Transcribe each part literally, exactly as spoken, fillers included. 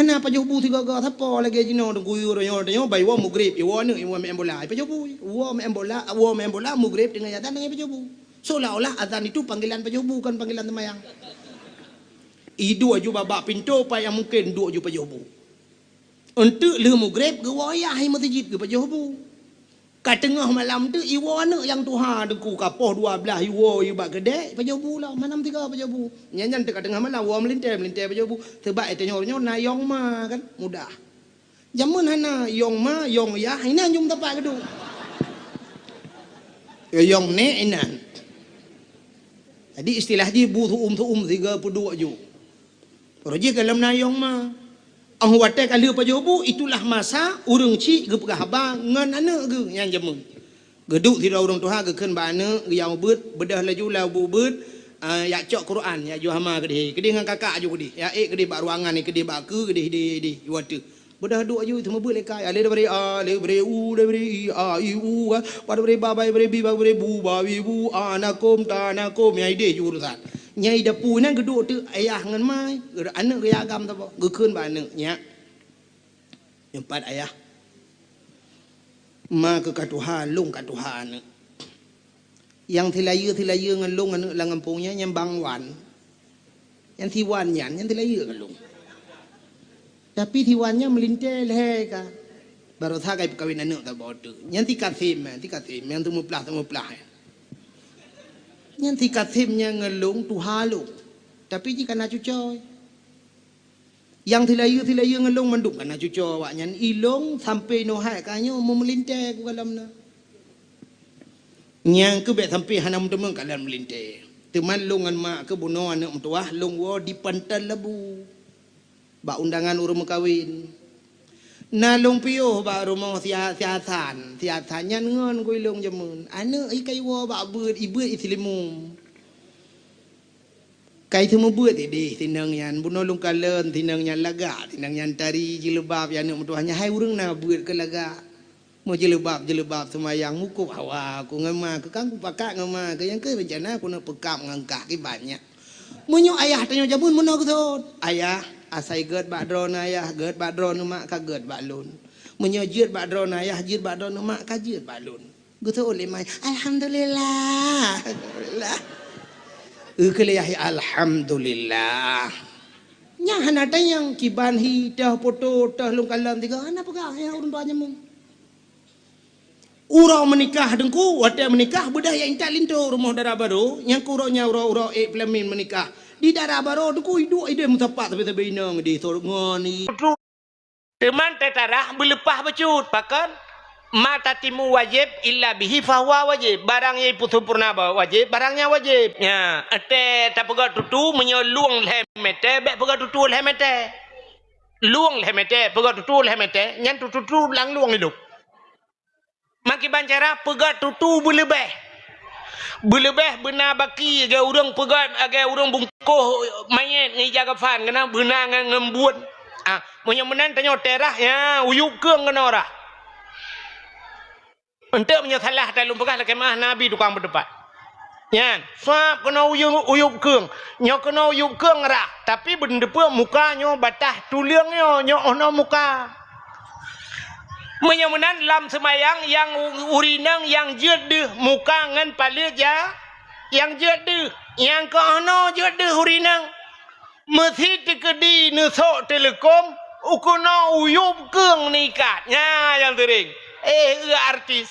Na pajoh bu sigoe-goe, sapo lagèe jinoe teungku, yue roh nyoe, tanyoe bai woe mugreb, iwoe aneuk, iwoe meu'en bola, ipajoh bu. Woe meu'en bola, woe meu'en bola, mugreb teungoh azan, teungoh ipajoh bu. Seolah-olah azan itu panggilan pajoh bu, kon panggilan seumayang. Iduek ju bak-bak pintoe, pai nyang mungken duek ju pajoh bu. Eunteuk lheueh mugreb, geuwoe yah i meuseujid geupajoh bu. Ka teungoh malam teuk iwoe aneuk nyang tuha teungku, ka poh dua blaih iwoe, iwoe bak keudè, pajoh bu lom, malam tiga pajoh bu. Nyan, nyan teuk ka teungoh malam, woe meulintèe, meulintèe pajoh bu. Seubab i tanyoe nyoe na yong ma kan, mudah. Jameun hana yong ma, yong yah, inan jeuem tapak geuduek. Yong nèk inan. Jadi istilah jih bu su'um-su'um sigoe peuduek ju. Roh jih gohlom na yong ma. Óh watèe ka lheueh pajoh bu, itulah masa ureueng chik geupeugah haba ngon aneuk geuh nyang jameun. Geuduek sidroe ureueng tuha geukheun bak aneuk, geuyue ubeuet, beudôh laju lam ubeuet, ah, jak cok Quran, jak ju hama keudeh. Keudeh ngon kakak ju keudeh. Jak ék keudeh bak ruangan, keudeh bak keue, keudeh, keudeh, keudeh. Ju ateueh. Beudôh duek ju, seumeubeuet lé ka. Alif, ba, ri, a, alif, ba, ri, u, ba, ri, i, a, i, u, kan. Ba, ba, ri, ba, ba, ba, ri, bi, ba, ba, ri, bu, ba, bi, bu, a, na, kum, ta, na, kum. Nyang ideh ju urosan. Nyang i dapu nyan geuduek teuk ayah ngon ma, aneuk geuyue agam saboh. Geukheun bak aneuk, "Nyak, nyoe pat ayah. Ma keuh ka tuha, lôn ka tuha aneuk. Nyang silayeue-silayeue ngon lôn aneuk lam gampông nyan, nyan Bang Wan. Nyang si Wan nyan, nyan silayeue ngon lôn. Tapi si Wan nyan meulintèe lhèe ka. Baroesa ka ipeukawen aneuk saboh teuk. Nyan si Kasem, si Kasem, nyang seumeuplah-seumeuplah nyan. Nyan si Kasem nyan ngon lôn tuha lôn. Tapi jih ka na cucoe. Nyang silayeue-silayeue ngon lôn mandum ka na cucoe awaknyan. Ilôn sampoe nyoe hai ka nyoe meumeulintèe ku gohlom na. Nyang keuh bèk sampoe hana meuteumèe ka lôn meulintèe. Teuma lôn ngon mak keuh bunoe aneuk meutuwah lôn woe di Pantai Labu. Bak undangan ureueng meukawen. Na lôn piôh bak rumoh si A-, si Hasan. Si Hasan nyan ngon ku ilôn jameun. Aneuk i ka iwoe bak beuet, ibeuet i Seulimeum. Ka i seumeubeuet ideh sinong nyan. Bunoe lôn kalon sinong nyan lagak, sinong nyan tari jilbab, ya aneuk meutuwah nyan hai ureueng na beuet keu lagak. Meujilbab-jilbab seumayang, mukub hawa ku ngon ma keuh, kan kupakat ngon ma keuh, nyang keuh reuncana keuneuk peukab ngon kah, ki banyak. Meunyoe ayah tanyoe jameun meunoe geuthon, "Ayah, asai gèt bak droeneuh ayah, gèt bak droeneuh mak, ka gèt bak lôn. Meunyoe jeuet bak droeneuh ayah, jeuet bak droeneuh mak, ka jeuet bak lôn." Geuthon lé ma, "Alhamdulillah." Alhamdulillah. Keu lé yah, "Alhamdulillah." Nyan hana tanyong kiban hi, toh poto, toh lôn kalon tiga, hana peugah, ya ureueng tuha jameun. Uroe meunikah teungku, watèe meunikah beudôh jak intat linto rumoh dara barô, nyang keu uroe nyan uroe-uroe ék peulamin meunikah. Di dara barô teungku iduek ideh meusapat sabe-sabe inong ideh ngon i. Teuma teutarah beuleupah bacut, pakon? Ma tatimu wajib illa bihi fahuwa wajib. Barang nyang ipeusampoereuna ba-, wajib, barang nyan wajib. Nya, watèe tapeugöt tutu, meunyoe lueng lhèe mètè, bèk peugöt tutu lhèe mètè. Lueng lhèe mètè, peugöt tutu lhèe mètè, nyan tutu-tutu lam lueng ilôp. Makiban cara peugöt tutu beuleubèh. Beuleubèh beuna baki lagèe ureueng peugöt, lagèe ureueng bungkôh manyét ngon ija kafan, keunan beuna ngon, ngon buet. Ah, meunyoe meunan tanyoe teutarah, ya, uyueb keueng keunoe rhah. Eunteuk meunyoe salah, ata lôn peugah lakèe meu'ah Nabi tukang peuteupat. Nyan, sab keunoe uyueb, uyueb keueng. Nyoe keunoe uyueb keueng rhah, tapi beuneudeue muka nyoe bataih tuleueng nyoe, nyoe 'oh noe muka. Meunyoe meunan lam seumayang nyang u-, urineueng nyang jeuet deuh muka ngon paleuet ja-, nyang jeuet deuh, nyang keu 'oh noe jeuet deuh urineueng. Meusi teukeudi neusok teuleukom, u keunoe uyueb keueng neuikat. Nya nyang seuring. Eh, eu artis.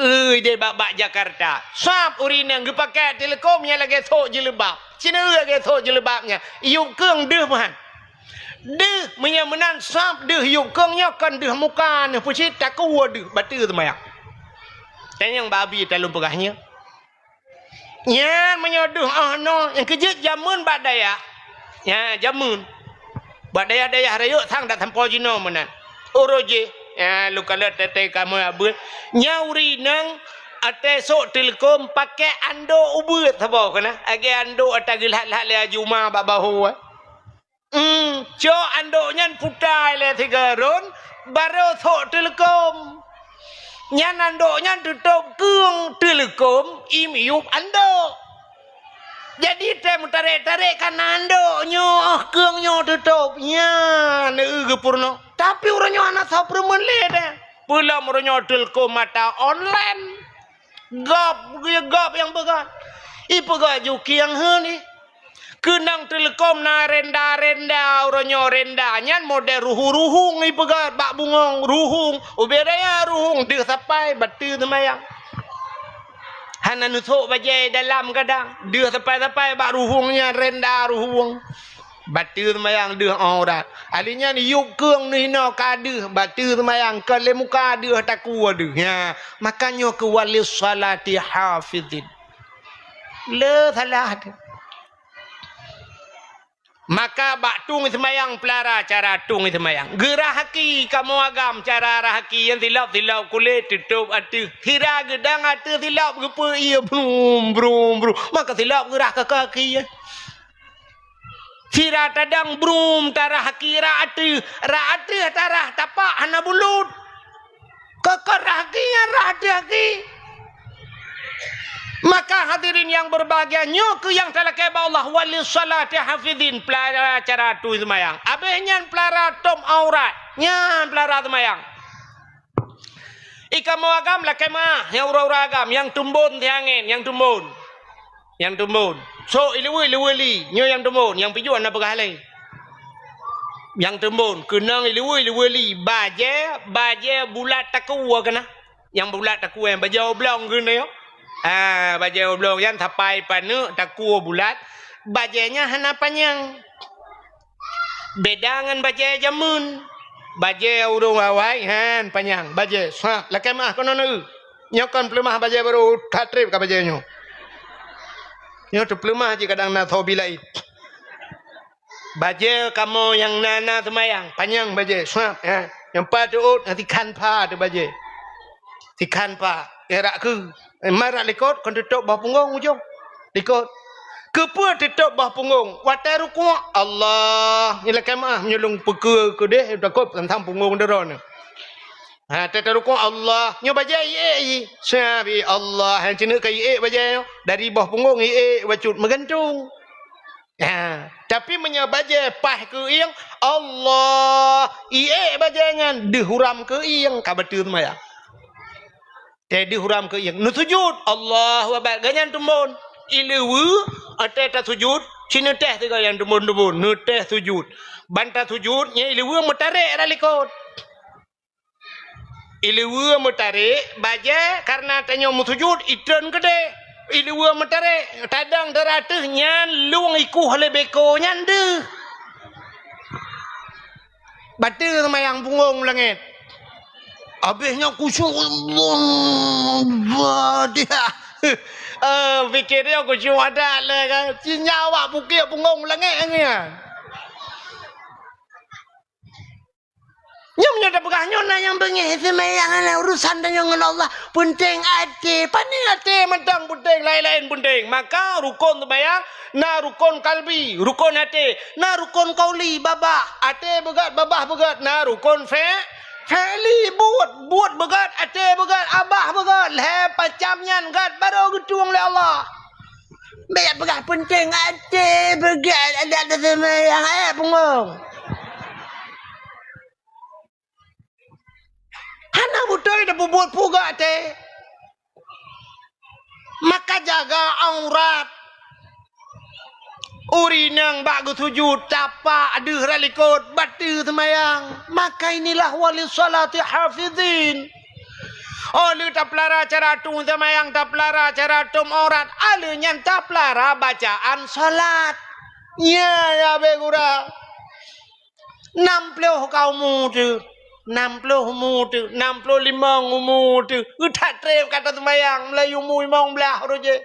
Ui, deh bak-bak Jakarta. Sab urineueng geupakè teuleukom nyang lagèe sok jilbab. Cina lagèe sok jilbab nyan. Yueb keueng deuh meuhan. Deuh, meunyoe meunan sab deuh yueb keueng nyoe kon deuh muka neuh peucit takue deuh bateue seumayang. Tanyong bak Abi talôn peugah nyoe. Nyan meunyoe deuh 'oh noe, nyang keujeuet jameun bak dayah. Nya, jameun. Bak dayah-dayah rayeuk sang dak sampoe jinoe meunan. Uroe jih, nya, lôn kalon teuntèe kamoe abeuet. Nya urineueng até sok teuleukom pakè andok ubeuet saboh keunan. Lagèe andok ata geulhat-lhat lé Haji Uma bak bahô, eh. Hmm, cok andok nyan puta ilèe sigoe rôn, barô sok teuleukom. Nyan andok nyan teutôb keueng teuleukom, i miyueb andok. Jadi, tém tarek-tarek ka na andok nyoe, keueng nyoe Teutôb, nyan, eu, geupeurunoe. Tapi uroe nyoe hana soe peureumeun lé deh. Peulom uroe nyoe teuleukom mata online. Gob, gob nyang peugah. Ipeugah jukieng heueh ni. Keunong teuleukom na renda-renda uroe nyoe, renda nyan model ruhung-ruhung ipeugah bak bungong, ruhung. Ubé raya ruhung deuh sapai bateue seumayang. Hana neusok bajée dalam kadang. Deuh sapai-sapai bak ruhung nyan, renda ruhung. Bateue seumayang deuh aurat. Ahli nyan yub keueng neuh inoe ka deuh, bateue seumayang kon lé muka deuh, takue deuh. Nya, maka nyoe keu walis shalati hafizin. Le salah tu. Maka bak tueng seumayang peulara cara tueng seumayang. Geurah aki kamoe agam cara rah aki nyang silop-silop kulét teutôb ateueh. Sira geudang ateueh silop geupeu ié brum, brum, brum. Maka silop geurah keu aki nyan. Sira tadang brum tarah aki rah ateueh, rah ateueh tarah tapak hana bulut. Keu-keu rah aki nyan rah ateueh aki. Maka hadirin yang berbahagia, nyoe keuh nyang talakée bak Allah, walis shalati hafizin, peulara cara tueng seumayang. Abéh nyan peulara tom aurat, nyan peulara seumayang. Ikamoe agam lakée meuah, nyang uroe-uroe agam, nyang tumbon siangén, nyang tumbon. Nyang tumbon. Sok ileue-ileue li, nyoe nyang tumbon, nyang pijuet na peugah lé. Nyang tumbon, keunong ileue-ileue li, bajée, bajée bulat takue keunan. Nyang bulat takue, bajée oblong keunan nyoe. Ha, bajée oblong nyan sapai paneuk takue bulat, bajée nyan hana panyang. Beda ngon bajée jameun. Bajée ureuëng awai, han panyang. Bajée, swab, lakée meuah keunoe neu. Nyoe kon peuleumah bajée barô, that treb ka bajée nyoe. Nyoe teupeuleumah cit kadang na soe bilai. Bajée kamoe nyang na-na seumayang, panyang bajée, swab, ha. Nyang pat teuôt, sikhan pha teuh bajée. Sikhan pha, eh, rak keu. Eh, marak likot, kon teutôb boh punggong ujong. Likot. Keupeue teutôb boh punggong? Watée rukuk, Allah. Nyoe lakée meuah, meunyoe lôn peukeu keudeh, takot teuntang punggong droeneuh. Ha, teutôb rukuk, Allah. Nyoe bajée iék jih. Sabi Allah, han ceuneuk ka iék bajée nyoe. Dari boh punggong iék bacut meugantung. Ha, tapi meunyoe bajée paih keu iéng, Allah, iék bajée nyan deuh huram keu iéng, ka bateue seumayang. Teuh deuh huram keu iéng. Neusujut, Allahu Akbar. Gobnyan tumbon. Ileue, watée tasujut, sineuteh sigoe nyang tumbon-tumbon. Neuteh sujut. Ban tasujut, nyan ileue meutarek rak likot. Ileue meutarek, bajée kareuna tanyoe meusujut, itreun keudeh. Ileue meutarek, tadong dara teuh nyan lueng ikueh lé beko nyan deuh. Bateue seumayang punggong u langét. Abéh nyan khusyuk, Allahu Akbar. Eh, pikir dia khusyuk adat lé kan. Ci nyan awak bukét punggong u langét nyan. Nyoe meunyoe tapeugah nyoe na nyang beungéh seumayang, na urusan tanyoe ngon Allah. Peunteng até, pane até mantong peunteng, laén-laén peunteng. Maka rukon seumayang na rukon kalbi, rukon até, na rukon kauli, babah. Até beugét, babah beugét, na rukon fe-, fe'li, buet, buet beugét, até beugét, babah beugét. Lhée pacam nyan gét barô geutueng lé Allah. Bék peugah peunteng até, beugét adat seumayang, eh, punggong. Hana beutôi tapeubuet peugah até. Maka jaga aurat. Ureuëng inong bak geusujut, tapak deuh rak likot, bateue seumayang. Maka inilah walis shalati hafizin. Oh lheueh tapeulara cara tueng seumayang, tapeulara cara tom aurat, alheueh nyan tapeulara bacaan salat. Nya, ya, abéh gura. Nam ploh ka umu teuh, nam ploh umu teuh, nam ploh limong umu teuh. That treb ka taseumayang, mulai umu limong blaih uroe jih.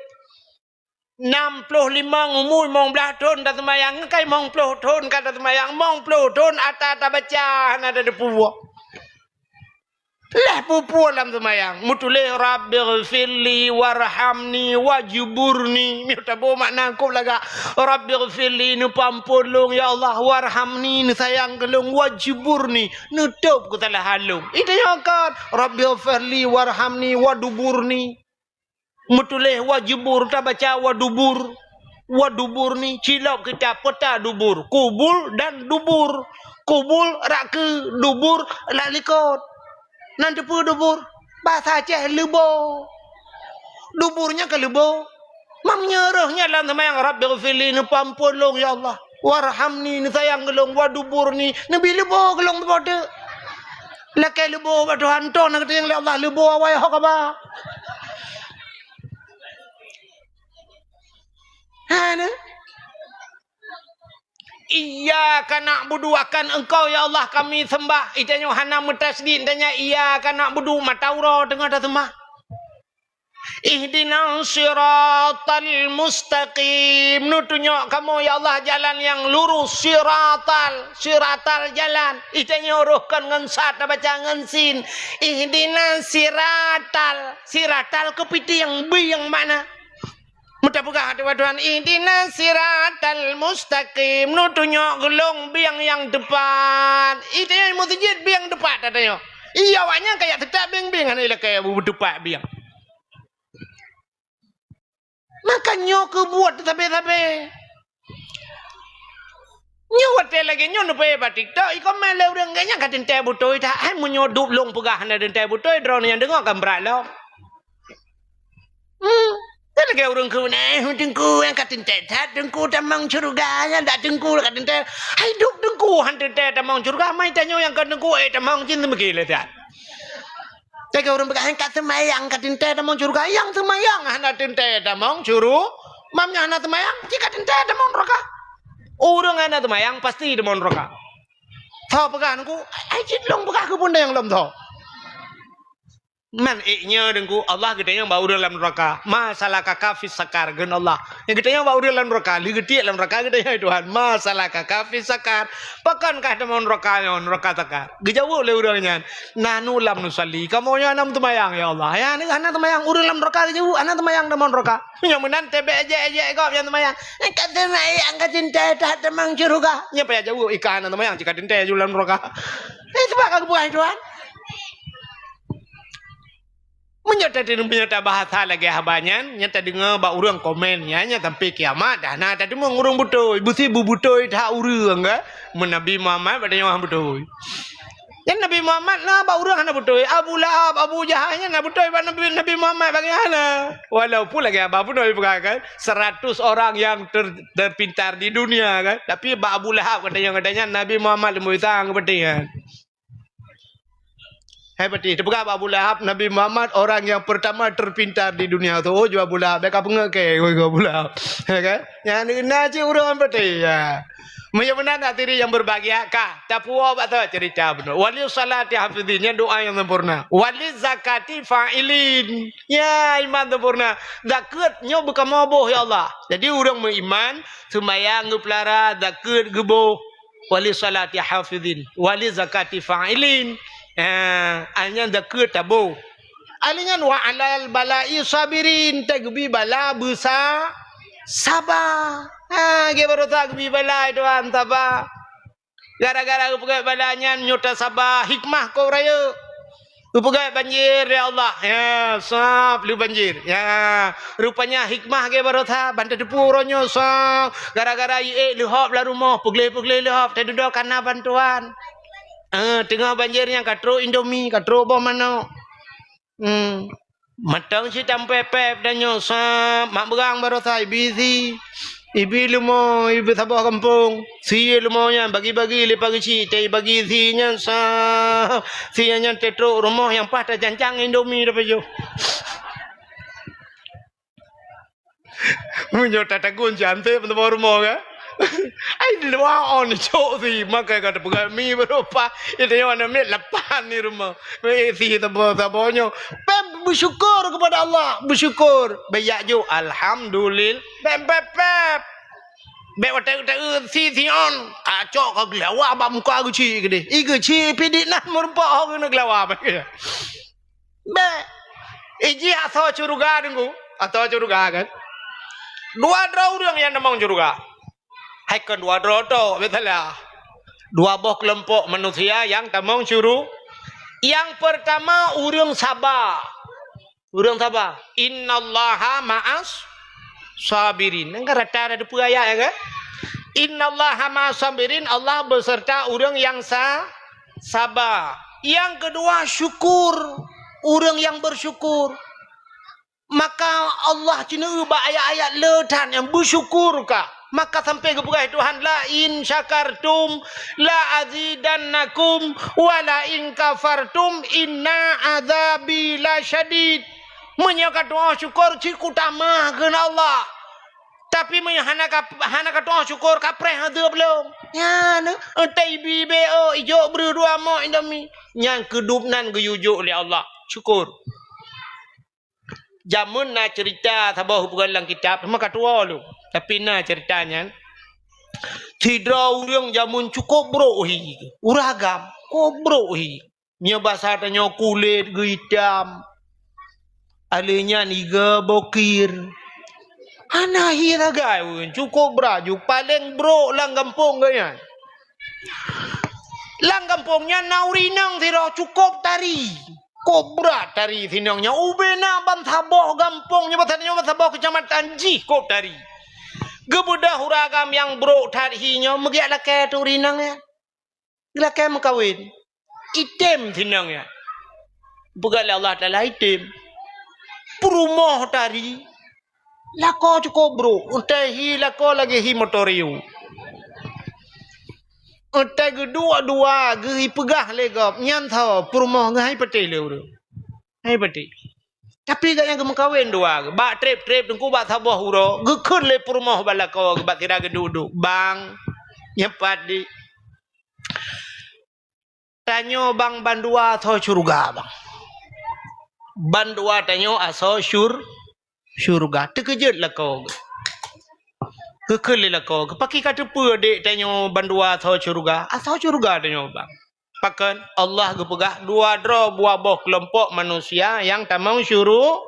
Nam ploh limong umu limong blaih thon taseumayang, kai limong ploh thon ka taseumayang, limong ploh thon ata tabaca hana tateupeue. Lheueh peue-peue lam seumayang, meutuléh, "Rabbighfirli warhamni wajburni." Meutabô makna kôb lagak, "Rabbighfirli," neupeuamphon lôn, ya Allah, "warhamni," neusayang keu lôn, "wajburni," neutôb keusalahan lôn. Itu nyoe kon, "Rabbighfirli warhamni waduburni." Meutuléh wajubur, tabaca wadubur. Wa dubur ni, cilok kitab peta dubur. Kubul dan dubur. Kubul rak keu, dubur rak likot. Nan teupeue dubur? Bahasa Aceh leubo. Dubur nyan ka leubo. Mam nyoe rhoh nyan lam seumayang, "Rabbighfirli," neupeuampôn lôn, "Ya Allah. Warhamni," neusayang keu lôn, "Wa duburni," neubi leubo keu lôn, beutôi. Lakée leubo bak Tuhan, toh na geutanyong lé Allah leubo awai ho kaba. Ha, na? "Iyyaka na'budu," akan Engkau, ya Allah, kami sembah. Itanyoe hana meutasydid, tanya, "Iyyaka na'budu," mata uroe teungoh tasembah. "Ihdinas siratal mustaqim," neutunyok kamoe, ya Allah, jalan nyang lurus. Siratal, siratal jalan. Itanyoe rhoh kon ngon sad, tabaca ngon sin. Ihdinas siratal, siratal keupitieng, bieng makna. Meutapeugah ateueh Tuhan, "Ihdinas siratal mustaqim," neutunyok keu lôn bieng nyang teupat. Itanyoe meuseujid bieng teupat, tatanyoe. Iya, awaknyan ka jak teutab bieng-bieng, hana ilakée beuteupat bieng. Maka nyoe keubuet sabe-sabe. Nyoe watée lagée nyoe neupeuék bak TikTok, ikomén lé ureuëng, "Gobnyan ka teuntée beutôi that." Hai meunyoe duek lôn peugah hana teuntée beutôi, droeneuh nyang deungoe kan brat lom. Hmm. Kan lagée ureuëng kheun, "Eh, teungku, nyang ka teuntée that, teungku tamong syeuruga, nyang dak teungku ka teuntée." Hai duek teungku han teuntée tamong syeuruga, mai tanyoe nyang ka teungku, eh, tamong cit seumeugé lé that. Lagée ureuëng peugah, "Nyang ka seumayang ka teuntée tamong syeuruga." Nyang seumayang hana teuntée tamong syeuruga. Mam nyang hana seumayang, cit ka teuntée tamong neuraka. Ureuëng hana seumayang pasti tamong neuraka. Tho peugah teungku, ai cit lôn peugah keu peue nyang lom tho. Man ék nyoe teungku, Allah geutanyong bak ureuëng lam neuraka, "Ma salakaka fis saqar?" Geukheun Allah. Nyang geutanyong bak ureuëng lam neuraka, lheueh geutiek lam neuraka geutanyong, "Tuhan, ma salakaka fis saqar?" Pakon kah tamong neuraka nyoe, neuraka saqar? Geujaweueb lé ureuëng nyan, "Nahnu lam nusalli." Kamoe nyoe hana meuseumayang, ya Allah. Ya, hana seumayang, ureuëng lam neuraka geujaweueb, "Hana seumayang tamong neuraka." Nyoe meunan teubiet ejek-ejek gob nyang seumayang. "Eh, ka seumayang ka teuntée that tamong syeuruga." Nyan payah jaweueb, "Ih, ka hana seumayang, cit ka teuntée ju lam neuraka." Eh, sabab ka geupeugah Tuhan. Meunyoe ta-, meunyoe tabahasa lagée haba nyan, nyan tadeungoe bak ureuëng komen, nyan, nyan sampai kiamat, dah na tadeungoe ureuëng beutôi, beusi beubeutôi that ureuëng, kan? Meunyoe Nabi Muhammad bak tanyoe hana beutôi. Nyan Nabi Muhammad na bak ureuëng hana beutôi, Abu Lahab, Abu Jahal nyan na beutôi bak Nabi, Nabi Muhammad bagaimana? Walaupun lagée haba pun Nabi peugah kan, seratus orang yang ter-, terpintar di dunia kan, tapi bak Abu Lahab katanya, katanya Nabi Muhammad leumo sang kepentingan. Hai pati, teupeugah bak Abu Lahab, Nabi Muhammad orang yang pertama terpintar di dunia tu. Oh, ju Abu Lahab, bék ka peungeuet keu Abu Lahab. Ya kan? Nyan na cit ureuëng pati, ya. Meunyoe meunan hadirin yang berbahagia, ka tapuwoe bak tu cerita bunoe. Wali salati hafizin, nyan doa yang sempurna. Wali zakati fa'ilin. Ya, iman sempurna. Zakeuet nyoe beukamoe boh, ya Allah. Jadi ureuëng meuiman, seumayang geupeulara, zakeuet geuboh. Wali salati hafizin, wali zakati fa'ilin. Ha, ai nyan zakeuet taboh. Ai nyan wa alal bala'i sabirin, teugeubri bala beusa saba. Ha, geubarosa geubri bala Tuhan saba. Gara-gara geupeugét bala nyan nyoe tasaba, hikmah keu rayeuk. Geupeugét banjir, ya Allah. Ya, sab, lheueh banjir. Ya, rupanya hikmah geubarosa, ban tateupeue uroe nyoe, sab. Gara-gara iék leuhop lam rumoh, peugleh-peugleh leuhop, tadudoe kana bantuan. Eh, teungoh banjir nyan ka trok Indomie, ka trok boh manok. Hmm. Mantong cit tampé pép tanyoe, sab, mak beurang barosa ibi sie. Ibi leumo, ibi saboh gampông. Sie leumo nyan bagi-bagi lé pageue cit, tai bagi sie nyan, sab. Sie nyan teutrok rumoh nyang paih tacancang Indomie tapajoh. Meunyoe tatagun cantik meuteumé rumoh, kan? Ai, luwa on cok sie, makai ka teupeugah mi beurupah. Itu nyoe aneuk miet lapan di rumoh. Eh, sie tabo-tabo nyoe. Pep bersyukur kepada Allah, bersyukur. Bèk jak jok, alhamdulillah. Pep, pep, pep. Bèk watèe-watèe sie, sie on. Kacok ka geulawa bak muka geuchik keudeh. I geuchik pih di nan meurumpok ho keuneuk geulawa bak. Bèk. Iji asoe syeuruga deungoe. Asoe syeuruga kan. Dua droe ureueng nyang tamong syeuruga. Hai kon dua droe tok, bèk salah. Dua boh keulompok manusia nyang tamong syeuruga. Nyang peurtama ureueng saba. Ureueng saba. Innallaha ma'as sabirin. Nyang ka rata na teupeue ayat nyan kan? Innallaha ma'as sabirin, Allah beserta ureuëng nyang sa-, saba. Nyang keudua, syukur. Ureuëng nyang bersyukur. Maka Allah ceuneueu bak ayat-ayat le that nyang beusyukur ka. Maka sampai geupeugah Tuhan, "La in syakartum la azidannakum wa la in kafartum inna azabi lasyadid." Meunyoe katu'oh syukur, cit kutamah kheun Allah. Tapi meunyoe hana ka, hana katu'oh syukur, kapreh azeub lom. Nyan, entah ibi be, oh, ijok breuh dua mok Indomie. Nyang keudub nan geuyue jok lé Allah. Syukur. Jameun na ceurita saboh bukan lam kitab, teuma ka tuwoe lom. Tapi na ceurita nyan. Sidroe ureuëng jameun cukôp brok hi. Ureuëng agam, cukôp brok hi. Nyoe basa tanyoe kulét geuitam. Alèh nyan iga bokir. Hana hi sagai ureuëng, cukôp braju, paleng brok lam gampông geuh nyan. Lam gampông nyan na ureuëng inong sidroe cukôp tari. Cukôp brat tari si inong nyan. Ubé na ban saboh gampông nyoe, ban saboh keucamatan jih cukôp tari. Geubeudôh ureuëng agam nyang brok that hi nyoe meugiak lakée ateueh ureuëng inong nyan. Geulakée meukawen. Item si inong nyan. Peugah lé Allah Taala item. Peurumoh tari. Lakoe cukôp brok, entah hi lakoe lagée hi motor riu. Entah geuduek dua geuh ipeugah lé gob, nyan tho peurumoh geuh hai patéh lé ureuëng. Hai patéh. Tapi gobnyan geumeukawen dua geuh. Bak treb-treb teungku bak saboh uroe, geukheun lé peurumoh bak lakoe geuh bak sira geuduek-duek. Bang, nyan pat di. Tanyoe bang bandua asoe syeuruga bang. Bandua tanyoe asoe syur-, syeuruga. Teukeujot lakoe geuh. Geukheun lé lakoe geuh, "Pakri ka teupeue dek tanyoe bandua asoe syeuruga?" "Asoe syeuruga tanyoe bang." Pakon? Allah geupeugah dua droe buah boh keulompok manusia nyang tamong syuru-,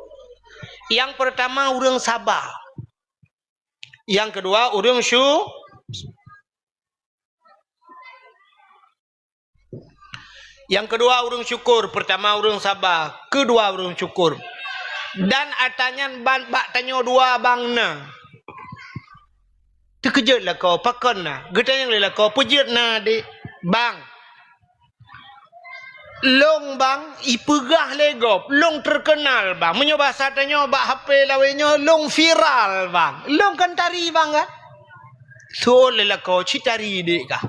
nyang peurtama ureuëng saba. Nyang keudua ureuëng syu-, Nyang keudua ureuëng syukur, peurtama ureuëng saba, keudua ureuëng syukur. Dan ata nyan ban bak tanyoe dua bang na. Teukeujot lakoe, pakon na? Geutanyong lé lakoe, peujeuet na dek bang. Long bang, ipeugah lé gob, long terkenal bang. Meunyoe basa tanyoe bak H P lawét nyoe, long viral bang. Long kan tari bang kan? Seuôt lé lakoe, ci tari dek kah.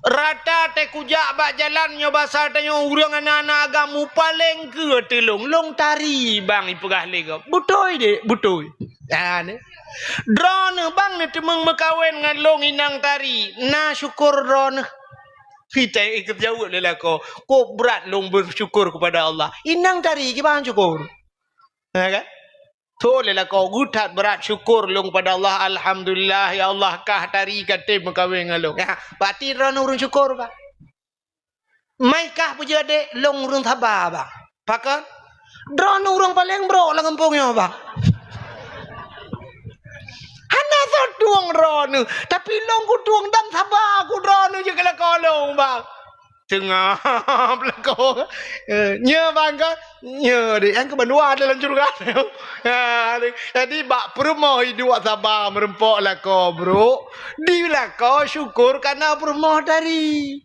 Rata teuh kujak bak jalan nyoe basa tanyoe ureuëng aneuk-aneuk agam mupaleng keu teulong. Long tari bang ipeugah lé gob. Beutôi dek, beutôi. Ha, ni. Droeneuh bang neuteumeung meukawen ngon long inong tari. Na syukur droeneuh. Kita ikut jaweueb lé lakoe. Kok brat long bersyukur kepada Allah. Inong tari kiban syukur. Ha kan? Tho lé lakoe geuh that brat syukur lôn kepada Allah, "Alhamdulillah, ya Allah, kah tari ka tem meukawen ngon lôn." Ya, berarti droeneuh ureuëng syukur, Pak. Mai kah peujeuet dek lôn ureuëng saba, Pak. Pakon? Droeneuh ureuëng paleng brok lam gampông nyoe, Pak. Hana soe tueng droeneuh, tapi lôn kutueng dan saba ku droeneuh jeuet keu lakoe lôn, Pak. Teungab lakoe. Eh, nyoe bang ka, nyoe dek, nyang keu bandua dalam syeuruga. Ha, dek. Jadi, bak peurumoh iduek saba meureumpok lakoe brok, di lakoe syukur kana peurumoh tari.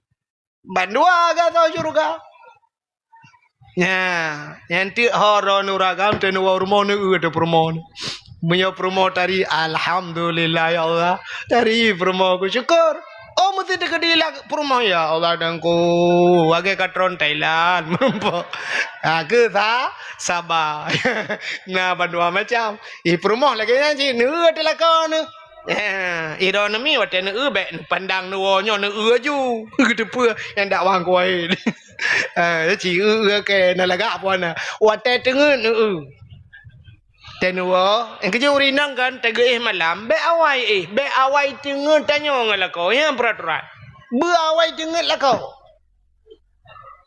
Bandua ka asoe syeuruga. Nyan, nyan teuk ho droeneuh ureuëng agam teuh neuwoe rumoh neueu ateueh peurumoh. Meunyoe peurumoh tari, "Alhamdulillah, ya Allah, tari peurumoh ku syukur." Oh, meusti teukeudi lam peurumoh, "Ya Allah, Teungku, lagée ka tron Thailand, meureumpok." Ha, keu sa-, saba. Na bandua macam. Ih, peurumoh lagée nyan cit, neueu teuh lakoe neuh. Eh, droeneuh mi watée neueu bék neupandang neuwoe nyoe neueu aju. Geuteupeue nyang dak wang kuwai. Eh, ci eu-eu keu na lagak puan na. Watée teungeut eu-eu. Teuh neuwoe, nyang keujeuet ureuëng inong kan tageuéh malam, bék awai éh, bék awai teungeut tanyoe ngon lakoe, nyan peuraturan. Beu awai teungeut lakoe.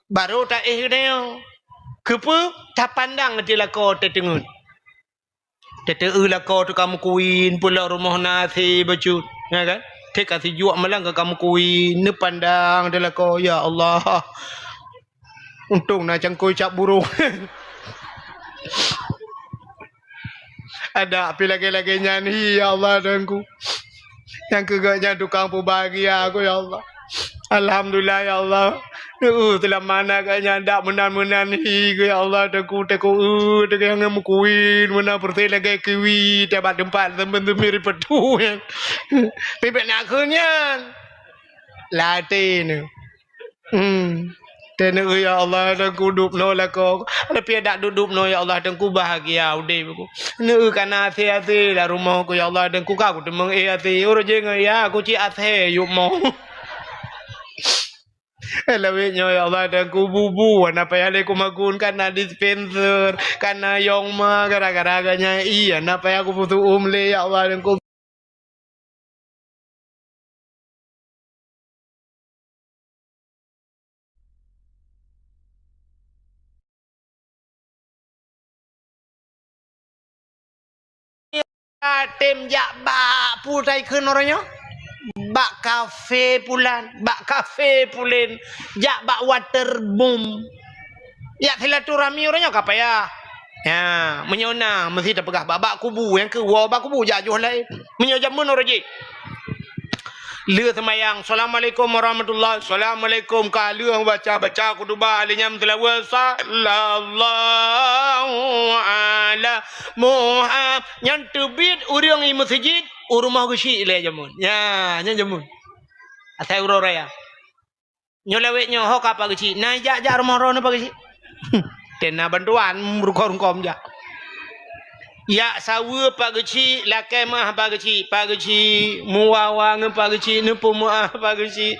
Barô taéh geutanyoe. Keupeue? Tapandang ateueh lakoe teuteungeut. Teuteu lakoe teuka meukuwin, peulok rumoh na asé bacut, ya kan? Teuka sijuek malam ka meukuwin, neupandang di lakoe, ya Allah. Untông na cangkôi cap burông. Adak pih lagèe-lagèe nyan hi, ya Allah, Tuhanku. Nyang keu geuh nyan tukang peubahagia ku, ya Allah. Alhamdulillah, ya Allah. Neueu, seulama na geuh nyan dak meunan-meunan hi ku, ya Allah, Tuhanku, Tuhanku, eu, Tuhanku, nyang meukuin meunan peureuseh lagèe kiwi, tiep bak teumpat seumeun-seumeun ripeutu nyan. Pih bèk na kheun nyan. Lam até neuh. Hmm. Teuh neueu, ya Allah, Tuhanku, dub noe lakoe. Tapi adak dub-dub noe, ya Allah, Tuhanku, bahagia udép ku. Neueu ka na asèe-asèe lam rumoh ku, ya Allah, Tuhanku, ka kuteumeung éh asèe. Uroe jih ngon ya, ku cit asèe yub mo. Lawét nyoe, ya Allah, Tuhanku, bu-bu, hana payah lé kumagun, ka na dispenser, ka na yong ma, gara-gara geuh nyan, iya, hana payah kupeusu'um lé, ya Allah, Tuhanku. Tem jak bak pu tai kheun uroe nyoe? Bak kafe pulan, bak kafe pulen, jak bak Waterboom. Jak silaturahmi uroe nyoe ka payah. Ya, meunyoe na, meusti tapeugah bak, bak kubu, nyang keu woe bak kubu jak joh laén. Meunyoe jameun uroe jih. Lheueh seumayang, "Assalamualaikum warahmatullahi." "Assalamualaikum." Ka lheueh baca-baca khutubah, lheueh nyan seulaweuet, "Sallallahu ala Muhammad." Nyan teubiet ureueng i meuseujid, u rumoh geuchik lé jameun. Ya, nyan jameun. Asai uroe raya. Nyoe lawét nyoe ho ka Pak Geuchik. Na jak-jak rumoh droeneuh Pak Geuchik. Tem na bantuan, rungkôm-rungkôm jak. Jak saweue Pak Geuchik, lakèe meu'ah Pak Geuchik. Pak Geuchik, meuwa-wa ngon Pak Geuchik, neupeumeu'ah Pak Geuchik.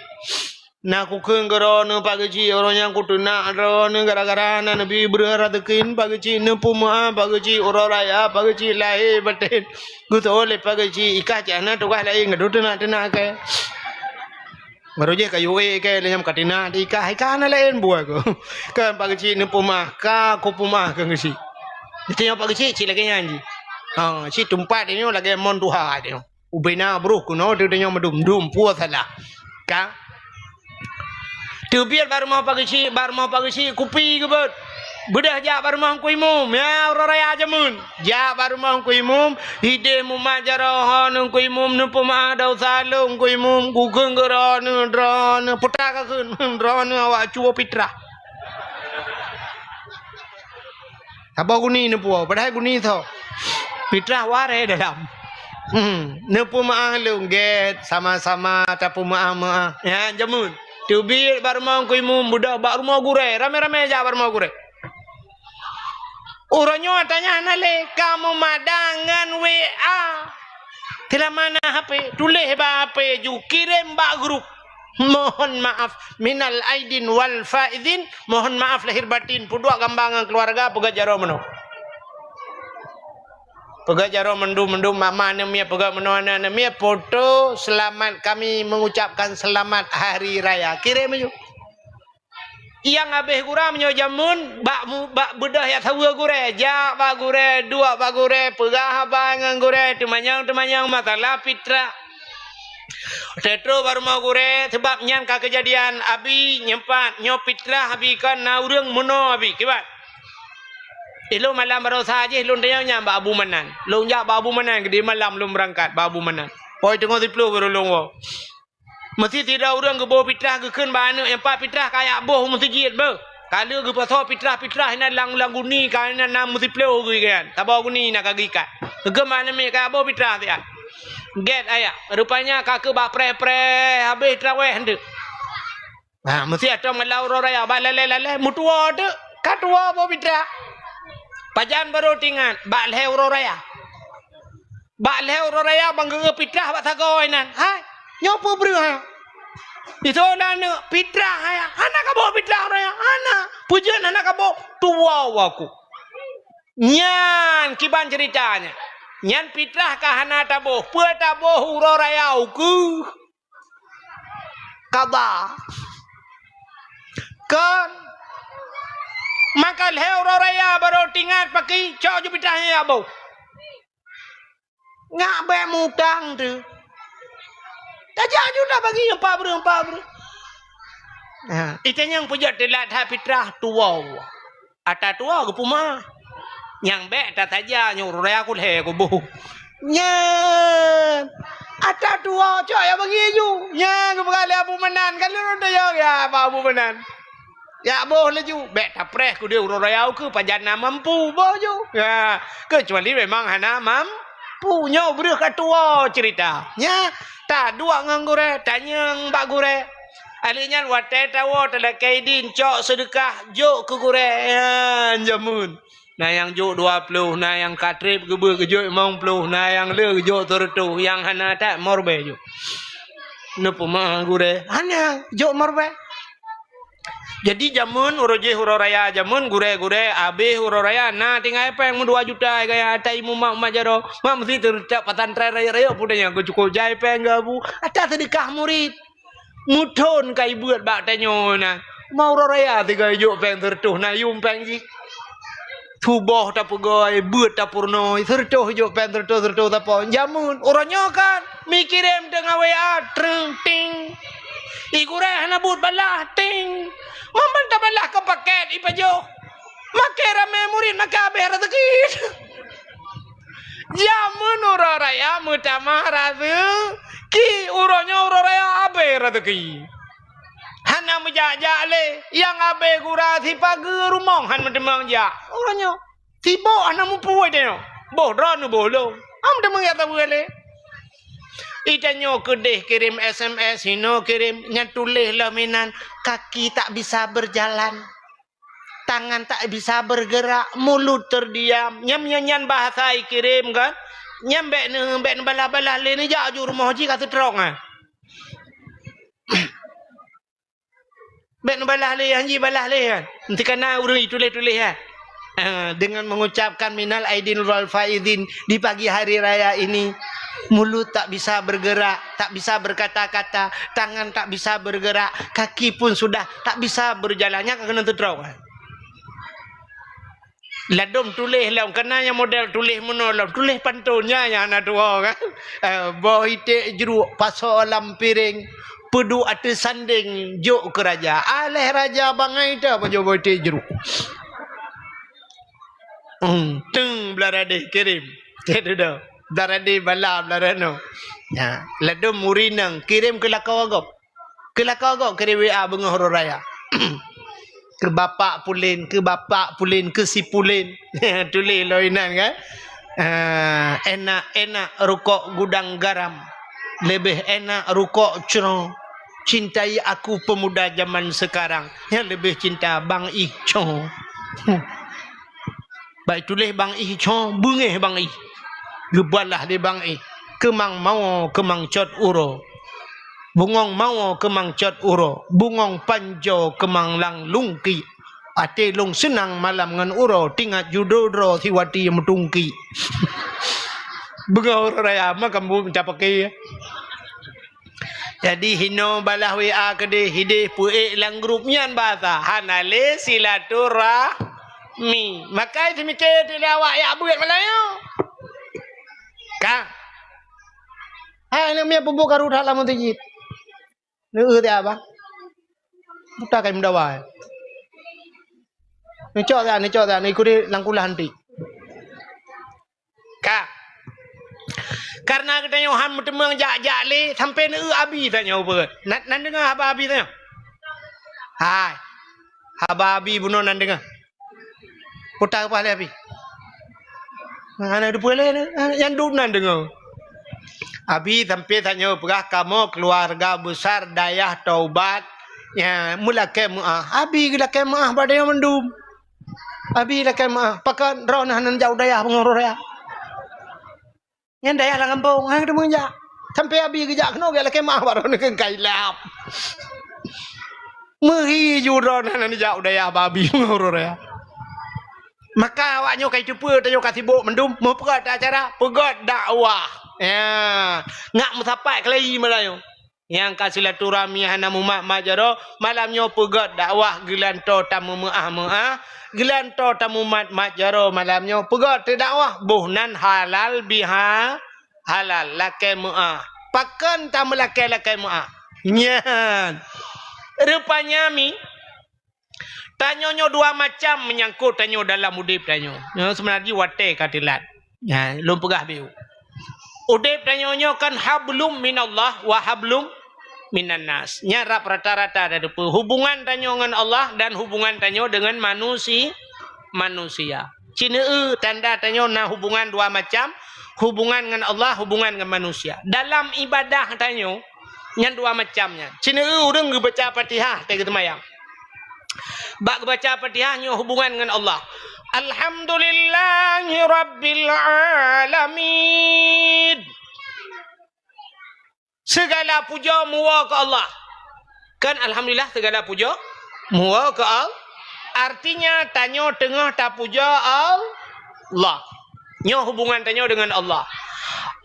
Na kukheun keu droeneuh Pak Geuchik, uroe nyan kuteunak droeneuh gara-gara na neubi breueh raseukin Pak Geuchik, neupeumeu'ah Pak Geuchik, uroe raya Pak Geuchik lahé batén. Geuseuôt lé Pak Geuchik, i kah cit hana tugaih laén, gadôh teunak-teunak kèe. Baru jih kayu ék kèe lé nyang ka tina di kah, i kah hana laén buet ku. Kan Pak Geuchik neupeumeu'ah, ka kupeumeu'ah keu Geuchik. Geutanyoe Pak Geuchik cit lagèe nyan jih. Ha, cit teumpat tanyoe lagèe mon tuha tanyoe. Ubena broh keunoe teuh tanyoe meudum-dum, peue salah. Ka? Teubiet bak rumoh Pak Geuchik, bak rumoh Pak Geuchik kupi geubeuet. Beudôh jak bak rumoh Teungku Imum, ya, uroe raya jameun. Jak bak rumoh Teungku Imum, idéh mumat jaroe ho Teungku Imum, neupeumeu'ah desya lôn Teungku Imum, kukheun keu droeneuh, droeneuh, peue ka kheun, droeneuh awak cuwoe pitrah. Saboh guni neupuwoe, padahai guni soe? Pitrah waréh dalam. Hmm, neupeumeu'ah lôn gèt, sama-sama tapeumeu'ah-meu'ah. Ya, jameun. Teubiet bak rumoh Teungku Imum, beudôh bak rumoh gurèe, ramé-ramé jak bak rumoh gurèe. Uroe nyoe ata nyan hana lé, ka meumadan ngon W A. Teulah mana H P, tuléh bak H P ju, kirém bak grup. Mohon maaf, minal aidin wal faizin, mohon maaf lahir batin, peuduek gamba ngon keuluwarga, peugöt jaroe meunoe. Peugöt jaroe mandum-mandum, mama neumiet, peugöt meunoe aneuk neumiet, foto selamat kami mengucapkan selamat hari raya. Kirém ju. Nyang habéh gura meunyoe jameun, bak mu-, bak beudôh jak saweue gurèe, jak bak gurèe, duek bak gurèe, peugah haba ngon gurèe, teumanyong-teumanyong masalah pitrah. Teutrok bak rumoh gurèe, sabab nyan ka keujadian, abi nyoe pat, nyoe pitrah abi kon na ureueng meunoe abi, kiban. Ilôn malam baroesa jih lôn tanyong nyan bak Abu Manan. Lôn jak bak Abu Manan, keudeh malam lôn beurangkat bak Abu Manan. Poi teungoh siplôh baru lôn woe. Meusti sidroe ureueng geuboh pitrah geukheun bak aneuk nyang pat pitrah ka jak boh u meuseujid beuh. Ka lheueh geupasoe pitrah-pitrah inan lam, lam guni ka inan na meusiplôh geuh inan. Saboh guni na ka geuikat. Geukheun bak aneuk miet ka jak boh pitrah siat. Gèt ayah. Rupanya ka keuh bak preh-preh habéh traweh eunteuk. Ha, meusti ateueh malam uroe raya bak lalè-lalè meutuwoe teuk. Ka tuwoe boh pitrah. Pajan barô teuingat bak lhèe uroe raya. Bak lhèe uroe raya ban geugeuh pitrah bak sagoe inan. Hai, nyoe peue breueh hai? Itu na aneuk pitrah hai. Hana kaboh pitrah uroe raya. Hana. Peue jeuet hana kaboh? Tuwoe aku. Nyan kiban ceurita nyan. Nyan pitrah ka hana taboh. Peue taboh uroe raya ukeue? Kaba. Kon. Maka lhèe uroe raya barô teuingat paki cok ju pitrah nyan jak boh. Ngak bèk mutang teuh. Tajak ju tabagi empat breuh, empat breuh. Ha, itanyong peujeuet teulat that pitrah tuwoe. Ata tuwoe geupeumeu'ah. Nyang bék tataja nyoe uroe raya kulhée kuboh. Nyan. Ata tuwoe cok ya bagi ju. Nyan geupeugah lé Abu Manan, ka lôn tayong ya bak Abu Manan. Ya boh laju, bék tapreh keudeh uroe raya ukeue pajan na mampu boh ju. Ya, keucuali memang hana mampu. Nyoe breuh ka tuwoe ceurita. Nya, taduek ngon gurée, tanyong bak gurée. Ahli nyan watée tawoe talakée idin cok seudeukah jok keu gurée. Nyan jameun. Na nyang jok dua ploh, na nyang ka treb geubeuet geujok limong ploh, na nyang le geujok sireutôh, nyang hana that morbée jok. Neupeumeu'ah gurée, hana jok morbée. Jadi jameun uroe jih uroe raya jameun gurée-gurée abéh uroe raya na tinggai péng meudua juta gaya atai mumat-mumat jaroe. Mak meusti teuretak pesantren rayeuk-rayeuk pun nyang geucukôp jai péng geubu. Ata seudeukah murit. Meuthon ka ibeuet bak tanyoe na. Ma uroe raya sigoe ijok péng sireutôh na yum péng jih. Tuboh tapeugoe, beuet tapeurunoe, sireutôh ijok péng sireutôh, sireutôh sapo. Jameun, uroe nyoe kan, mi kirém teungoh W A, treng, ting. Igurée hana buet balah, ting. Mamban tabalah keu pakét ipajoh. Makai ramé murit, makai abéh raseuki. Jameun uroe raya meutamah raseuki, uroe nyoe uroe raya abéh raseuki. Hana meujak-jak lé, nyang abéh gura sipageue rumoh han meuteumong jak. Uroe nyoe, sibok hana mupeue tanyoe. Boh droeneuh boh lôn. Han meuteumong jak sapeue lé. Itanyoe keudeh kirém S M S, hinoe kirém, nyan tuléh lom inan, kaki tak bisa berjalan. Tangan tak bisa bergerak, mulut terdiam. Nyan, nyan, nyan bahasa ikirém kan? Nyan bék neu-, bék neubalah-balah lé, neujak ju rumoh jih ka seutrok, ha. Bék neubalah lé, han jibalah lé, kan? Nanti kana ureueng ituléh-tuléh, ha. Ah, dengan mengucapkan minal aidin wal faizin di pagi hari raya ini, mulut tak bisa bergerak, tak bisa berkata-kata, tangan tak bisa bergerak, kaki pun sudah tak bisa berjalan. Nyan ka keuneuk teutroe. Ladôm tuléh lom, kana nyang model tuléh meunoe lom, tuléh pantôn nyan nyang hana tuwoe kan. Eh, boh iték jruk pasoe lam piréng, peuduek ateueh sandéng jok keu raja. Aléh raja bangai teuh pajoh boh iték jruk. Hmm, teung blah radeh kirém. Cit dudoe. Blah radeh bala blah ranoe. Ya, ladôm ureueng inong kirém keu lakoe gob. Keu lakoe gob kirém W A beungoh uroe raya. Keu bapak pulen, keu bapak pulen, keu si pulen. Tuléh lom inan kan. Ah, enak-enak rukok gudang garam. Leubeh enak rukok cro. Cintai aku pemuda zaman sekarang. Nyang leubeh cinta Bang Ih cro. Bak tuléh Bang Ih cro, beungéh Bang Ih. Geubalah lé Bang Ih, keumang mawoe keumang cot uroe. Bungöng mawoe keumang cot uroe, bungöng panjoe keumang lam lungkiek. Até lôn seunang malam ngon uroe, teuingat ju droe-droe siwati meutungkiek. Beungoh uroe raya, ma kambum capake. Jadi hinoe balah W A keudeh, hideh peuék lam grup nyan bahasa hana lé silaturahmi. Makai seumiké teuh lé awak yak beuet malam nyoe. Ka. Hai aneuk miet peubuet karu that lam meuseujid. Neueu tiap bah. Buta kai meudawa. Neucok tiap, neucok tiap, neuikut lam kulah nanti. Ka. Kareuna geutanyoe han meuteumong jak-jak lé, sampoe neueu abi tanyoe beuet. Nan, nan deungoe haba abi tanyoe? Hai. Haba abi bunoe nan deungoe. Puta keupah lé abi. Hana teupeue lé, nyang dum nan deungoe. Abi sampoe tanyoe peugah kamoe keuluwarga besar Dayah Taubat, ya, meulakée meuáh. Abi geulakée meuáh bak tanyoe mandum. Abi lakée meuáh, pakon droeneuh hana jak u dayah beungoh uroe raya. Nyan dayah lam gampông, hana teumeung jak. Sampoe abi geujak keunoe geuh lakée meuáh bak droeneuh keu ka ilab. Meuhi ju droeneuh hana jak u dayah bak abi beungoh uroe raya. Maka awak nyoe ka iteupeue tanyoe ka sibok mandum, meupeugét acara, peugét dakwah. Ya, ngak meusapat keulayi malam nyoe. Nyang ka silaturahmi hana mumat-mat jaroe, malam nyoe peugét dakwah geulantoe tameumeuáh-meuáh, geulantoe tamumat-mat jaroe malam nyoe peugét teudakwah boh nan halal biha-, halal lakée meuáh. Pakon tameulakée lakée meuáh? Nyan. Rupanya mi, Tanyoe nyoe dua macam meunyangkot tanyoe dalam udeb tanyoe. Nyoe seubeuna jih watée ka teulat. Nyan, lôn peugah beu. Udeb tanyoe nyoe kan hablum minallah wa hablum minan nas. Nyan rab rata-rata tateupeue hubungan tanyoe ngon Allah dan hubungan tanyoe deungon manusi-, manusia. Cineue tanda tanyoe na hubungan dua macam, hubungan ngon Allah, hubungan ngon manusia. Dalam ibadah tanyoe, nyan dua macam nyan. Cineue ureuëng geubaca Fatihah, watée geuseumayang. Bak geubaca Fatihah nyoe hubungan ngon Allah. Alhamdulillahi rabbil alamin. Segala puja muwa keu Allah. Kan alhamdulillah segala puja muwa keu Allah. Artinya tanyoe teungoh tapuja Allah. Nyoe hubungan tanyoe deungon Allah.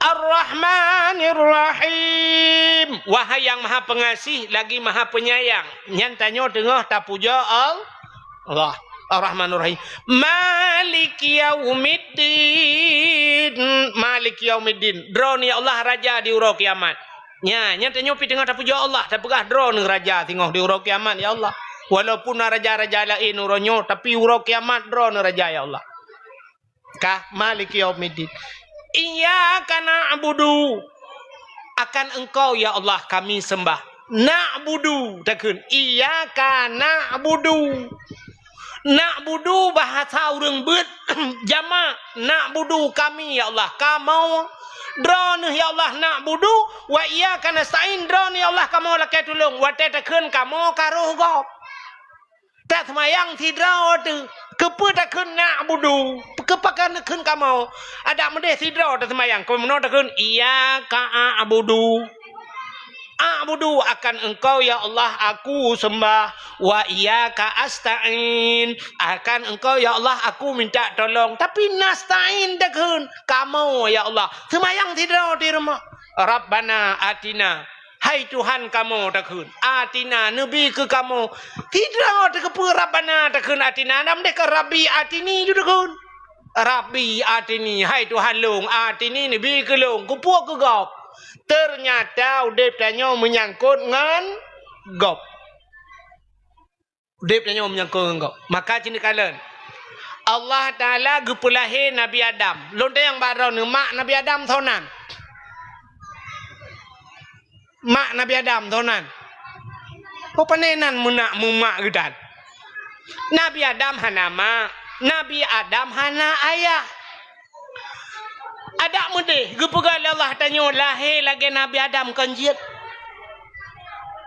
Ar-Rahmanir Rahim. Wahai yang Maha Pengasih lagi Maha Penyayang. Nyan tanyoe teungoh tapuja Allah. Allah. Ar-Rahmanur Rahim. Maliki yaumiddin. Maliki yaumiddin. Droeneuh ya Allah raja di uroe kiamat. Nya, nyan tanyoe pih teungoh tapuja Allah, tapeugah droeneuh raja singoh di uroe kiamat ya Allah. Walaupun na raja-raja laén uroe nyoe, tapi uroe kiamat droeneuh raja ya Allah. Ka, maliki yaumiddin. Iyyaka na'budu. Akan Engkau ya Allah kami sembah. Na'budu takheun. Iyyaka na'budu. Na'budu bahasa ureuëng beuet jamak. Na'budu kami ya Allah. Kamoe. Droeneuh ya Allah na'budu. Wa iyyaka nasta'in. Droeneuh ya Allah kamoe lakée tulông. Watée takheun kamoe ka roh gob. Taseumayang sidroe teuh, keupeue takheun na'budu? Keupeue ka neukheun kamoe? Adak meudeh sidroe taseumayang, keu meunoe takheun, "Iyyaka a'budu." A'budu akan Engkau ya Allah aku sembah, wa iyyaka asta'in, akan Engkau ya Allah aku minta tolong. Tapi nasta'in takheun, kamoe ya Allah. Seumayang sidroe di rumoh. Rabbana atina. Hai Tuhan kamoe takheun, atina neubi keu kamoe. Sidroe teuh keupeue Rabbana takheun atina, dan meudeh ka Rabbi atini ju takheun. Rabbi atini, hai Tuhan lôn, atini neubi keu lôn, keupeue keu gob. Teunyata udeb tanyoe meunyangkot ngon gob. Udeb tanyoe meunyangkot ngon gob. Maka cit neukalon. Allah Taala geupeulahé Nabi Adam. Lôn tanyong bak droeneuh, mak Nabi Adam soe nan? Mak Nabi Adam soe nan? Oh, pane nan meunak meumak geutan. Nabi Adam hana mak. Nabi Adam hana ayah. Adak meudeh geupeugah lé Allah tanyoe lahé lagée Nabi Adam kon jeuet.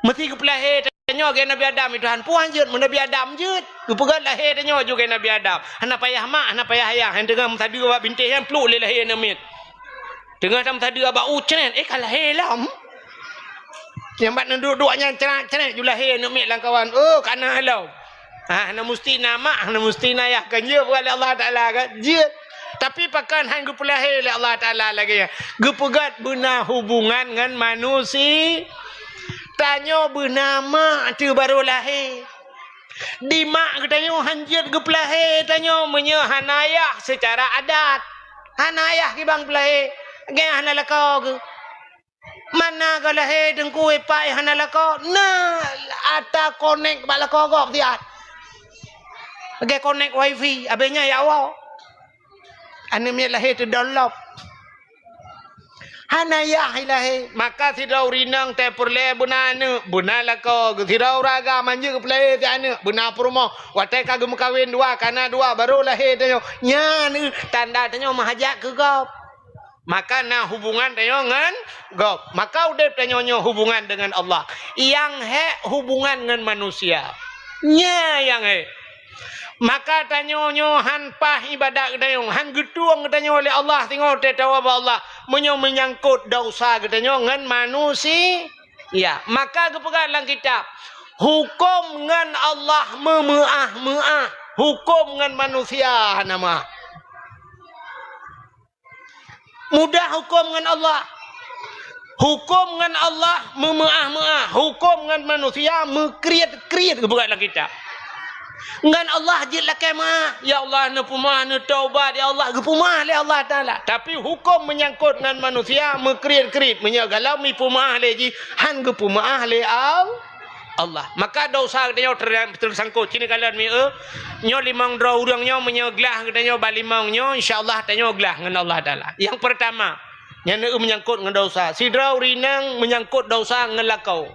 Meusti geupeulahé tanyoe lagée Nabi Adam, ya Tuhan. Puhan jeuet, meu Nabi Adam jeuet. Geupeugah lahé tanyoe ju lagée Nabi Adam. Hana payah mak, hana payah ayah. Nyang teungoh meusadeue bak bintéh nyan pluek lé lahé aneuk miet. Teungoh tameusadeue bak u cret, eh, ka lahé lom. Nyang bak neuduek-duek nyan cret-cret ju lahé aneuk miet lam kawan. Oh, ka na lom. Ha, hana musti na mak, hana musti na yah, kan jeuet bukan lé Allah Taala, kan? Jeuet. Tapi pakon han geupeulahé lé Allah Taala lagée nyan? Geupeugét beuna hubungan ngon manusia. Tanyoe beuna mak teuh barô lahé. Di mak geutanyoe han jeuet geupeulahé tanyoe meunyoe hana yah seucara adat. Hana yah kiban peulahé, geuh hana lakoe geuh. Mana ka lahé teungku ipak hana lakoe? Na ata konek bak lakoe gob siat. Lagée konek wifi, abéh nyan ya Allah. Aneuk miet lahé teudolop. Hana yah ilahé, maka sidroe ureuëng inong teupeureulee beuna aneuk, beuna lakoe, sidroe ureuëng agam manjeuet geupeulahé si aneuk, beuna peurumoh. Watée ka geumeukawen dua, kana dua, barô lahé tanyoe. Nyan tanda tanyoe meuhajat keu gob. Maka na hubungan tanyoe ngon gob. Maka udeb tanyoe nyoe hubungan deungon Allah. Nyang hék hubungan ngon manusia. Nyan nyang hék. Maka tanyoe nyoe han paih ibadat geutanyoe, han geutueng geutanyoe lé Allah singoh teuh tawoe bak Allah. Meunyoe meunyangkot desya geutanyoe ngon manusia, maka geupeugah lam kitab, huköm ngon Allah meumeuáh-meuáh, huköm ngon manusia hana meuáh. Mudah huköm ngon Allah. Huköm ngon Allah meumeuáh-meuáh, huköm ngon manusia meukriet-kriet geupeugah lam kitab. Ngon Allah jeuet lakée meuáh, ya Allah neupeumeuáh, neutaubat ya Allah, geupeumeuáh lé Allah Taala. Tapi huköm meunyangkot ngon manusia meukriet-kriet, meunyoe galom jipeumeuáh lé jih, han geupeumeuáh lé Allah. Allah. Maka dosa geutanyoe ter-, teusangkot. Cit neukalon mi, eh, nyoe limong droe ureuëng nyoe, meunyoe glah geutanyoe bak limong nyoe, insya Allah tanyoe glah ngon Allah Taala. Nyang peurtama, nyan meunyangkot ngon dosa. Sidroe ureuëng inong meunyangkot dosa ngon lakoe.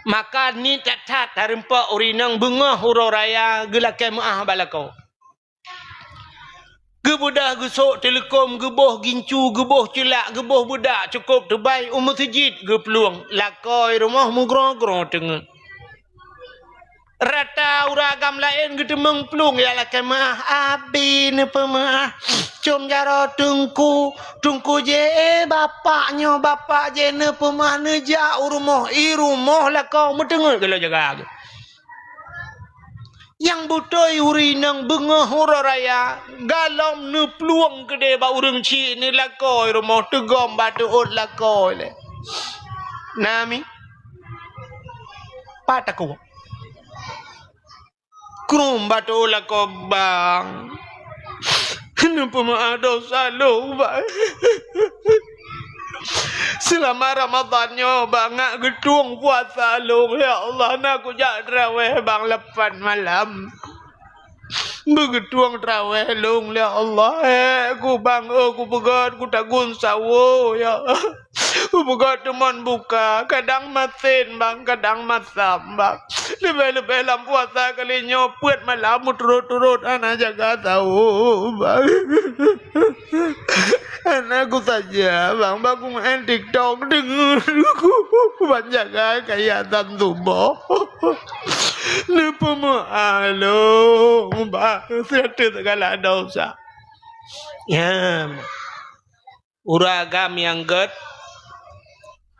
Maka niet that-that tarumpok ureuëng inong beungoh uroe raya geulakée meuáh bak lakoe. Geubeudah geusok teuleukom, geuboh gincu, geuboh ceulak, geuboh beudak cukôp teubai u meuseujid geuplueng, lakoe rumoh meugroe-groe teungeut. Rata ureuëng agam laén geuteumeung plueng, ya lakée meuáh, abi neupeumeuáh. Com jaroe teungku, teungku jih, eh, bapak nyoe, bapak jih neupeumeuáh, neujak u rumoh, i rumoh lakoe meuteungeut geulo jaga geuh. Nyang beutôi ureuëng inong beungoh uroe raya, galom neuplueng keudeh bak ureuëng chik, neulakoe rumoh, teugom bak teuôt lakoe lé. Nami, pat takue. Krum bak teuôt lakoe bang. Neupeumeuáh dosa lôn, bang. Seulama Ramadhan nyoe, bang, ngak geutueng puasa lôn, ya Allah, na kujak traweh, bang, lapan malam. Beugeutueng traweh lôn, ya Allah, eh, ku, bang, oh, kupeugét, kutagun sawoe, ya. Kupeugét teumon buka, kadang masen, bang, kadang masam, bang. Leubeh-leubeh lam puasa kali nyoe peuet malam meuturot-turot hana jaga sawoe, bang. Hana kusaja, bang, bang, kumeu'en TikTok deungon ku ban jaga kaya dan tuboh. Neupeumeuáh lôn, bang, siat teuk segala dosa. Ya. Ureuëng agam nyang gét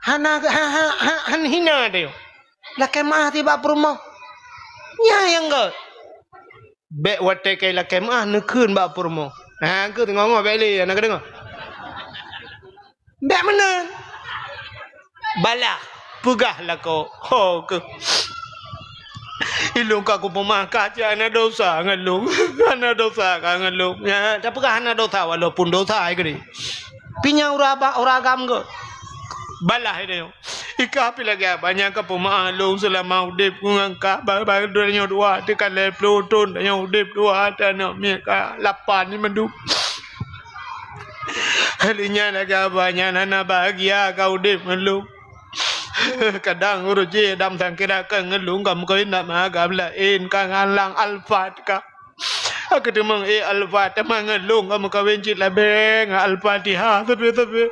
hana, ha, ha, ha, han hina teuh. Lakée meuáh tibak peurumoh. Nyan nyang gét. Bék watée kai lakée meuáh neukheun bak peurumoh. Ha, keu teungoh-ngoh bék lé, na kadeungoe. Bék meunan. Balah, peugah lakoe. Ho keuh. Ilôn ka kupeumeuáh ka cit hana dosa ngon lôn. Hana dosa ka ngon lôn. Ya, tapeugah hana dosa walaupun dosa ai keudeh. Pi nyang ureuëng aba-, ureuëng agam gét. Balah i tanyoe. Ika pi lagée abah nyang ka peumeuáh lôn seulama udeb ku ngon ka ba-, ba-, tanyoe dua teuka lhée ploh thon tanyoe udeb dua tanyoe miet ka lapan ni mandum. Hali nyan lagée abah nyan hana bahagia ka udeb ngon lôn. Kadang ureuëng jih dam sangkira ka ngon lôn ka meukawen na ma agam laén ka ngalang Alphard ka. Ka teumeung ék Alphard teuma ngon lôn ka meukawen cit labée ngon Al-Fatihah sabe-sabe.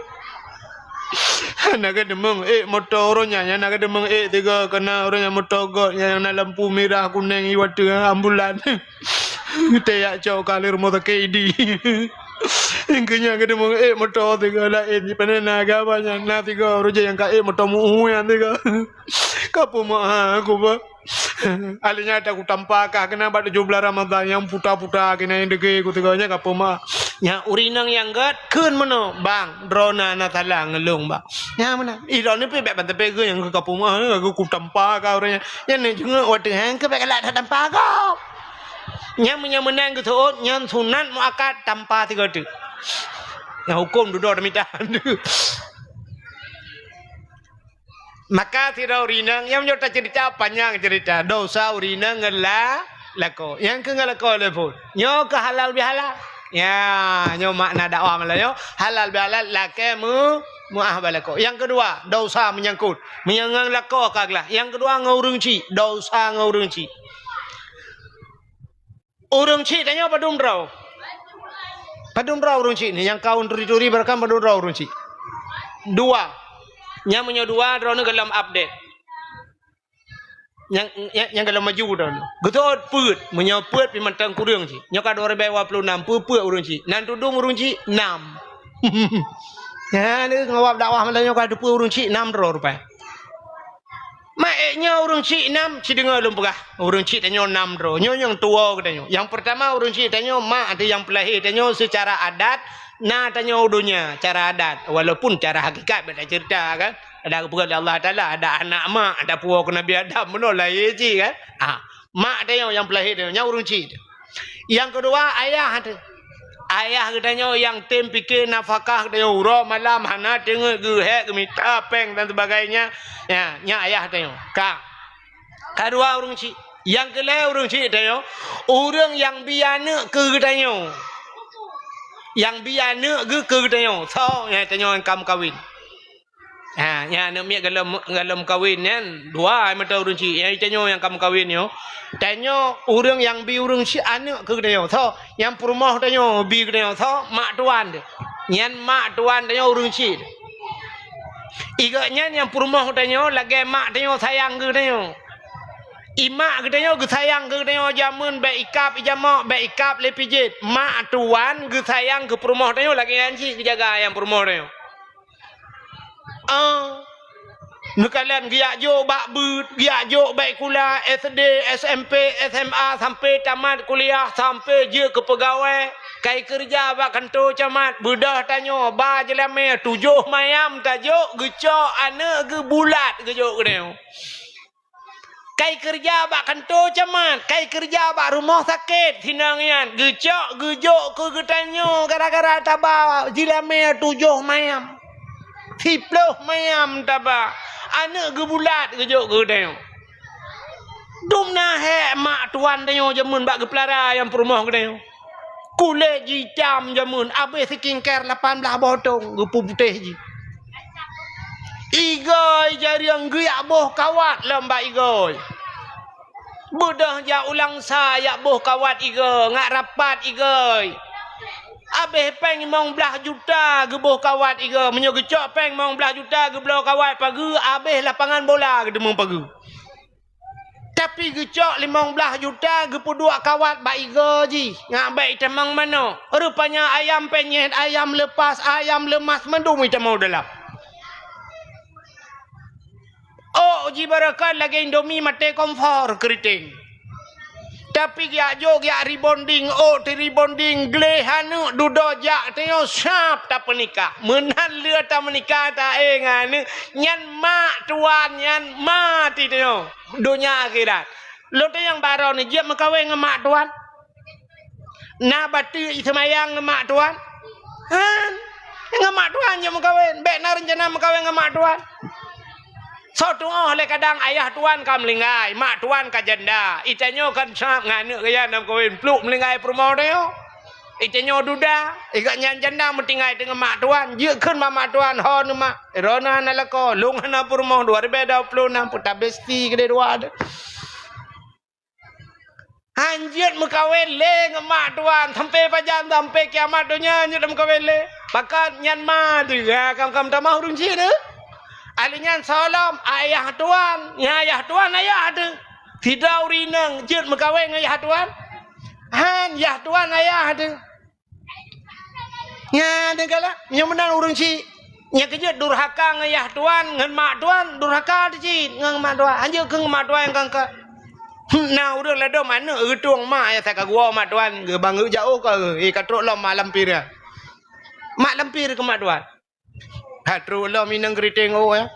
Hana ka teumeung ék moto ureuëng nyan, hana ka teumeung ék tiga keunan ureuëng nyan moto gét nyang na lampu mirah kuneng iwa teungoh ambulan. Teuyak cok ka lé rumoh sakét idi. Engkeu nyan ka teumeung ék moto tiga laén, jipeuna na agam nyan na tiga ureuëng jih nyang ka ék moto muhu nyan tiga. Ka peumeuáh ku ba. Akhirnya ada kutampa kah keunan bak tujoh blaih Ramadhan nyang puta-puta keunan nyang degé ku tiga nyan ka peumeuáh. Nyang ureuëng inong nyang gét kheun meunoe, "Bang, droeneuh na salah ngon lôn, Bang." Nyang meunan. Ih, droeneuh pih bék ban teupeu geuh nyang ka peumeuáh, ka kutampa kah ureuëng nyan. Nyan neuh jeungeuk watée han keu bék galak that tampa kah. Nyang meunyoe meunan geuseuôt nyan sunat muakkad tampa tiga teuk. Nyang huköm dudoe tamita. Maka sidroe ureuëng inong, nyang meunyoe taceurita panyang ceurita, dosa ureuëng inong ngon la-, lakoe. Nyang keu ngon lakoe lé phon. Nyoe keu halal bihalal. Ya, nyoe makna dakwah malam nyoe. Halal bihalal lakée meu-, meuáh bak lakoe. Nyang keudua, dosa meunyangkot. Meunyoe ngon lakoe ka glah. Nyang keudua ngon ureuëng chik, dosa ngon ureuëng chik. Ureuëng chik tanyoe padum droe? Padum droe ureuëng chik ni nyang kaun turi-turi barakan padum droe ureuëng chik? Dua. Nyang meunyoe dua droeneuh gohlom update. Nyang, nyang, nyang gohlom maju droeneuh. Geutôt peuet, meunyoe peuet pih mantong kureueng chik. Nyoe ka dua ribée dua puluh enam, peuet-peuet ureuëng chik. Nan tudum ureuëng chik nam. Nyan ngawab dakwah malam nyoe ka teupeue ureuëng chik nam droe rupai. Mak ék nyoe ureuëng chik nam, ci deungoe lôn peugah. Ureuëng chik tanyoe nam droe. Nyoe nyang tuwoe geutanyoe. Nyang peurtama ureuëng chik tanyoe mak ateueh nyang peulahé tanyoe seucara adat na tanyoe u donya cara adat. Walaupun cara hakikat bék taceurita kan. Ada geupeugah lé Allah Taala, ada anak mak, ada puwoe keu Nabi Adam, meunoe lahé cit kan. Ah, mak tanyoe nyang peulahé tanyoe, nyan ureuëng chik. Nyang keudua ayah teuh. Ayah geutanyoe nyang tem pike nafakah geutanyoe uroe malam, hana teungeut geuhek geumita péng dan sebagainya. Ya, nyan ayah tanyoe. Ka. Kadua ureuëng chik. Nyang keulhèe ureuëng chik tanyoe, ureuëng nyang bi aneuëk keu geutanyoe. Nyang bi aneuëk geu keu geutanyoe. Soe nyang tanyoe nyang ka meukawen. Ha, nyan aneuëk miet galom, galom kawen nyan, dua mantong ureuëng chik. Nyang tanyoe nyang ka meukawen nyoe. Tanyoe ureuëng nyang bi ureuëng chik aneuëk keu geutanyoe. Soe nyang peurumoh tanyoe, bi geutanyoe. Soe mak tuan teuh. Nyan mak tuan tanyoe ureuëng chik. Igeuh nyan nyang peurumoh tanyoe lagèe mak tanyoe sayang keu tanyoe. Imak geutanyoe geusayang keu geutanyoe jameun, bèk ikab ijamok, bèk ikab lé pijet. Mak tuan geusayang keu peurumoh tanyoe lagèe nyan cit geujaga nyang peurumoh tanyoe. Ah, neukalon geujak jok bak beuet, geujak jok bak sikula S D, S M P, S M A sampai tamat kuliah, sampai jeuet keu peugawai, kai keureuja bak kantô camat, beudôh tanyoe ba jeulamèe tujoh mayam tajok, geucok aneuëk geuh bulat geujok keunoe. Kai keureuja bak kantô camat, kai keureuja bak rumoh sakét, sinong nyan geucok geujok keu geutanyoe gara-gara taba jeulamèe tujoh mayam, siploh mayam taba, aneuëk geuh bulat geujok keu geutanyoe. Dum na hék mak tuan tanyoe jameun bak geupeulara nyang peurumoh geutanyoe. Kulét jih itam jameun, abéh skincare lapan blaih boh thôn geupeuputéh jih. Igôi jareueng geujak boh kawat lom bak igôi. Beudôh jak u Langsa jak boh kawat igôi, ngat rapat igôi. Abéh péng limong blaih juta geuboh kawat igôi. Meunyoe geucok péng limong blaih juta geubloe kawat pageue, abéh lapangan bola geuteumeung pageue. Tapi geucok limong blaih juta geupeuduek kawat bak igôi jih, ngat bèk itamong manok. Rupanya ayam penyet, ayam lepas, ayam leumas mandum itamong dalam. Ôk jih barokon lagèe Indomie maté kompor keuriteng. Tapi geujak jok geujak rebonding, ôk teurebonding, gleh aneuëk dudoe jak tanyoe sab tapeunikah. Meunan lheueh tameunikah taéh ngon aneuëk, nyan mak tuan, nyan ma ti tanyoe. Donya akhirat. Lôn tanyong baroe nyoe jeuet meukawen ngon mak tuan? Na bateuk iseumayang ngon mak tuan? Han. Ngon mak tuan jeuet meukawen. Bèk na reuncana meukawen ngon mak tuan. Soe tuoh lé kadang ayah tuan ka meuninggai, mak tuan ka janda. Itanyoe kan sab ngon aneuëk gaya nam kawen pluek meuninggai peurumoh tanyoe. Itanyoe duda, igeuh nyan janda meutinggai teungoh mak tuan. Jeuet kheun bak mak tuan, "Ho neuh mak, droeneuh hana lakoe, lôn hana peurumoh dua ribèe dua ploh nam peutabesti keudeh dua deuh." Han jeuet meukawen lé ngon mak tuan, sampai pajan, sampai kiamat donya jeuet meukawen lé. Pakon nyan ma teuh, ha, kam-kam tamah ureuëng chik teuh. Ahli nyan soe lom, ayah tuan, nyan ayah tuan ayah teuh. Sidroe ureuëng inong jeuet meukawen ngon yah tuan. Han, yah tuan ayah teuh. Nyan teuh galak, nyoe meunan ureuëng chik. Nyang keujeuet durhaka ngon yah tuan, ngon mak tuan, durhaka teuh cit ngon mak tuan. Hanjeuet keu ngon mak tuan nyang kangka. Na ureuëng ladôm aneuëk geutueng mak, ya, saka geuwoe mak tuan, geubang geujaôh ka, eh, ka trok lom mak lampir, ya. Mak lampir keu mak tuan. Ka trok lom inong keuriteng, oh, ya.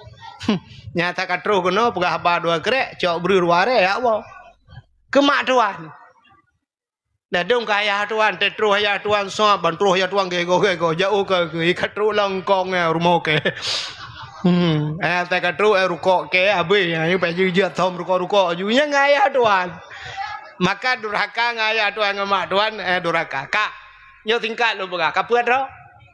Nyata ka trok keunoe peugah haba dua krek, cok breueh dua rèe, ya Allah. Keu mak tuan. Ladôm keu ayah tuan, teutroh ayah tuan sab, ban troh ayah tuan gego-gego, jaôh ka, ka, ka trok lam kong, ya, rumoh kèe. Hmm, eh, ta ka trok, eh, rukok kèe, abéh, ya, nyoe payah jeuet thom rukok-rukok ju, nyan ngon ayah tuan. Maka durhaka ngon ayah tuan ngon mak tuan, eh, durhaka. Ka. Nyoe singkat lôn peugah, ka peuet droe.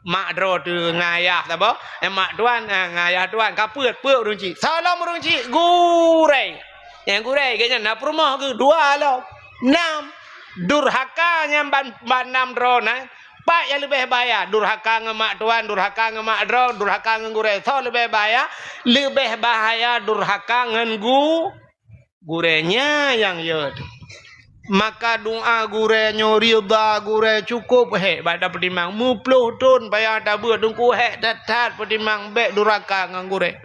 Mak droe teuh ngon ayah saboh, eh, mak tuan, eh, ngon ayah tuan, ka peuet, peuet ureuëng chik. Soe lom ureuëng chik, gurèe. Nyang gurèe geuh nyan na peurumoh geuh dua lom. Nam. Durhaka nyan ban, ban nam droe nyan. Pat nyang leubeh bahaya, durhaka ngon mak tuan, durhaka ngon mak droe, durhaka ngon gurèe. Soe leubeh bahaya? Leubeh bahaya durhaka ngon gu-, gurèe nyan nyang yö teuh. Maka doa gurèe nyoe, ridha gurèe cukôp hék bak tapeutimang. Meuploh thon payah tabeuet teungku hék that-that peutimang, bèk durhaka ngon gurèe.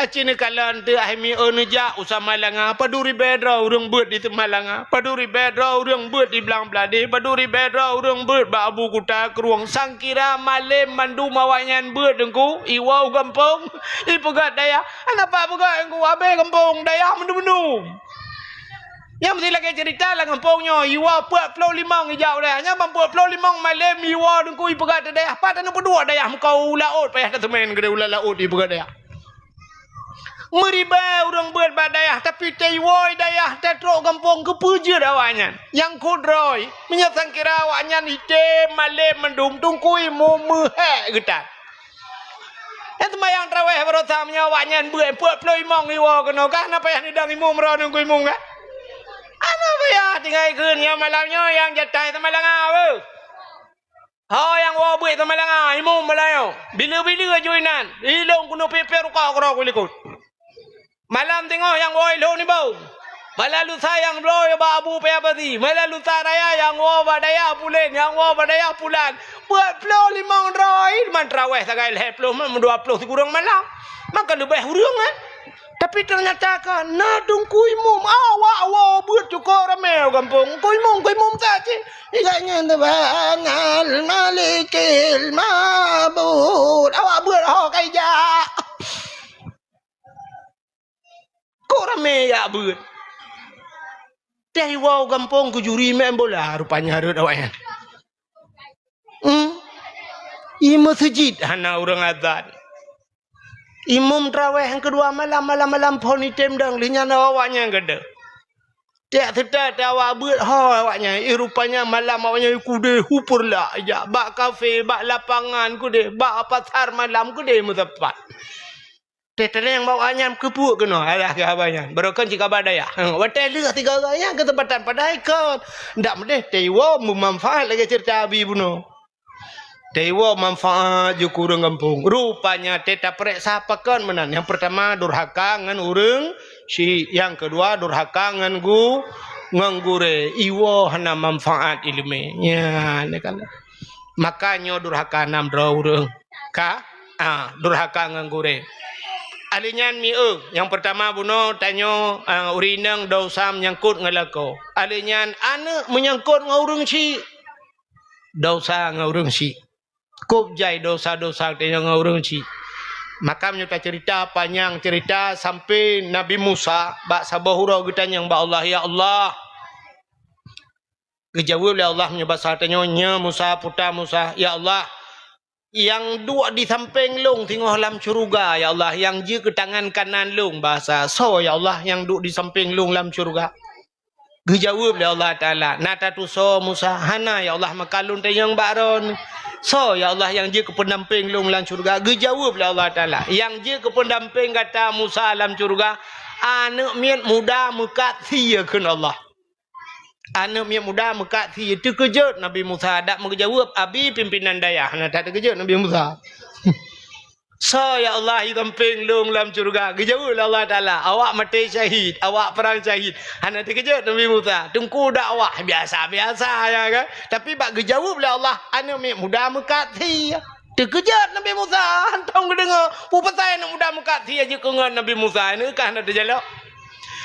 Aci neukalon teuh hai mi eu neujak u Samalanga, padum ribèe droe ureuëng beuet di Samalanga, padum ribèe droe ureuëng beuet di Blang Bladeh, padum ribèe droe ureuëng beuet bak Abu Kuta Krueng. Sangkira malém mandum awaknyan beuet teungku, iwoe u gampông, ipeugöt dayah. Hana pat peugöt teungku, abéh gampông, dayah mandum-mandum. Nyang meusti lagée ceurita lam gampông nyoe, iwoe peuet ploh limong ijak u dayah. Nyan ban peuet ploh limong malém iwoe Teungku ipeugah teuh dayah. Pat taneuk peuduek dayah muka u laôt, payah taseumén keudeh u laôt ipeugah dayah. Meuribée ureuëng beuet bak dayah, tapi teuiwoe dayah tatrok gampông keupeue jeuet awaknyan. Nyang kudroe, meunyoe sangkira awaknyan item malém mandum Teungku imum meuhek geutan. Nyang seumayang traweh barosa meunyoe awaknyan beuet peuet ploh limong iwoe keunoe, ka hana payah nidang imum, meurah Teungku imum ka? Hana payah, tinggai kheun nyoe malam nyoe nyang jatai seumalanga beuh. Ho nyang woe beuet seumalanga, imum balayoe. Bila-bila aju inan, ilong keunoe pipér uka keudroe kulikot. Malam teungoh nyang woe ilong nibau. Malam lusa nyang bloe bak Abu Paya Basi. Malam lusa raya nyang woe bak dayah pulen, nyang woe bak dayah pulan. Peuet ploh limong droe, man traweh sagai lhée ploh, man dua ploh sikureueng malam. Maka leubeh ureuëng, eh. Tapi teunyata ka na Teungku imum, awak woe beuet cukôp ramé u gampông. Teungku imum, Teungku imum sa cit. Igai nyan teubangal malikil mabud. Awak beuet ho ka ijak. Kok ramé jak beuet. Teuh iwoe u gampông keujuri main bola rupanya rot awaknyan. Hmm. I meuseujid hana ureuëng azan. Imum traweh nyang keudua malam, malam-malam phon item dong, lheueh nyan awaknyan geude. Tiak seutat awak beuet ho awaknyan, i rupanya malam awaknyan kudeh u Peureulak ijak, bak kafe, bak lapangan kudeh, bak pasar malam kudeh meusapat. Teuh teunang bak awaknyan keupeue keunoe, alah keu haba nyan. Barokon cit kaba dayah. Watée lheueh tiga orang nyan keuseumpatan padahai kon. Ndak meudeh teuiwoe meumanfaat lagée ceurita Abi bunoe. Teuiwoe manfaat jeuet keu ureuëng gampông. Rupanya teuh tapareksa pakon meunan. Nyang peurtama durhaka ngon ureuëng syik, nyang keudua durhaka ngon gu-, ngon gurée. Iwoe hana manfaat iéleumé. Nyan kan. Maka nyoe durhaka nam droe ureuëng. Ka? Ah, durhaka ngon gurée. Aleuh nyan mieu, nyang peurtama bunoe tanyoe, ah, ureuëng inong desya meunyangkot ngon lakoe. Aleuh nyan aneuëk meunyangkot ngon ureuëng syik. Desya ngon ureuëng syik. Kôb jai desya-desya geutanyoe ngon ureuëng syik. Maka meunyoe taceurita panyang ceurita sampai Nabi Musa bak saboh uroe geutanyong bak Allah, "Ya Allah." Geujaweueb lé Allah meunyoe basa tanyoe, "Nyoe Musa, puta Musa, ya Allah, nyang duek di sampéng lôn singoh lam syeuruga, ya Allah, nyang jeuet keu tangan kanan lôn." Basa, "Soe, ya Allah, nyang duek di sampéng lôn lam syeuruga?" Geujaweueb lé Allah Taala, "Na tatusoe Musa?" "Hana, ya Allah, maka lôn tanyong bak droeneuh." "Soe, ya Allah, nyang jeuet keu peundampéng lôn lam syeuruga?" Geujaweueb lé Allah Taala, "Nyang jeuet keu peundampéng gata Musa lam syeuruga, aneuëk miet muda meukat sie," kheun Allah. Aneuëk miet muda meukat sie. Teukeujot Nabi Musa, dak meugeujaweueb, "Abi pimpinan dayah." Hana that teukeujot Nabi Musa. "Soe, ya Allah, i sampéng lôn lam syeuruga?" Geujaweueb lé Allah Taala, "Awak maté syahid, awak prang syahid." Hana teukeujot Nabi Musa. Teungku dakwah biasa-biasa, ya kan? Tapi bak geujaweueb lé Allah, aneuëk miet muda meukat sie. Teukeujot Nabi Musa, hantom geudeungoe, peue pasai aneuëk muda meukat sie jeuet keu ngon Nabi Musa, nyan ka hana teujalok.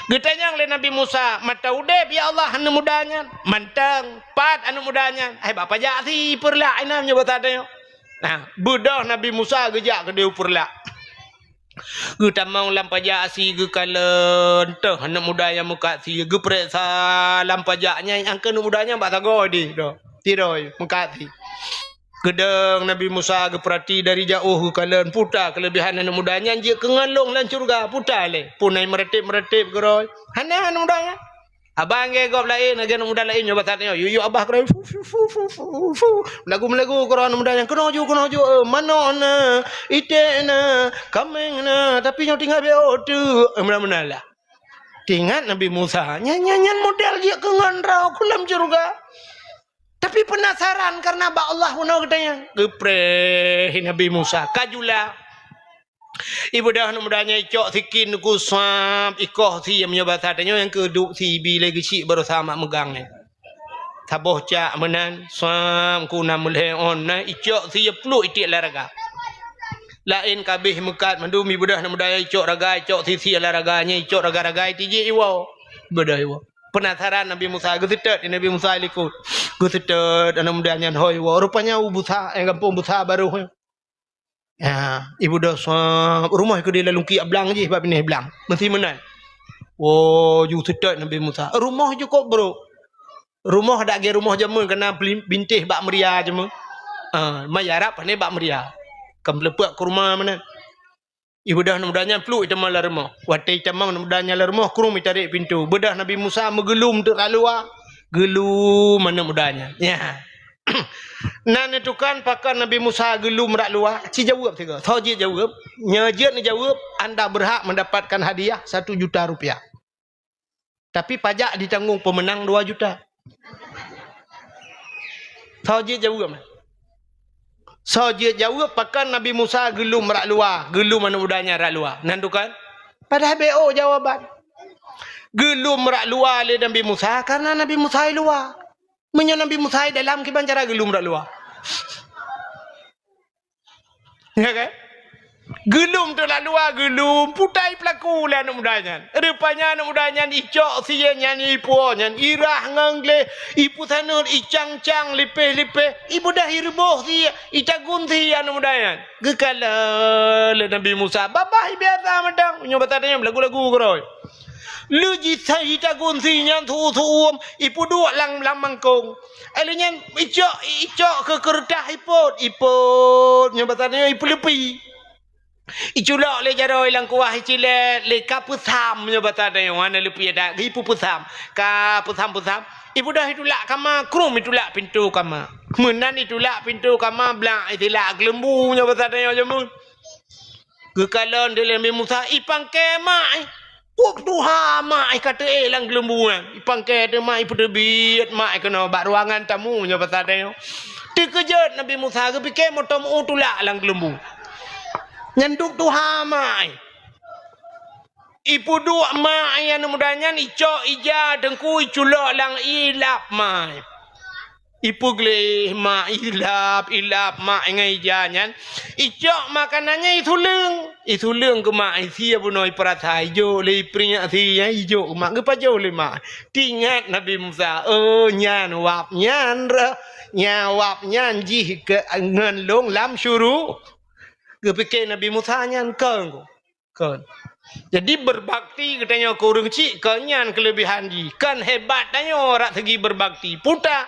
Geutanyong lé Nabi Musa, "Mantong udeb, ya Allah, aneuëk muda nyan?" "Mantong." "Pat aneuëk muda nyan?" "Hai, bak pajak sie i Peureulak inan nyoe basa tanyoe." Nah, beudôh Nabi Musa geujak keudeh u Peureulak. Geutamong lam pajak sie geukalon, teuh aneuëk muda nyang meukat sie, geupareksa lam pajak nyan, nyang keu aneuëk muda nyan bak sagoe deh, doh. Sidroe meukat sie. Geudong Nabi Musa geupeurati dari jiôh geukalon, puta keuleubihan aneuëk muda nyan jeuet keu ngon lôn lam syeuruga, puta lé. Pun ai meuratéb-meuratéb keudroe. Hana aneuëk muda nyan. Abang lagée gob laén, lagée aneuëk muda laén nyoe basa tanyoe. Yue-yue abah keudroe, fu, fu, fu. Meulagu-meulagu keudroe aneuëk muda nyan. Keunoe ju, keunoe ju, eh, manok na, iték na, kaméng na, tapi nyoe tinggai beu teuk. Eh, meunan-meunan lah. Teuingat Nabi Musa, nyan, nyan, nyan model jeuet keu ngon droe keu lam syeuruga. Tapi peunasaran kareuna bak Allah bunoe geutanyoe. Geupreh Nabi Musa, ka jula. Ibeudôh aneuëk muda nyan icok sikin Teungku, sab, ikoh sie, meunyoe basa tanyoe nyang keuduek sie, ibi lé geuchik baroesa mak meugang nyan. Saboh cak meunan, sab, Teungku, na meulhée ôn, na icok sie pluek itiek lam raga. Laén ka abéh meukat mandum, ibeudôh aneuëk muda nyan icok raga, icok sie-sie lam raga nyan, icok raga-raga, itijék iwoe. Ibeudôh iwoe. Peunasaran Nabi Musa, geuseutôt Nabi Musa i likot. Geuseutôt aneuëk muda nyan, hôi iwoe. Rupanya u busa, eh, gampông busa barôh nyan. Ya, ibeudôh sab, rumoh keudeh lam lungkiek blang jih bak binéh blang. Meusi meunan. Woe, ju seutôt Nabi Musa. Rumoh jukôb brôk. Rumoh dak lagèe rumoh jameun, ka na bli-, bintéh bak meuria jameun. Ah, ma Arab pane bak meuria. Kon peuleupok keu rumoh meunan. Ibeudôh aneuk muda nyan pluek itamong lam rumoh. Watèe itamong aneuk muda nyan lam rumoh, krueng itarek pintoe. Beudôh Nabi Musa meugeulom teuk lam luwa, geulom aneuk muda nyan. Nya. Na neutukan pakon Nabi Musa geulom lam luwa, ci jaweueb sigoe. Soe jeuet jaweueb? Nyoe jeuet neujaweueb, anda berhak mendapatkan hadiah satu juta rupiah. Tapi pajak ditanggong pemenang dua juta. Soe jeuet jaweueb? Soe jeuet jaweueb pakon Nabi Musa geulom lam luwa, geulom aneuk muda nyan lam luwa? Na neutukan? Padahai beu jawaban. Geulom lam luwa lé Nabi Musa karena Nabi Musa i luwa. Meunyoe Nabi Musa i dalam, kiban cara geulom lam luwa? Ya kan? Geulom teuk lam luwa, geulom, putai peulaku lé aneuk muda nyan. Rupanya aneuk muda nyan icok sie nyan, ipuwoe nyan, irah ngon gleh, ipeusaneut, icang-cang, lipéh-lipéh, ibeudôh, ireubôh sie, itagun sie aneuk muda nyan. Geukalon lé Nabi Musa, babah biasa mantong, nyoe basa tanyoe lagu-lagu keurôi. Lheueh jisai tagun sie nyan seuuem-seuuem, ipeuduek lam, lam mangkông. Lheueh nyan icok, icok keu keureutah ipôt, ipôt, nyoe basa tanyoe ipeuleupi. Iculok lé jaroe lam kuah, icilét lé ka peusam, nyoe basa tanyoe hana leupi adat, ipeupeusam. Ka peusam-peusam, ibeudôh itulak kama, krueng itulak pintoe kama. Meunan itulak pintoe kama, blang itilak keuleumbu, nyoe basa tanyoe jameun. Geukalon lé Nabi Musa, ipangke mak, eh. Kok tuha mak, eh, ka teuéh lam keuleumbu nyan. Ipangke teuma, ipeuteubiet mak, eh, keunoe bak ruangan tamu, nyoe basa tanyoe. Teukeujot Nabi Musa, geupike meuteumeu tulak lam keuleumbu. Nyan duek tuha mak, eh. Ipeuduek mak, eh, aneuk muda nyan, icok ija teungku, iculok lam ié, ilap mak, eh. Ipeugleh mak, ilap, ilap mak ngon ija nyan. Icok makanan nyan isuleueng. Isuleueng keu mak, isi bunoe ipeurasa, ijok lé ipeuingat sie nyan, ijok keu mak, geupajoh lé mak. Teuingat Nabi Musa, "Oh, nyan wab nyan reuh, nyan wab nyan jih keu ngon lôn lam syuru-" Geupike Nabi Musa nyan kon. Kon. Jadi, berbakti geutanyoe keu ureueng chik, kon nyan keuleubehan jih. Kon hebat tanyoe rot segi berbakti. Peue ta?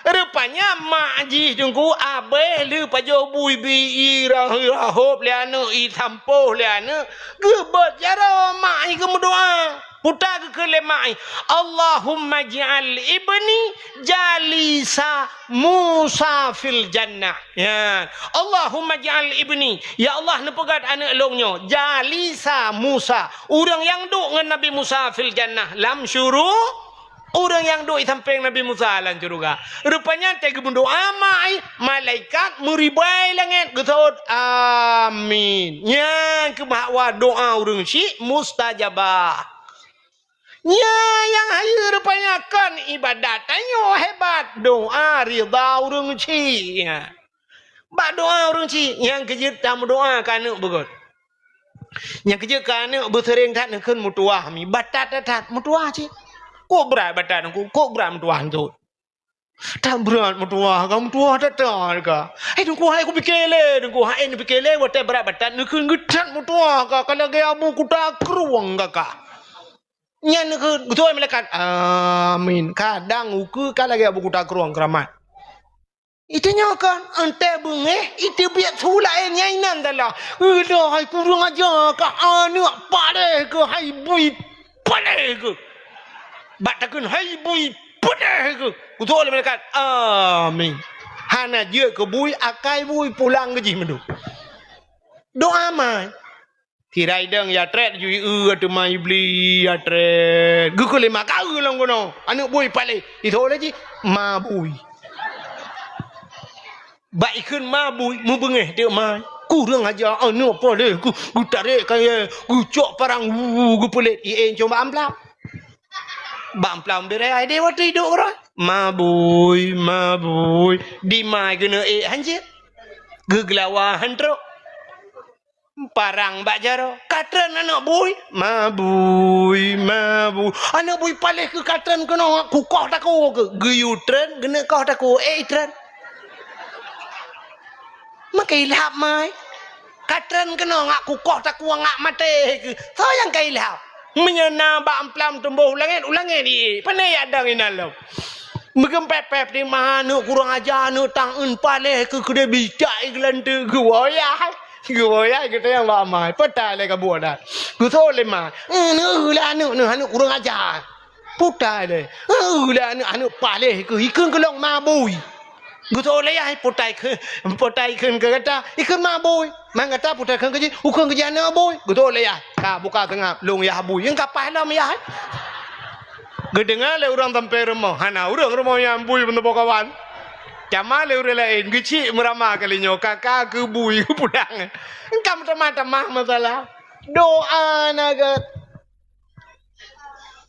Rupanya mak jih teungku abéh lheueh pajoh bui bi i ra-, rahop lé aneuk, isampôh lé aneuk, geubeuet jaroe mak i geumeudoa. Peue ta geukheun lé mak i, "Allahumma ij'al ibni jalisa Musa fil jannah." Ya. "Allahumma ij'al ibni," ya Allah, neupeugét aneuk lôn nyoe, "jalisa Musa," ureueng nyang duek ngon Nabi Musa, "fil jannah," lam syuru-, ureueng nyang duek i sampéng Nabi Musa lam syeuruga. Rupanya watèe geumeudoa mak i, malaikat meuribai langét geuseuôt, "Amin." Nyan keuh bahwa doa ureueng chik mustajabah. Nyan nyang hayeue rupanya kon ibadat tanyoe hebat, doa ridha ureueng chik. Bak doa ureueng chik, nyang keujeuet tameudoa keu aneuk beugöt. Nyang keujeuet keu aneuk beuseuréng that neukheun meutuwah mi, batat that meutuwah cit. Kok brat batat ngon ku, kok brat meutuwah ngon ku. That brat meutuwah ka, meutuwah that-that ka. Hai Teungku, hai kupike lé, Teungku, hai nipike lé, watèe brat batat neukheun geuthat meutuwah ka, ka lagèe abu kuta krueng ka ka. Nyan neukheun, geutôi malaikat, "Amin." Kadang ukeue ka lagèe abu kuta krueng keuramat. Iteunyoe kan, entèe beungéh, iteubiet su laén nyang inan dalam. Alah, hai kureueng aja ka, aneuk paléh keuh, hai bui paléh keuh. Bak takheun, hai bui paléh keuh. Geutôi lé malaikat, "Amin." Hana jeuet keu bui, akai bui pulang keu jih mandum. Doa mai. Sira idong ya trét ju ieu teuma iblis ya trét. Geukheun lé mak, "Ka eu lom keunoe, aneuk bui paléh." Itôh lé jih, "Ma bui." Bak ikheun ma bui, meubeungéh teuk ma. Kureueng aja, aneuk paléh, geu-, geutarek kayèe, geucok parang, wu, geupeulet, ié cong bak amplam. Bak amplam beuré ai deh watèe iduek keudroe. "Ma bui, ma bui." Di ma keuneuk ék hanjeuet. Geugeulawa han trok. Parang bak jaroe, "Ka treun aneuk bui?" "Ma bui, ma bui." "Aneuk bui paléh keuh ka treun keunoe, kukoh takue keuh." Geuyue treun, geuneuk koh takue, éh treun. Meukeulab mai. "Ka treun keunoe, ngak kukoh takue, ngak maté keuh." Soe nyang ka ilab? Meunyoe na bak amplam tumboh u langét, u langét ie. Pane yak dang inan lom. Meugeum pép-pép di ma aneuk kurang aja, aneuk tang eun paléh keu keudeh bijak i geulanteuk geuwoe yah. Geuwoe yah geutanyong bak ma, "Peue tai lé kabuet dah?" Geuseuôt lé ma, "Eun, eun lé aneuk neuh, aneuk kurang aja." Peue tai lé. "Eun lé aneuk, aneuk paléh keu ikheun keu lôn ma bui." Geuseuôt lé yah, "Peue tai kheun, peue tai kheun keu gata?" "Ikheun ma bui." "Man gata peue tai kheun keu jih?" "Ukheun keu jih aneuk bui." Geuseuôt lé yah. Ka buka teungab, lôn yah bui. Nyang ka paih lom yah. Geudeungoe lé ureuëng sampéng rumoh, hana ureuëng rumoh nyan bui meuneuboh kawan. Cama lé ureuëng laén, geuchik meurama kali nyoe, ka-ka keu bui, keu pulang. Engka meutamah-tamah masalah. Doa na gét.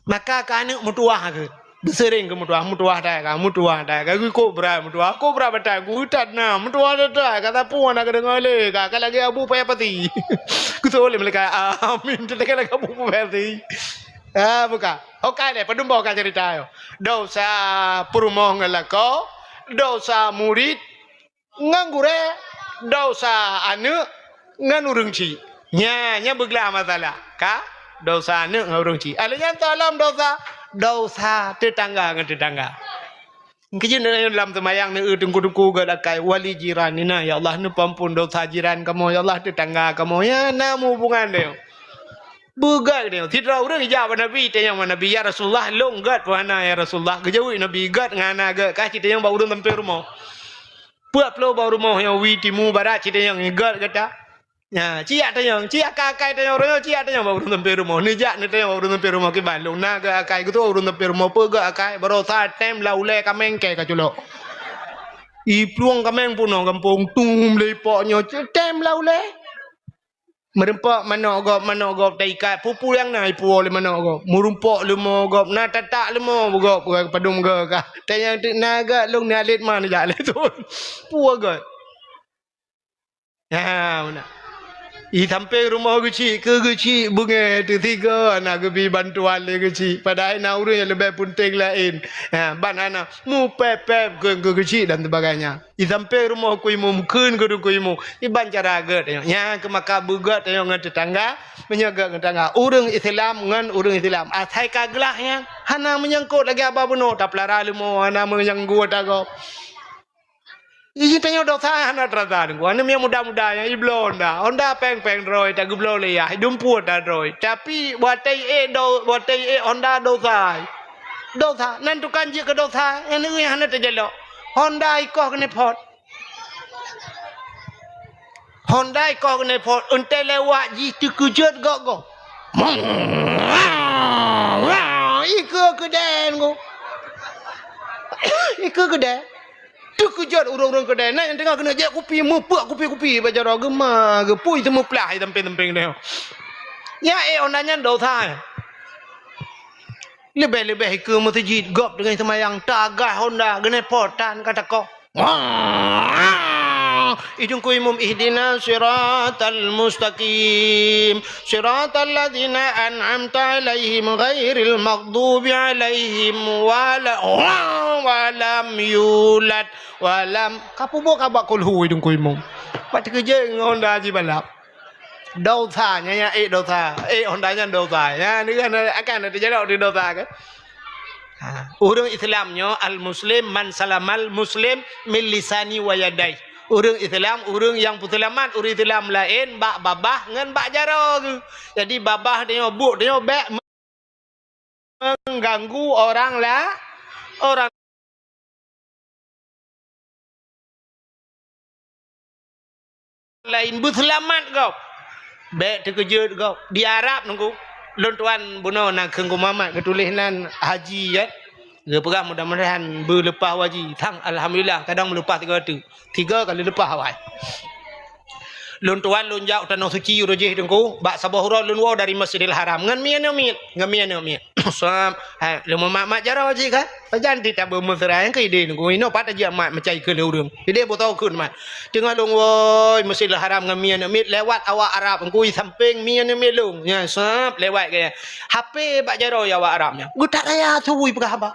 Maka ka aneuk meutuwah gét. Beuseuréng keu meutuwah, meutuwah that ka, meutuwah that ka. Geukobra meutuwah, kobra batai geutat na, meutuwah that ka, sapeue na geudeungoe lé ka, ka lagée abu payah pati. Geuseuôt lé malaikat, amin, teudeungoe lagée abu payah pati. Ah, buka. Okai deh, padum boh ka cerita yo. Dosa peurumoh ngon lakoe, dosa murit ngon gurée, dosa aneuk ngon ureuëng chik. Nya, nya beuglah masalah. Ka? Dosa aneuk ngon ureuëng chik. Alèh nyan tolom dosa, dosa teutangga ngon teutangga. Keujeuet lam seumayang neueu teungku-teungku gét akai, wali jiran nina, "Ya Allah, neupeuampon dosa jiran kamoe, ya Allah, teutangga kamoe." Ya, na hubungan deh. Beugét deh. Sidroe ureuëng ijak bak Nabi, tanyong bak Nabi, "Ya Rasulullah, lôn gét peue hana, ya Rasulullah?" Geujaweueb Nabi, "Gét ngon hana gét, ka cit tanyong bak ureuëng sampéng rumoh." Peuet ploh bak rumoh nyang wie timu barat cit tanyong, "Gét gata?" Nya, ciyak tanyong, ciyak akai-akai tanyong, roh nyoe ciyak tanyong bak ureuëng sampéng rumoh. Neujak neutanyong bak ureuëng sampéng rumoh kiban lôn. Na gét akai, geutôh ureuëng sampéng rumoh, peue gét akai, barosa tem lam ulée kaméng kée ka culok. Iplueng kaméng peunoh gampông, tum lé ipok nyoe, tem lam ulée. Meureumpok manok gob, manok gob taikat, peue-peue nyang na ipuwoe lé manok gob. Meureumpok leumo gob, na tatak leumo gob, padum gob ka. Tanyong teuk na gét lôn ni alet ma neujak lé thon. Peue gét. Ha, meunan. I sampéng rumoh geuchik, keu geuchik beungéh teuh sigoe na geubi bantuan lé geuchik. Padahai na ureuëng nyang leubeh peunteng laén. Ha, ban hana mupép-pép keu, keu geuchik dan sebagainya. I sampéng rumoh Teungku Imum, kheun keu Teungku Imum. Iban cara gét nyoe. Nyan keuh maka beugét nyoe ngon teutangga, meunyoe gét ngon teutangga. Ureuëng Islam ngon ureuëng Islam. Asai ka glah nyan, hana meunyangkot lagée haba bunoe, tapeulara leumo, hana meuganggu ata gob. Iji tanyoe dosa hana teurasa deungoe. Aneuk miet muda-muda nyang ibloe Honda. Honda péng-péng droe, tageubloe lé yah, idum pue ta droe. Tapi watée ék do, watée ék Honda dosa. Dosa, nan tukang jeuet keu dosa, nyan ureuëng hana teujalok. Honda ikoh keuneuk phot. Honda ikoh keuneuk phot, euntée lewat jih teukeujot gob-gob. Ikeue keudée ngon. Ikeue keudée. Teukeujot ureuëng-ureuëng keudée. Na nyang teungoh keuneuk jép kupi, meupeuk kupi-kupi bak jaroe geuma, geupui teumeuplah di sampéng-sampéng deh. Nyan ék Honda nyan dosa. Leubeh-leubeh ikeue meuseujid gob teungoh seumayang, tagah Honda, geuneuk phot tan ka takoh. Wah! Idong ku imum, "Ihdinas siratal mustaqim, siratal ladzina an'amta 'alaihim ghairil maghdubi 'alaihim wala-, wah, walam yulad, walam," ka peubuet ka bak kulhu idong ku imum. Pat teukeujot ngon Honda jibalap. Dosa, nyan, nyan ék dosa. Ék Honda nyan dosa. Nyan, nyan akan teujalok di dosa kan? Ha, ureuëng Islam nyoe al-muslim man salamal muslim min lisani wa yadai. Ureuëng Islam, ureuëng nyang peuseulamat ureuëng Islam laén bak babah ngon bak jaroe geuh. Jadi babah tanyoe, buet tanyoe bék mengganggu orang la-, orang laén, beuseulamat gob. Bék teukeujot gob. Di Arab nunggu, lôn tuan bunoe na kheun ku Muhammad geutuléh nan haji, ya. Geupeugah mudah-mudahan beuleupah haji. Sang alhamdulillah, kadang meuleupah tiga teuk. Tiga kali leupah awai. Lôn tuan lôn jak u Tanoh Suci uroe jih teungku, bak saboh uroe lôn woe dari Masjidil Haram ngon miet aneuk miet, ngon miet aneuk miet. Sab, hai, lôn mat-mat jaroe jih kan. Pajan di tabu meusra nyang keu idéh nunggu inoe pat tajak mat macai keu lé ureuëng. Idéh beutoe kheun mat. Teungoh lôn woe Masjidil Haram ngon miet aneuk miet lewat awak Arab ngui sampéng miet aneuk miet lôn. Nya sab lewat gaya. H P bak jaroe awak Arab nyan. Geutak raya subui peugah haba.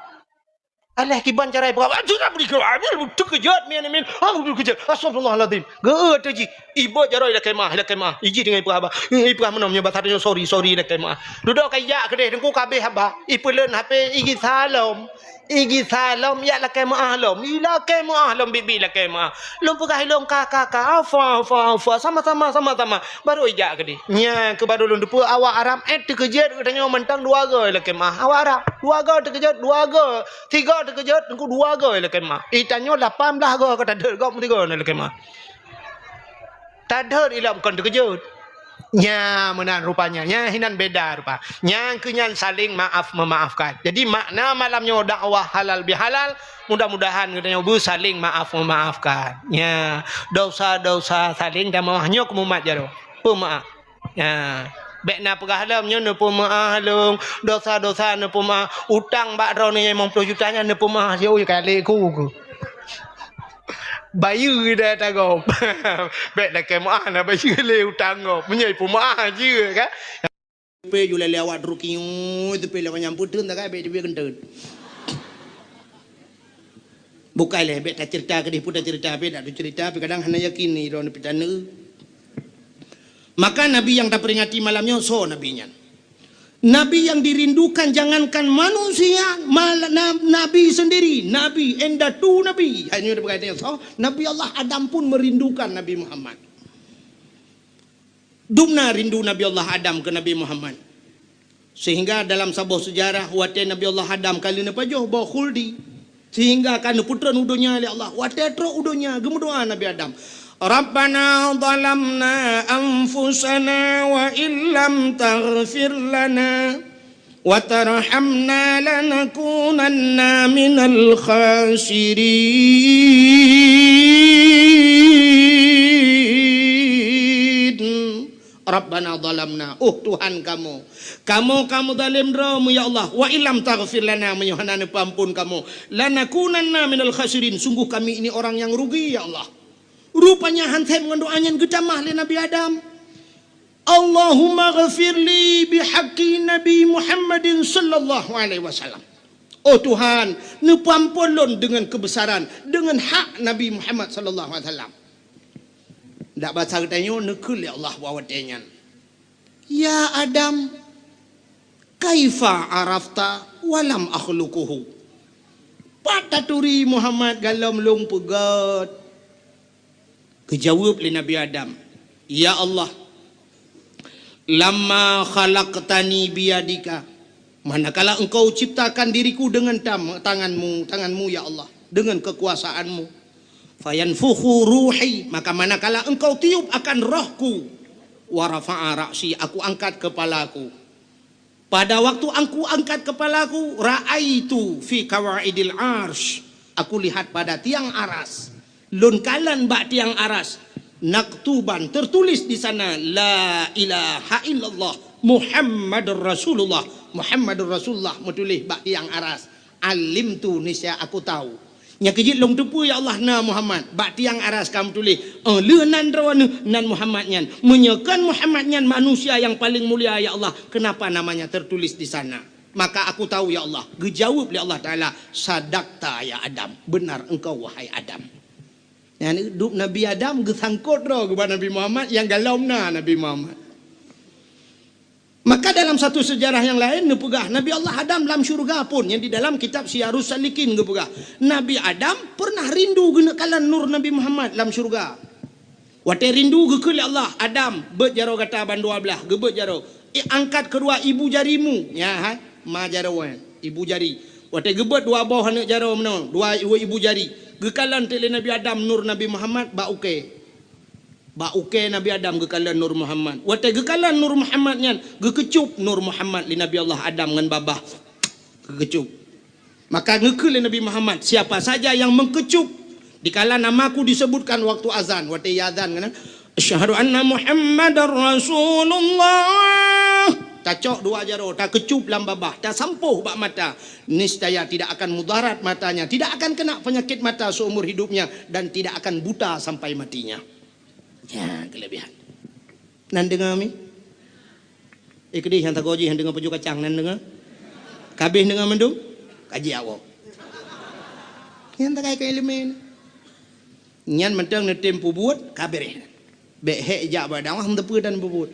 Alah kiban cara ipeugah, "Ah, sudah beri ke, ah, beri, teukeujot, min, min, ah, beri keujot. Astagfirullahalazim." Geu-, teuji, ibot jaroe ilakée meu'ah, ilakée meu'ah. Iji deungon ipeugah haba. Eh, ipeugah meunoe, nyoe basa tanyoe, "Sorry, sorry," ilakée meu'ah. Dudoe ka ijak keudeh, teungku ka habéh haba. Ipeulon H P, iji salom. Iji salom, ijak lakée meu'ah lom. Ilakée meu'ah lom, biet-biet ilakée meu'ah. Lôn peugah ilôn, "Ka, ka, ka. Afwa, afwa, afwa. Sama-sama, sama-sama." Baru ijak keudeh. Nyan keuh baru lôn teupeue awak Arab, eh, teukeujot geutanyoe mantong dua goe ilakée meu'ah. Awak Arab, dua goe teukeujot, dua goe. Tiga teukeujot, teungku dua goe ilakée meu'ah. Eh, tanyoe lapan blaih goe ka tadhôt, gob meusigoe ilakée meu'ah. Tadhôt ilom kon teukeujot. Nya meunan rupanya. Nya hinan beda rupa. Nyang keu nyan saling maaf memaafkan. Jadi makna malam nyoe dakwah halal bihalal, mudah-mudahan geutanyoe beusaling maaf memaafkan. Nya, dosa-dosa saling dan maaf nyoe keu mumat jaroe. Peumaaf. Nya. Bék na peugah lom nyoe neupeumeu'ah lôn, dosa-dosa neupeumeu'ah, utang bak droeneuh nyang limong ploh juta nyan neupeumeu'ah, siôh kalé ku. Bayeue dah tagob. Bék lakée meu'ah na bayeue lé utang gob. Meunyoe ipeumeu'ah jeuet kan. Pe ju lé awak trok kinyueng, teupeu lé manyang peuteun takai bék teubiet keunteuet. Bukai lé bék taceurita keudeh pun taceurita, bék dak taceurita, tapi kadang hana yakin ni droeneuh pih taneuk. Maka Nabi nyang taperingati malam nyoe soe Nabi nyan? Nabi yang dirindukan jangankan manusia, mal-, na-, Nabi sendiri, Nabi, indatu Nabi. Hanya berkaitan soe, Nabi Allah Adam pun merindukan Nabi Muhammad. Dumna rindu Nabi Allah Adam keu Nabi Muhammad. Sehingga dalam saboh seujarah, watée Nabi Allah Adam ka lheueh neupajoh boh khuldi, sehingga ka neupeutreun u donya lé Allah. Watée trok u donya, geumeudoá Nabi Adam, "Rabbana zalamna anfusana wa illam taghfir lana wa tarhamna lanakunanna minal khasirin." Rabbana zalamna, oh Tuhan kamoe, kamoe ka meuzalém droe mu, ya Allah. Wa illam taghfir lana, meunyoe hana neupeuamphon kamoe, lanakunanna minal khasirin, sungguh kami ini orang yang rugi, ya Allah. Rupanya han sép ngon doá nyan geutamah lé Nabi Adam. Allahumma ghafirli bihaqqi Nabi Muhammadin sallallahu alaihi wasallam. Oh Tuhan, neupeuamphon lôn deungon keubesaran, deungon hak Nabi Muhammad sallallahu alaihi wasallam. Dak basa geutanyoe neukheun lé Allah bak watée nyan, "Ya Adam, kaifa arafta wa lam akhluquhu?" Pat taturi Muhammad galom lôn peugét? Geujaweueb lé Nabi Adam, "Ya Allah, lamma khalaqtani biyadika, manakala Engkau ciptakan diriku dengan tam-, tangan-Mu, tangan-Mu, ya Allah, dengan kekuasaan-Mu. Fayanfukhu ruhi, maka manakala Engkau tiup akan rohku, wa rafa'a ra'si, aku angkat kepalaku." Pada waktu aku angkat kepalaku, ra'aitu fi qawaidil arsy. Aku lihat pada tiang aras. Lôn kalon bak tiang aras. Naktuban, tertulis di sana, "La ilaha illallah Muhammadur Rasulullah." Muhammadur Rasulullah meutuléh bak tiang aras. Alimtu, niscaya aku tahu. Nyang keu jeuet lôn teupeue, ya Allah, na Muhammad. Bak tiang aras ka meutuléh, "Oh, lheueh nan droeneuh, nan Muhammad nyan." Meunyoe kon Muhammad nyan manusia nyang paleng mulia, ya Allah, kenapa namanya tertulis di sana? Maka aku tahu, ya Allah. Geujaweueb lé Allah Taala, "Sadaqta, ya Adam." Benar engkau, wahai Adam. Nyan, dup Nabi Adam geusangkot droe keu bak Nabi Muhammad, nyang galom na Nabi Muhammad. Maka dalam satu sejarah yang lain neupeugah, Nabi Allah Adam lam syurga pun, yang di dalam kitab Siyarus Salikin geupeugah, Nabi Adam pernah rindu geuneuk kalon nur Nabi Muhammad lam syurga. Watée rindu geukheun lé Allah, "Adam, beuet jaroe gata bandua blaih," geubeuet jaroe. "Eh, angkat keudua ibu jarimu." Nya, hai, ma jaroe, ibu jari. Watée geubeuet dua boh aneuk jaroe meunoe, dua ibu jari. Geukalon teuk lé Nabi Adam nur Nabi Muhammad bak ukée. Bak ukée Nabi Adam geukalon Nur Muhammad. Watée geukalon Nur Muhammad nyan, geukeucup Nur Muhammad lé Nabi Allah Adam ngon babah. Geukeucup. Maka geukheun lé Nabi Muhammad, "Siapa saja yang mengkecup dikala namaku disebutkan waktu azan," watée azan kan, "Asyhadu anna Muhammadar Rasulullah." Tacok dua jaroe, takeucup lam babah, tasampôh bak mata. Niscaya tidak akan mudarat matanya, tidak akan kena penyakit mata seumur hidupnya, dan tidak akan buta sampai matinya. Ya, kelebihan. Nan deungoe mi? Eh, keudeh nyang tagoe jih nyang deungoe paju kacang, nan deungoe? Kabeh deungoe mandum? Kaji awak. Nyan takai keu ileumèe. Nyan mantong neutem peubuet ka beureh. Bèk hék jak bak dakwah meuteupeu dan peubuet.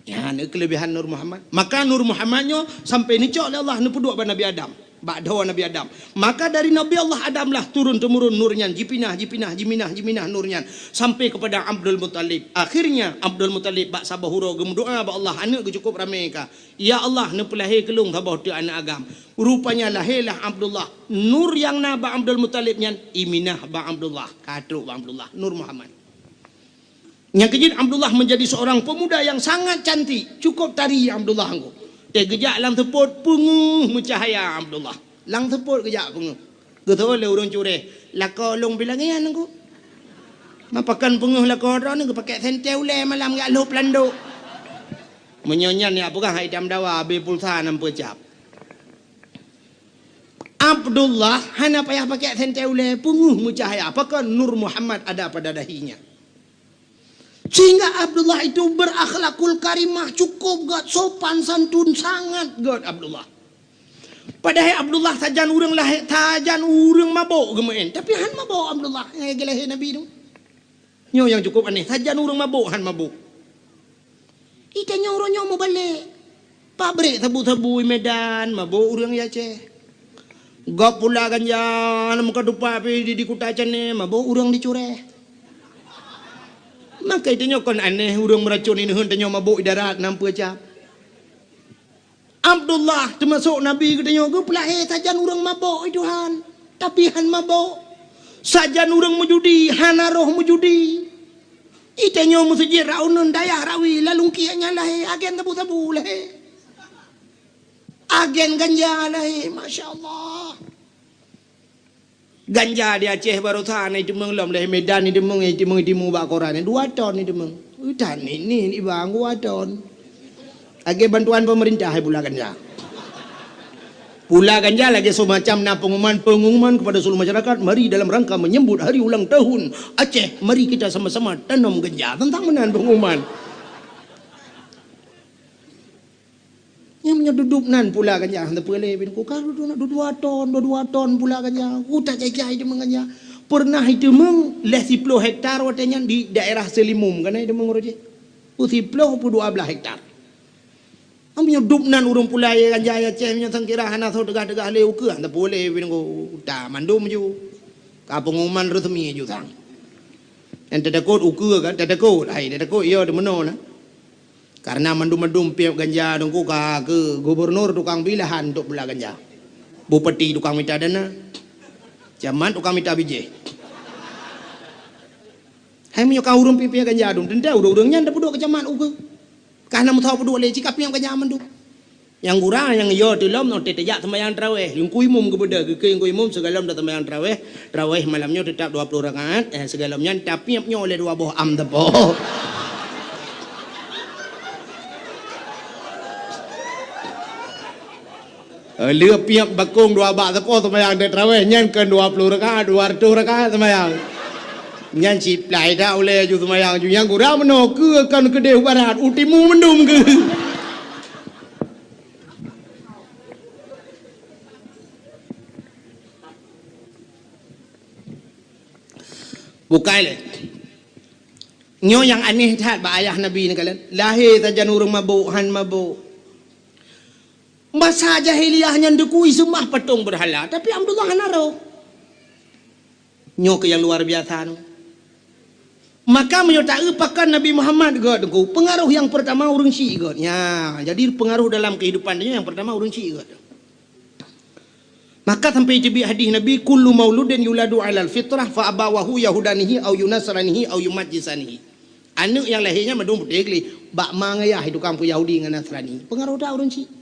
Nyan keulebihan Nur Muhammad. Maka Nur Muhammad nyoe sampai neucok lé Allah neupeuduek bak Nabi Adam. Bak dhoe Nabi Adam. Maka dari Nabi Allah Adam lah turun temurun nur nyan, jipinah, jipinah, jiminah, jiminah nur nyan sampai kepada Abdul Muttalib. Akhirnya Abdul Muttalib bak saboh uroe geumeudoa bak Allah, aneuk geuh cukup ramé ka. Ya Allah, neupeulahé keu lôn saboh teuk aneuk agam. Rupanya lahé lah Abdullah. Nur nyang na bak Abdul Muttalib nyan iminah bak Abdullah, ka trok bak Abdullah, Nur Muhammad. Nyang keujeuet Abdullah menjadi seorang pemuda yang sangat cantik, cukup tari Abdullah engko. Teuh geujak lam seupôt peungeuh meucahaya Abdullah. Lam seupôt geujak peungeuh. Geuteupeue lé ureuëng cureh, lakoe lôn bilangian engko. Mapakon peungeuh lakoe droeneuh geupakèk sentée ulée malam jak lhôb landok. Meunyoe nyan jak peugah hai dam dawa abéh pulsa nam peucab. Abdullah hana payah pakèk sentée ulée, peungeuh meucahaya, pakon Nur Muhammad ada pada dahinya. Sehingga Abdullah itu berakhlakul karimah, cukup gét, sopan santun sangat gét Abdullah. Padahai Abdullah sajan ureuëng lahé, sajan ureuëng mabök geumeu'en, tapi han mabök Abdullah nyang geulahé Nabi tu. Nyoe nyang cukup aneh, sajan ureuëng mabök han mabök. Itanyoe uroe nyoe mubalek. Pabrik sabu-sabu i Medan, mabök ureuëng i Aceh. Gob pula ganja, na muka tupak pi di, di kuta Canneh, mabök ureuëng di Cureh. Maka itanyoe kon aneh ureuëng meuracon ineuheun tanyoe mabök i darat nam peucab. Abdullah teumasok Nabi geutanyoe geupeulahé sajan ureuëng mabök i Tuhan, tapi han mabök. Sajan ureuëng meujudi, hana roh meujudi. Itanyoe meuseujid Raunon dayah Rawi, lalungkiek nyan lahé, agen sabu-sabu lahé. Agen ganja lahé, masya Allah. Ganja di Aceh baroesa na iteumeung lom, lé Medan iteumeung, iteumeung, iteumeung bak koran, dua ton iteumeung. Utan ni, ni, ni bang, dua ton. Lagèe bantuan pemerintah hai pula ganja. Pula ganja lagèe semacam na pengumuman, pengumuman kepada seluruh masyarakat, mari dalam rangka menyambut hari ulang tahun Aceh, mari kita sama-sama tanam ganja. Tentang meunan pengumuman. Nyang meunyoe dudup nan pula ganja, teupeue lé bin ku ka dudu-, dudu dua ton, dudu dua ton pula ganja. Utak cai-cai teumeng ganja. Pernah iteumeung lhèe siploh hektar watèe nyan di daerah Seulimum, kana iteumeung uroe jih. Peu siploh, peu dua blaih hektar. Meunyoe dup nan ureueng pula ye ganja ya ceh, meunyoe sangkira hana soe teugah-teugah lé ukeue, teupeue lé bin ku utak mandum ju. Ka pengumuman resmi ju sang. Nyang teutakot ukeue kan, teutakot, hai teutakot, iya teumeunoe na. Karena mandum-mandum piep ganja teungku ka keu gubernur tukang bri lahan untuk bela ganja. Bupati tukang mita dana. Camat tukang mita bijéh. Hai meunyoe ka ureueng piep-piep ganja dum, teuntèe ureueng-ureueng nyan tapeuduek keu camat ukeue. Ka hana meusaboh peuduek lé, cit ka piep ganja mandum. Nyang gura nyang yo teulom nyoe teuh teujak seumayang taraweh. Teungku imum geubeudôh, geukheun teungku imum sigohlom taseumbayang taraweh. Taraweh malam nyoe teutap dua ploh rakaat, eh, sigohlom nyan tapiep nyoe lé dua boh am teupô. Eh, lheueh piep bakong dua bak teupô seumayang taraweh nyan kon dua ploh rakaat, dua reutôh rakaat seumayang. Nyan siplai that ulèe ju seumayang ju nyang gura meunoe keu kon keudeh barat, u timu mandum keu. Bukai lé. Nyoe nyang aneh that bak ayah Nabi neukalon. Lahé sajan ureueng mabök, han mabök. Masa jahiliyah nyan teungku iseumah patong beurhala, tapi Abdullah hana roh. Nyoe keuh nyang luar biasa nyoe. Maka meunyoe taeu pakon Nabi Muhammad gét teungku, peungaroh nyang peurtama ureueng syiek gét. Nya, jadi peungaroh dalam keuhidupan tanyoe nyang peurtama ureueng syiek gét. Maka sampai teubiet hadih Nabi, "Kullu mauludin yuladu 'alal fitrah fa abawahu yahudanihi au yunasranihi au yumajjisanihi." Aneuk nyang lahé nyan mandum putéh gleh, bak ma ngon yah tukang peu Yahudi ngon Nasrani. Peungaroh that ureueng syiek.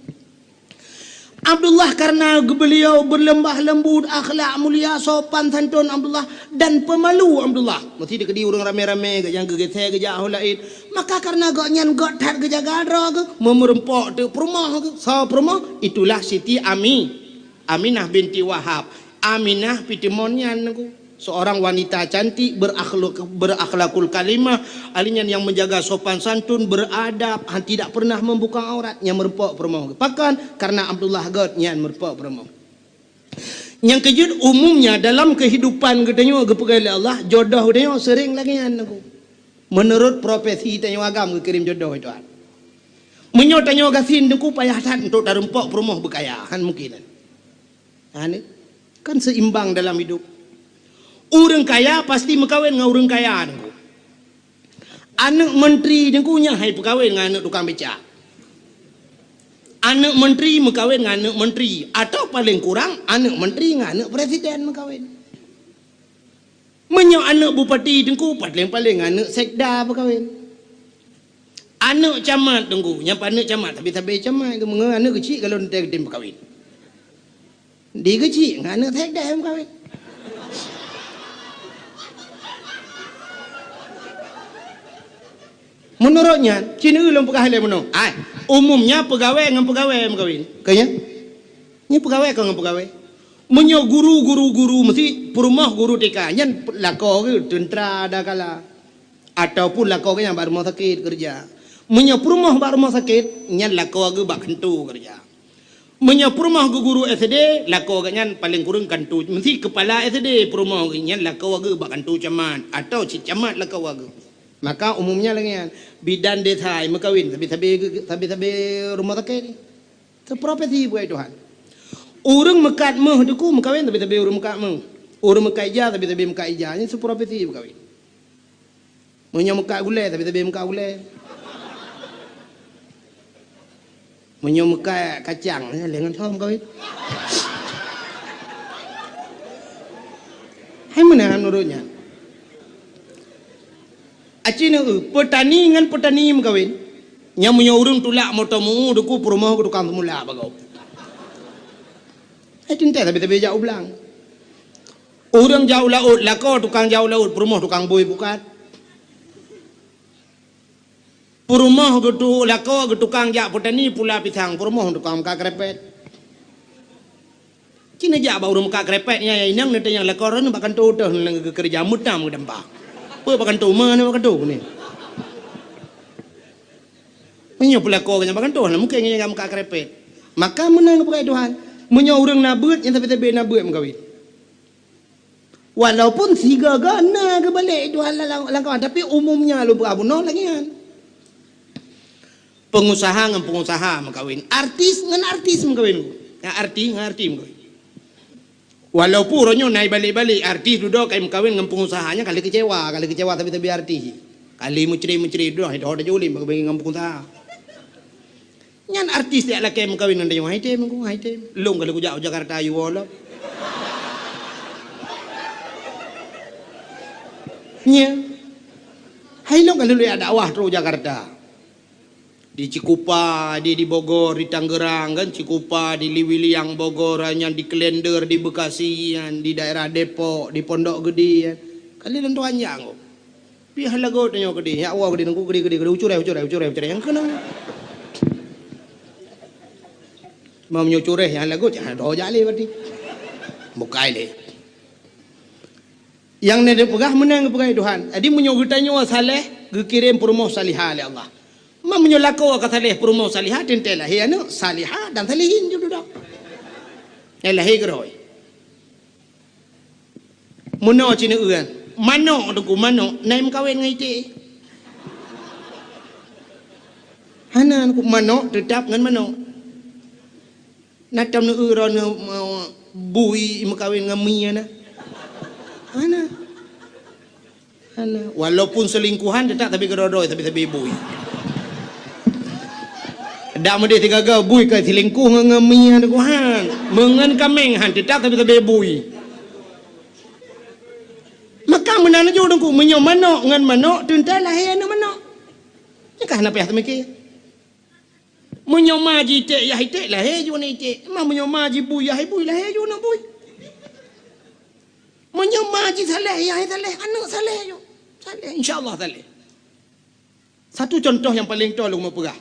Abdullah karena beliau berlembah lembut, akhlak mulia, sopan santun Abdullah, dan pemalu Abdullah. Meusti dikeudi ureueng ramé-ramé, geuh nyang geugeusé geujak ho laén. Maka karena gobnyan gét that geujaga droe geuh, meumeurumpok teuk peurumoh geuh. Soe peurumoh? Itulah Siti Ami, Aminah binti Wahab. Aminah pih teumon nyan teungku. Seorang wanita cantik, berakhlak-, berakhlakul kalimah, ahli nyan yang menjaga sopan santun, beradab, ha, tidak pernah membuka aurat, nyang meurumpok peurumoh. Pakon? Karena Abdullah gét nyan meurumpok peurumoh. Nyang keujeuet, umumnya dalam keuhidupan geutanyoe geupeugah lé Allah, jodoh geutanyoe seuréng lagée nyan, Teungku. Meunurot profesi tanyoe agam geukirém jodoh, Tuhan. Meunyoe tanyoe gasien, Teungku, payah that untuk tarumpok peurumoh beukaya, han mungkin. Hana, kan seimbang dalam hidup. Ureuëng kaya pasti meukawen ngon ureuëng kaya, Teungku. Aneuëk meuntri, Teungku, nyan hai peukawen ngon aneuëk tukang beca. Aneuëk meuntri meukawen ngon aneuëk meuntri, atawa paleng kurang aneuëk meuntri ngon aneuëk presiden meukawen. Meunyoe aneuëk bupati, Teungku, paleng-paleng ngon aneuëk sekda meukawen. Aneuëk camat, Teungku, nyang aneuëk camat, sabe-sabe camat, meunyoe aneuëk keuchik, kalau teuntée geutem meukawen. Di keuchik ngon aneuëk sekda meukawen. Meunurot nyan, ci neueu lôn peugah lé meunoe. Ai, umumnya peugawée ngon peugawée meukawen. Ka nyan? Nyan peugawée kon ngon peugawée. Meunyoe guru, guru, guru, meusti peurumoh guru T K, nyan lakoe geuh teuntra dakala. Ataupun lakoe geuh nyan bak rumoh sakét keureuja. Meunyoe peurumoh bak rumoh sakét, nyan lakoe geuh bak kantô keureuja. Meunyoe peurumoh geuh guru S D, lakoe geuh nyan paleng kureueng kantô, meusti keupala S D peurumoh geuh nyan lakoe geuh bak kantô camat, atawa cit camat lakoe geuh. Maka umumnya lagée nyan, bidan desa meukawen sabe-sabe geu-, sabe-sabe rumoh sakét. Teuprofesi bukai Tuhan. Ureuëng meukat méuh, Teungku, meukawen sabe-sabe ureuëng meukat méuh. Ureuëng meukat ija sabe-sabe meukat ija. Nyan teuprofesi meukawen. Meunyoe meukat gulée, sabe-sabe meukat gulée. Meunyoe meukat kacang, eh, lé ngon soe meukawen. Hai meunan meunurot nyan. Aci neueu, peutani ngon peutani meukawen. Nyan meunyoe ureuëng tulak moto meu-, Teungku, peurumoh keu tukang seumulak bagoe. Hai teuntée sabe-sabe jak u blang. Ureuëng jak u laôt, lakoe tukang jak u laôt, peurumoh tukang bui pukat. Peurumoh geutu-, lakoe geuh tukang jak peutani pula pisang, peurumoh tukang meukat keureupat. Ci neujak bak ureuëng meukat keureupat nyan, inong neutanyong lakoe droeneuh bak kantô teuh, geukeureuja meutam geutampa. Peue bak kantô, ma na bak kantô ni. Meunyoe peulakoe geuh nyan bak kantô, na mungken geuh nyan meukat keureupat. Maka meunan geupeugah Tuhan, meunyoe ureuëng na beuet, nyan sabe-sabe na beuet meukawen. Walaupun sigoe-goe na geubalek Tuhan lam, lam kawan, tapi umumnya lôn peugah bunoe lagée nyan. Pengusaha ngon pengusaha meukawen, artis ngon artis meukawen, ngon artis ngon artis meukawen. Walaupun uroe nyoe na ibalek-balek artis dudoe ka imeukawen ngon pengusaha, nyan ka lheueh keucewa, ka lheueh keucewa sabe-sabe artis. Ka lheueh meucre-meucre dudoe, hai doh tajak ulém bak ngon pengusaha. Nyan artis jak lakée meukawen ngon tanyoe, hai tem, hai tem. Lôn ka lheueh kujak u Jakarta, yue woe lom. Nya. Hai lôn ka lheueh jak dakwah trok u Jakarta. Di Cikupa, di, di Bogor, di Tangerang kan, Cikupa, di Liwiliang Bogor, nyan di Klender, di Bekasi, nyan di daerah Depok, di Pondok Gede, kan. Kali lôn tuan jak kok. Pih lagot nyoe keudeh, nyak woe keudeh, nunggu keudeh, keudeh, keudeh, ucureh, ucureh, ucureh, ucureh, nyang keunong. Meunyoe cureh nyang lagot, jangan doh jak lé berarti. Bukai lé. Nyang na dipeugah meunan geupeugah Tuhan. Jadi meunyoe geutanyoe saleh, geukirém peurumoh salihah lé Allah. Ma meunyoe lakoe ka saleh peurumoh salihah, teuntée lahé aneuëk salihah dan salihin ju dudoe. Eh, lahé keudroe. Meunoe ci neueu, manok Teungku, manok na imeukawen ngon iték? Hana, Teungku, manok teutap ngon manok. Na tom neueu droeneuh, eh, bui imeukawen ngon mie na? Hana. Hana. Walaupun selingkuhan, teutap sabe keudroe-droe, sabe-sabe bui. Dak meudeh sigaga bui ka selingkuh ngon, ngon mie, Teungku, han. Meungon kaméng han, teutap sabe-sabe bui. Maka meunan laju, Teungku, meunyoe manok ngon manok, teuntée lahé aneuëk manok. Nyan ka hana payah teumiké. Meunyoe ma ji iték, yah iték, lahé ju aneuëk iték. Ma meunyoe ma ji bui, yah bui, lahé ju aneuëk bui. Meunyoe ma ji saleh, yah saleh, aneuëk saleh ju. Saleh, insya Allah saleh. Satu contoh nyang paleng toe lôn meupeugah.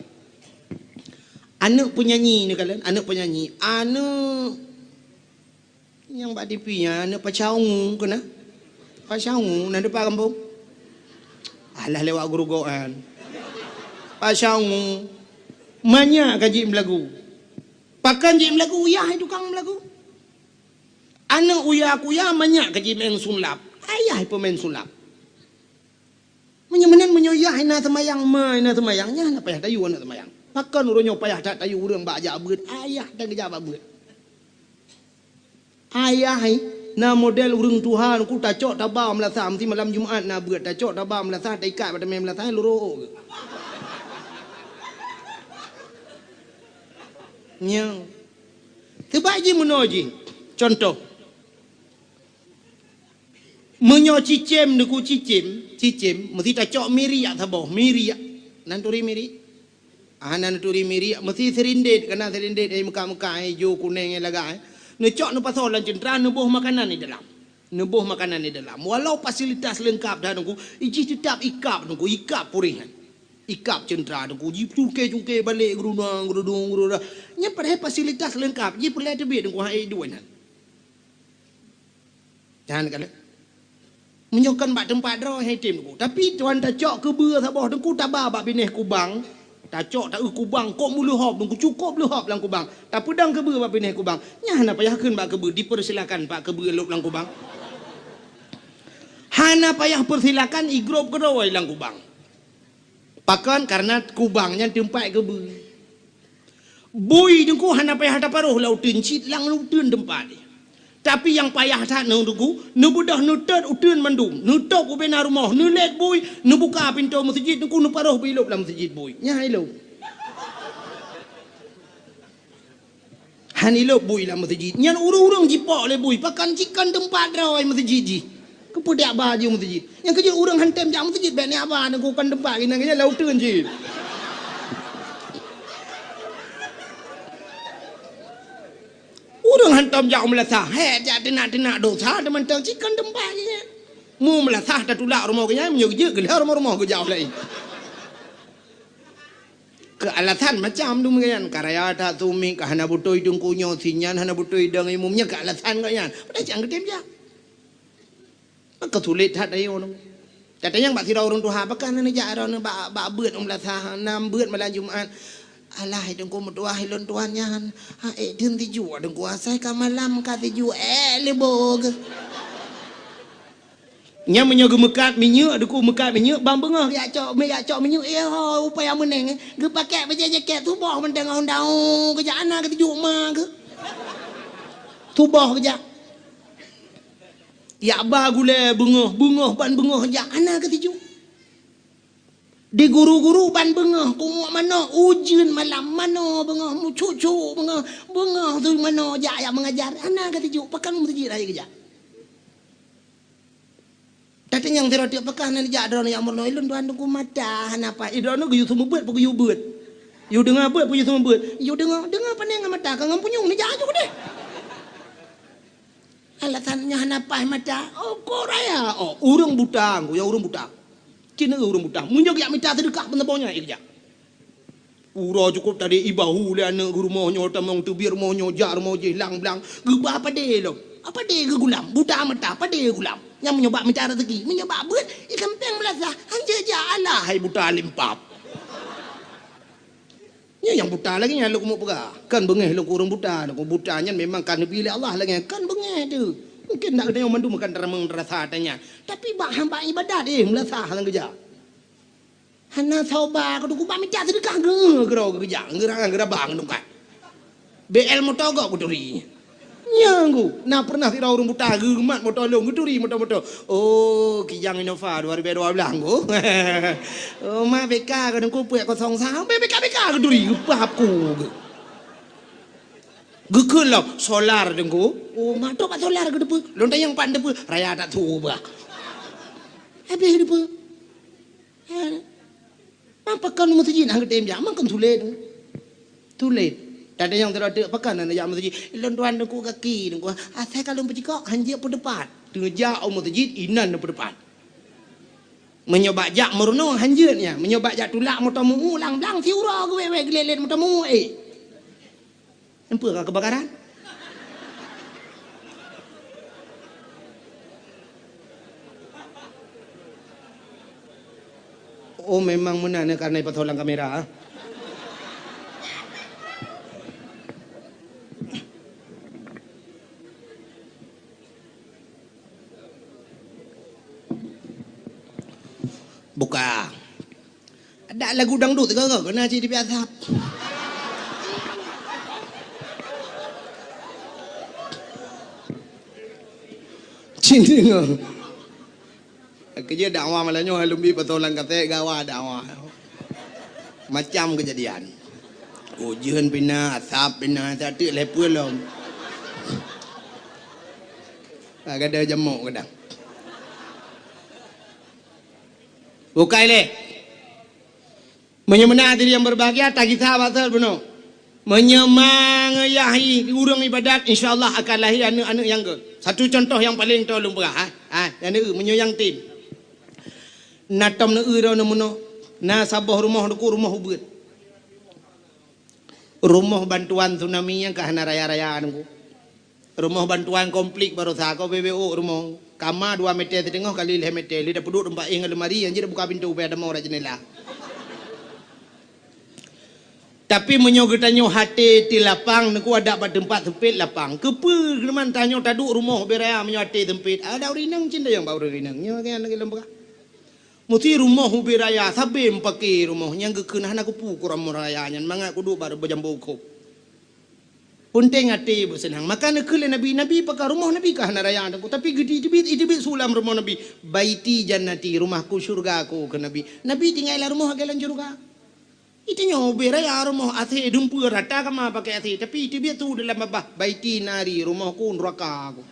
Aneuëk peunyanyi neukalon, aneuëk peunyanyi, aneuëk nyang bak T V nyan, aneuëk Pasha Ungu keunan. Pasha Ungu na dipat gampông? Alah lewat geurugoe nyan. Pasha Ungu. Manyak ka jeuet meulagu. Pakon jeuet meulagu, yah tukang meulagu. Aneuk uya kuya manyak ka jimeu'en sulap. Ayah peumain sulap. Meunyoe meunan, meunyoe yah hana seumayang, ma hana seumayang, nyan hana payah tayue aneuk seumayang. Pakon uroe nyoe payah that tayue ureueng bak jak beuet, ayah tan geujak bak beuet. Ayah hai, na model ureueng tuha ku tacok taba meulasah, meusti malam Jumat na beuet, tacok taba meulasah, taikat bak teumé meulasah, lurok. Nyoe. Teubaik jih meunoe jih. Contoh. Meunyoe cicém, neuku cicém, cicém, meusti tacok miriak saboh, miriak. Nan turi miriak? Ah, nan turi miriak, meusti sirindét, kana sirindét, eh, meuka-meuka, eh, ijo, kuneng, eh, lagak, eh. Neucok neupasoe lam ceuntra, neuboh makanan di dalam. Neuboh makanan di dalam. Walau fasilitas leungkap dah nungku, jih teutap ikab nungku, ikab puréh nyan. Ikab ceuntra nungku, jih cungke-cungke balek, geurudong, geurudong, geurudong. Nyan padahai fasilitas leungkap, jih peureulèe teubiet nungku, hai duek nyan. Nyan kaleuh. Meunyoe kon bak teumpat droe hai tem teungku. Tapi tuan tacok keubeue saboh teungku taba bak binéh kubang. Tacok taeu kubang kok meuleuhob teungku, cukôp leuhob lam kubang. Tapeudong keubeue bak binéh kubang. Nyan hana payah kheun bak keubeue, dipersilakan bak keubeue lôb lam kubang. Hana payah persilakan, igrôp keudroe lam kubang. Pakon? Karena kubang nyan teumpat keubeue. Bui teungku hana payah taparoh lam uteuen, cit lam uteuen teumpat jih. Tapi nyang payah that nyoe teungku, neubeudôh neutot uteuen mandum, neutôp bubena rumoh, neulét bui, neubuka pintoe meuseujid teungku, neuparoh bui lôb lam meuseujid bui. Nyan hai lôn. Hana ilôb bui lam meuseujid. Nyan ureueng-ureueng jipok lé bui, pakon? Jikon teumpat droe meuseujid jih. Keupeue dak ba jih meuseujid? Nyang keujeuet ureueng han tem jak meuseujid, bèk neujak ba, nyan kon teumpat geuh nyan, geuh nyan lam uteuen jih. Ureueng han tem jak meulasah, hék jak teunak-teunak dosa, teumantong jikon teumpat geuh nyan. Mu meulasah tatulak rumoh geuh nyan, meunyoe geujeuet geuh lheueh rumoh-rumoh geujak laén. Keu alasan macam tu meunan, ka raya that sumiet, ka hana beutôi teungku nyoe, si nyan hana beutôi dong imum, nyan keu alasan gobnyan. Padahai cit han geutem jak. Maka sulet that ayo nyoe. Gata nyang bak sidroe ureueng tuha, pakon hana jak droeneuh bak, bak beuet u meulasah, nam beuet malam Jumat. Alah, hai teungku meutuah, ilôn tuan nyan. Ha, ék theun tiju teungku, asai ka malam ka tiju, ék leuboh geuh. Nyan meunyoe geumeukat minyeuk, teungku meukat minyeuk, ban beungoh geujak cok, geujak cok minyeuk, eh, ho, upaya meuneng, eh. Geupakèk bajèe jakét, suboh mantong ngon daun, geujak hana geutijok ma geuh. Suboh geujak. Jak ba gulèe beungoh, beungoh ban beungoh jak, hana geutijok. Di guru-guru ban beungoh, punguek manok, ujeuen malam, manoe beungoh, meucuk-cuk beungoh, beungoh su manoe jak, jak meungajar, hana geutijok, pakon meuseujid rayeuk geujak. Tapi nyang sidroe teuk, pakon hana jak droeneuh jak meurunoe, ilôn tuan teungku mata hana paih. Eh, droeneuh geuyue seumeubeuet, peu geuyue beuet. Yue deungoe beuet, peu yue seumeubeuet. Yue deungoe, deungoe pane ngon mata, ka ngon punyueng neujak aju deh. Alasan nyan hana paih mata. Oh, kok raya. Oh, ureueng buta, ngku ya ureueng buta. Cit ureueng buta. Meunyoe geujak mita seudeukah peunaboh nyan, eh, geujak. Uroe cukôp tadi ibahu lé aneuk geuh rumoh nyoe, tamong teubiet rumoh nyoe, jak rumoh jih lang-blang, geuba padé lom. Padé geugulam, buta mata, padé geugulam. Nyang meunyoe bak mita raseuki, meunyoe bak beuet, ikan pèng meulasah, hanjeuet jak alah hai buta limpab. Nyoe nyang buta lagèe nyan lôn keumeung peugah. Kan beungèh lôn keu ureueng buta, lôn keu buta nyan memang ka neubi lé Allah lagèe nyan, kan beungèh teuh. Mungken nak geutanyoe mandum kan taramong rasa ata nyan. Tapi bak hamba ibadat, eh, meulasah lam geujak. Hana soe ba, ka teungku bak mita seudeukah geuh, geurok geujak, geuraba ngon tungkat. B L moto gob geuturi. Nyan ngku, na pernah sidroe ureueng buta geumat moto lôn, geuturi moto-moto. Oh, Kijang Innova dua ribu dua belas ngku. Oh, ma B K ka teungku peuet kosong sa, B K, B K geuturi, geupap ku. Geukheun lom, solar teungku. Oh, ma trok bak solar geuteupeue. Lôn tanyong pat teupeu, raya that su bah. Habéh teupeu. Ha. Pakon meuseujid hana geutem jak, makon sulet. Sulet. Tada nyang teurotek pakon hana jak meuseujid. Lôn tuan teungku gaki teungku. Asai ka lôn peucikok, hanjeuet peuteupat. Teujak u meuseujid, inan peuteupat. Meunyoe bak jak meurunoe, hanjeuet nyan. Meunyoe bak jak tulak moto mumu, lang-blang siuroe geuwèt-wèt geulet-let moto mumu, eh. Nampak ka keubakaran? Oh, memang meunan ya, karena ipasoe lam kamera. Buka. Ada lagu dangdut ke, ke, kena cit dibiasa. Cint deungoe. Keujeuet dakwah malam nyoe, hai lôn bi pasoe lam kaset, gawa dakwah. Macam keujadian. Ujeuen pih na, asap pih na, tak teuk lé peue lom. Kadang jamok kadang. Bukai lé. Meunyoe meunan hadirin yang berbahagia, tagisa bak sot bunoe. Meunyoe mangeuyah ureueng ibadat, insya Allah akan lahé aneuk-aneuk nyang gét. Satu contoh nyang paleng toe lôn peugah, ha. Ha, nyang neueu, meunyoe nyang tem. Na tom neueu droeneuh meunoe, na saboh rumoh teungku, rumoh ubeuet. Rumoh bantuan tsunami nyang ka hana raya-raya teungku. Rumoh bantuan konflik baroesa ko B B O rumoh. Kama dua meter siteungoh kali lhèe meter, lé tapeuduek teumpat éh ngon lemari, nyang jeuet buka pintoe, ubé ada mau rak jeundela. Tapi meunyoe geutanyoe até ti lapang, teungku, adak bak teumpat seumpet lapang. Keupeue keuneman tanyoe taduek rumoh ubé raya meunyoe até seumpet? Ada ureueng inong cit nyang bak ureueng inong. Nyoe kan lagèe lôn peugah. Musti rumoh ubé raya, sabé meupaké rumoh nyang geukheun hana kupeue keu rumoh raya nyan, mangat kuduek bak jambo kop. Peunteng até beuseunang. Maka neukheun lé Nabi, Nabi pakon rumoh Nabi ka hana raya teungku, tapi geuteubiet, iteubiet su lam rumoh Nabi, "Baiti jannati, rumahku syurga," kheun Nabi. Nabi tinggai lam rumoh lagèe lam syurga. Itanyoe ubé raya rumoh, asèe dumpeue rata kama pakai asèe, tapi iteubiet su dalam babah, "Baiti nari, rumohku neuraka," kheun.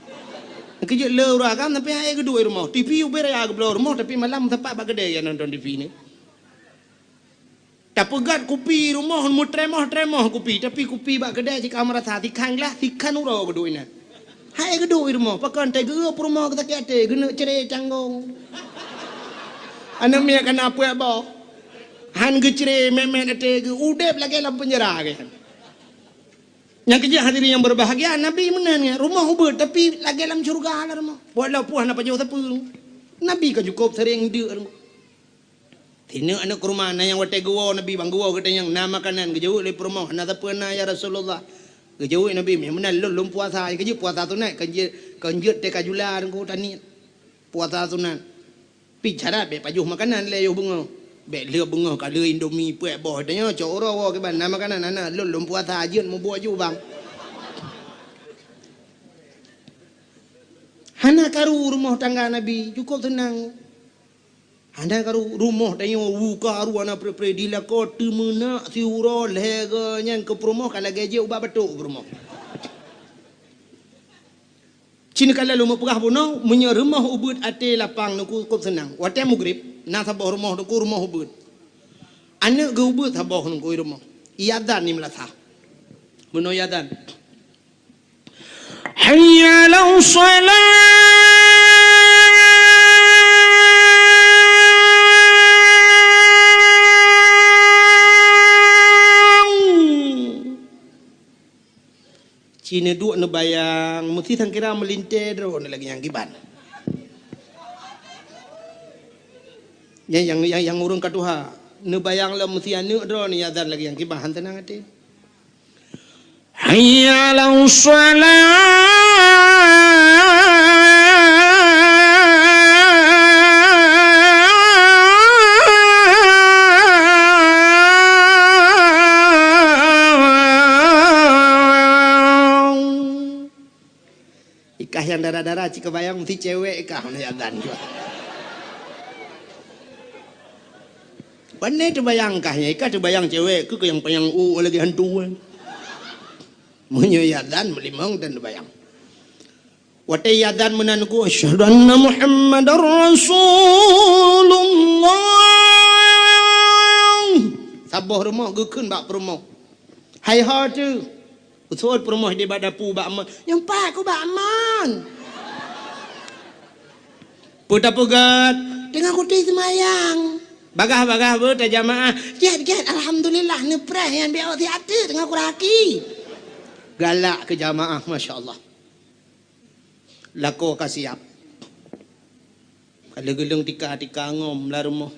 Keujeuet le ureueng agam sampai hai geuduek rumoh. T V ubé raya geubloe rumoh, tapi malam sapat bak keudè nyan nonton T V nyan. Tapeugöt kupi rumoh, meutremoh-tremoh kupi, tapi kupi bak keudè cit ka meurasa, sikhan glah, sikhan uroe geuduek inan. Hai geuduek i rumoh, pakon teuh geu peurumoh geusakét até, geuneuk cre canggong. Aneuk miet ka na peuet boh. Han geucre mèt-mèt até geu, udép lagèe lam peunjara geuh. Nyang keujeuet hadirin yang berbahagia, Nabi meunan nyan, rumoh ubeuet, tapi lagèe lam syeuruga lah rumoh. Walaupun hana pajoh sapeue. Nabi ka cukôp sering deuk rumoh. Sineuk aneuk keuruman, na nyang watèe geuwoe Nabi, bang geuwoe geutanyoe, na makanan, geujaweueb lé peurumoh, "Na sapeue na, ya Rasulullah?" Geujaweueb Nabi, "Meunan lôn, lôn puasa, keujeuet puasa sunat, keujeuet, keujeuet teuka jula teungku taniet. Puasa sunat. Pi syarat bèk pajoh makanan lé yoh beungoh. Bèk lheueh beungoh ka lheueh Indomie peuet boh, tanyoe cok uroe woe kiban, na makanan, na, na, lôn, lôn puasa, jeuet mubuet ju bang." Hana karu rumoh tangga Nabi, cukôp seunang. Hana karu rumoh tanyoe, u karu hana pre-pre, di lakoe teumeunak siuroe lhèe goe nyan keu peurumoh ka lagèe jeuet ubak batok peurumoh. Cit ka lôn meupeugah bunoe, meunyoe rumoh ubeuet até lapang teungku cukôp seunang. Watèe mugrib, na saboh rumoh teungku rumoh ubeuet. Aneuk geuh ubeuet saboh teungku i rumoh. Iazan di meulasah. Bunoe iazan. Hayya 'alas shalah. Cit neuduek neubayang, meusti sangkira meulintèe droeneuh lagèe nyang kiban. Nyang, nyang, nyang, nyang ureueng ka tuha, neubayang lom meusti aneuk droeneuh iazan lagèe nyang kiban, han seunang até. Hayya 'alas shalah. Ikah nyang dara-dara cit kabayang meusti cewek ikah hana iazan jua. Pane teubayang kah nyan, ikah teubayang cewek keu nyang panyang u lagèe hantu kan. Meunyoe iazan meulimong dan teubayang. Watèe iazan meunan ku, "Asyhadu anna Muhammadar Rasulullah." Saboh rumoh geukheun bak peurumoh. Hai ho teuh. Usôt peurumoh di bak dapu bak mon. Nyang pat ku bak mon. Peue tapeugah? Teungoh kutem seumayang. Bagah-bagah beuh tajamaah. Gèt, gèt, alhamdulillah, neupreh nyan biôh siat teuk teungoh kuraki. Galak keu jamaah, masya Allah. Lakoe ka siap. Ka lheueh geuleueng tika-tika ngom lam rumoh.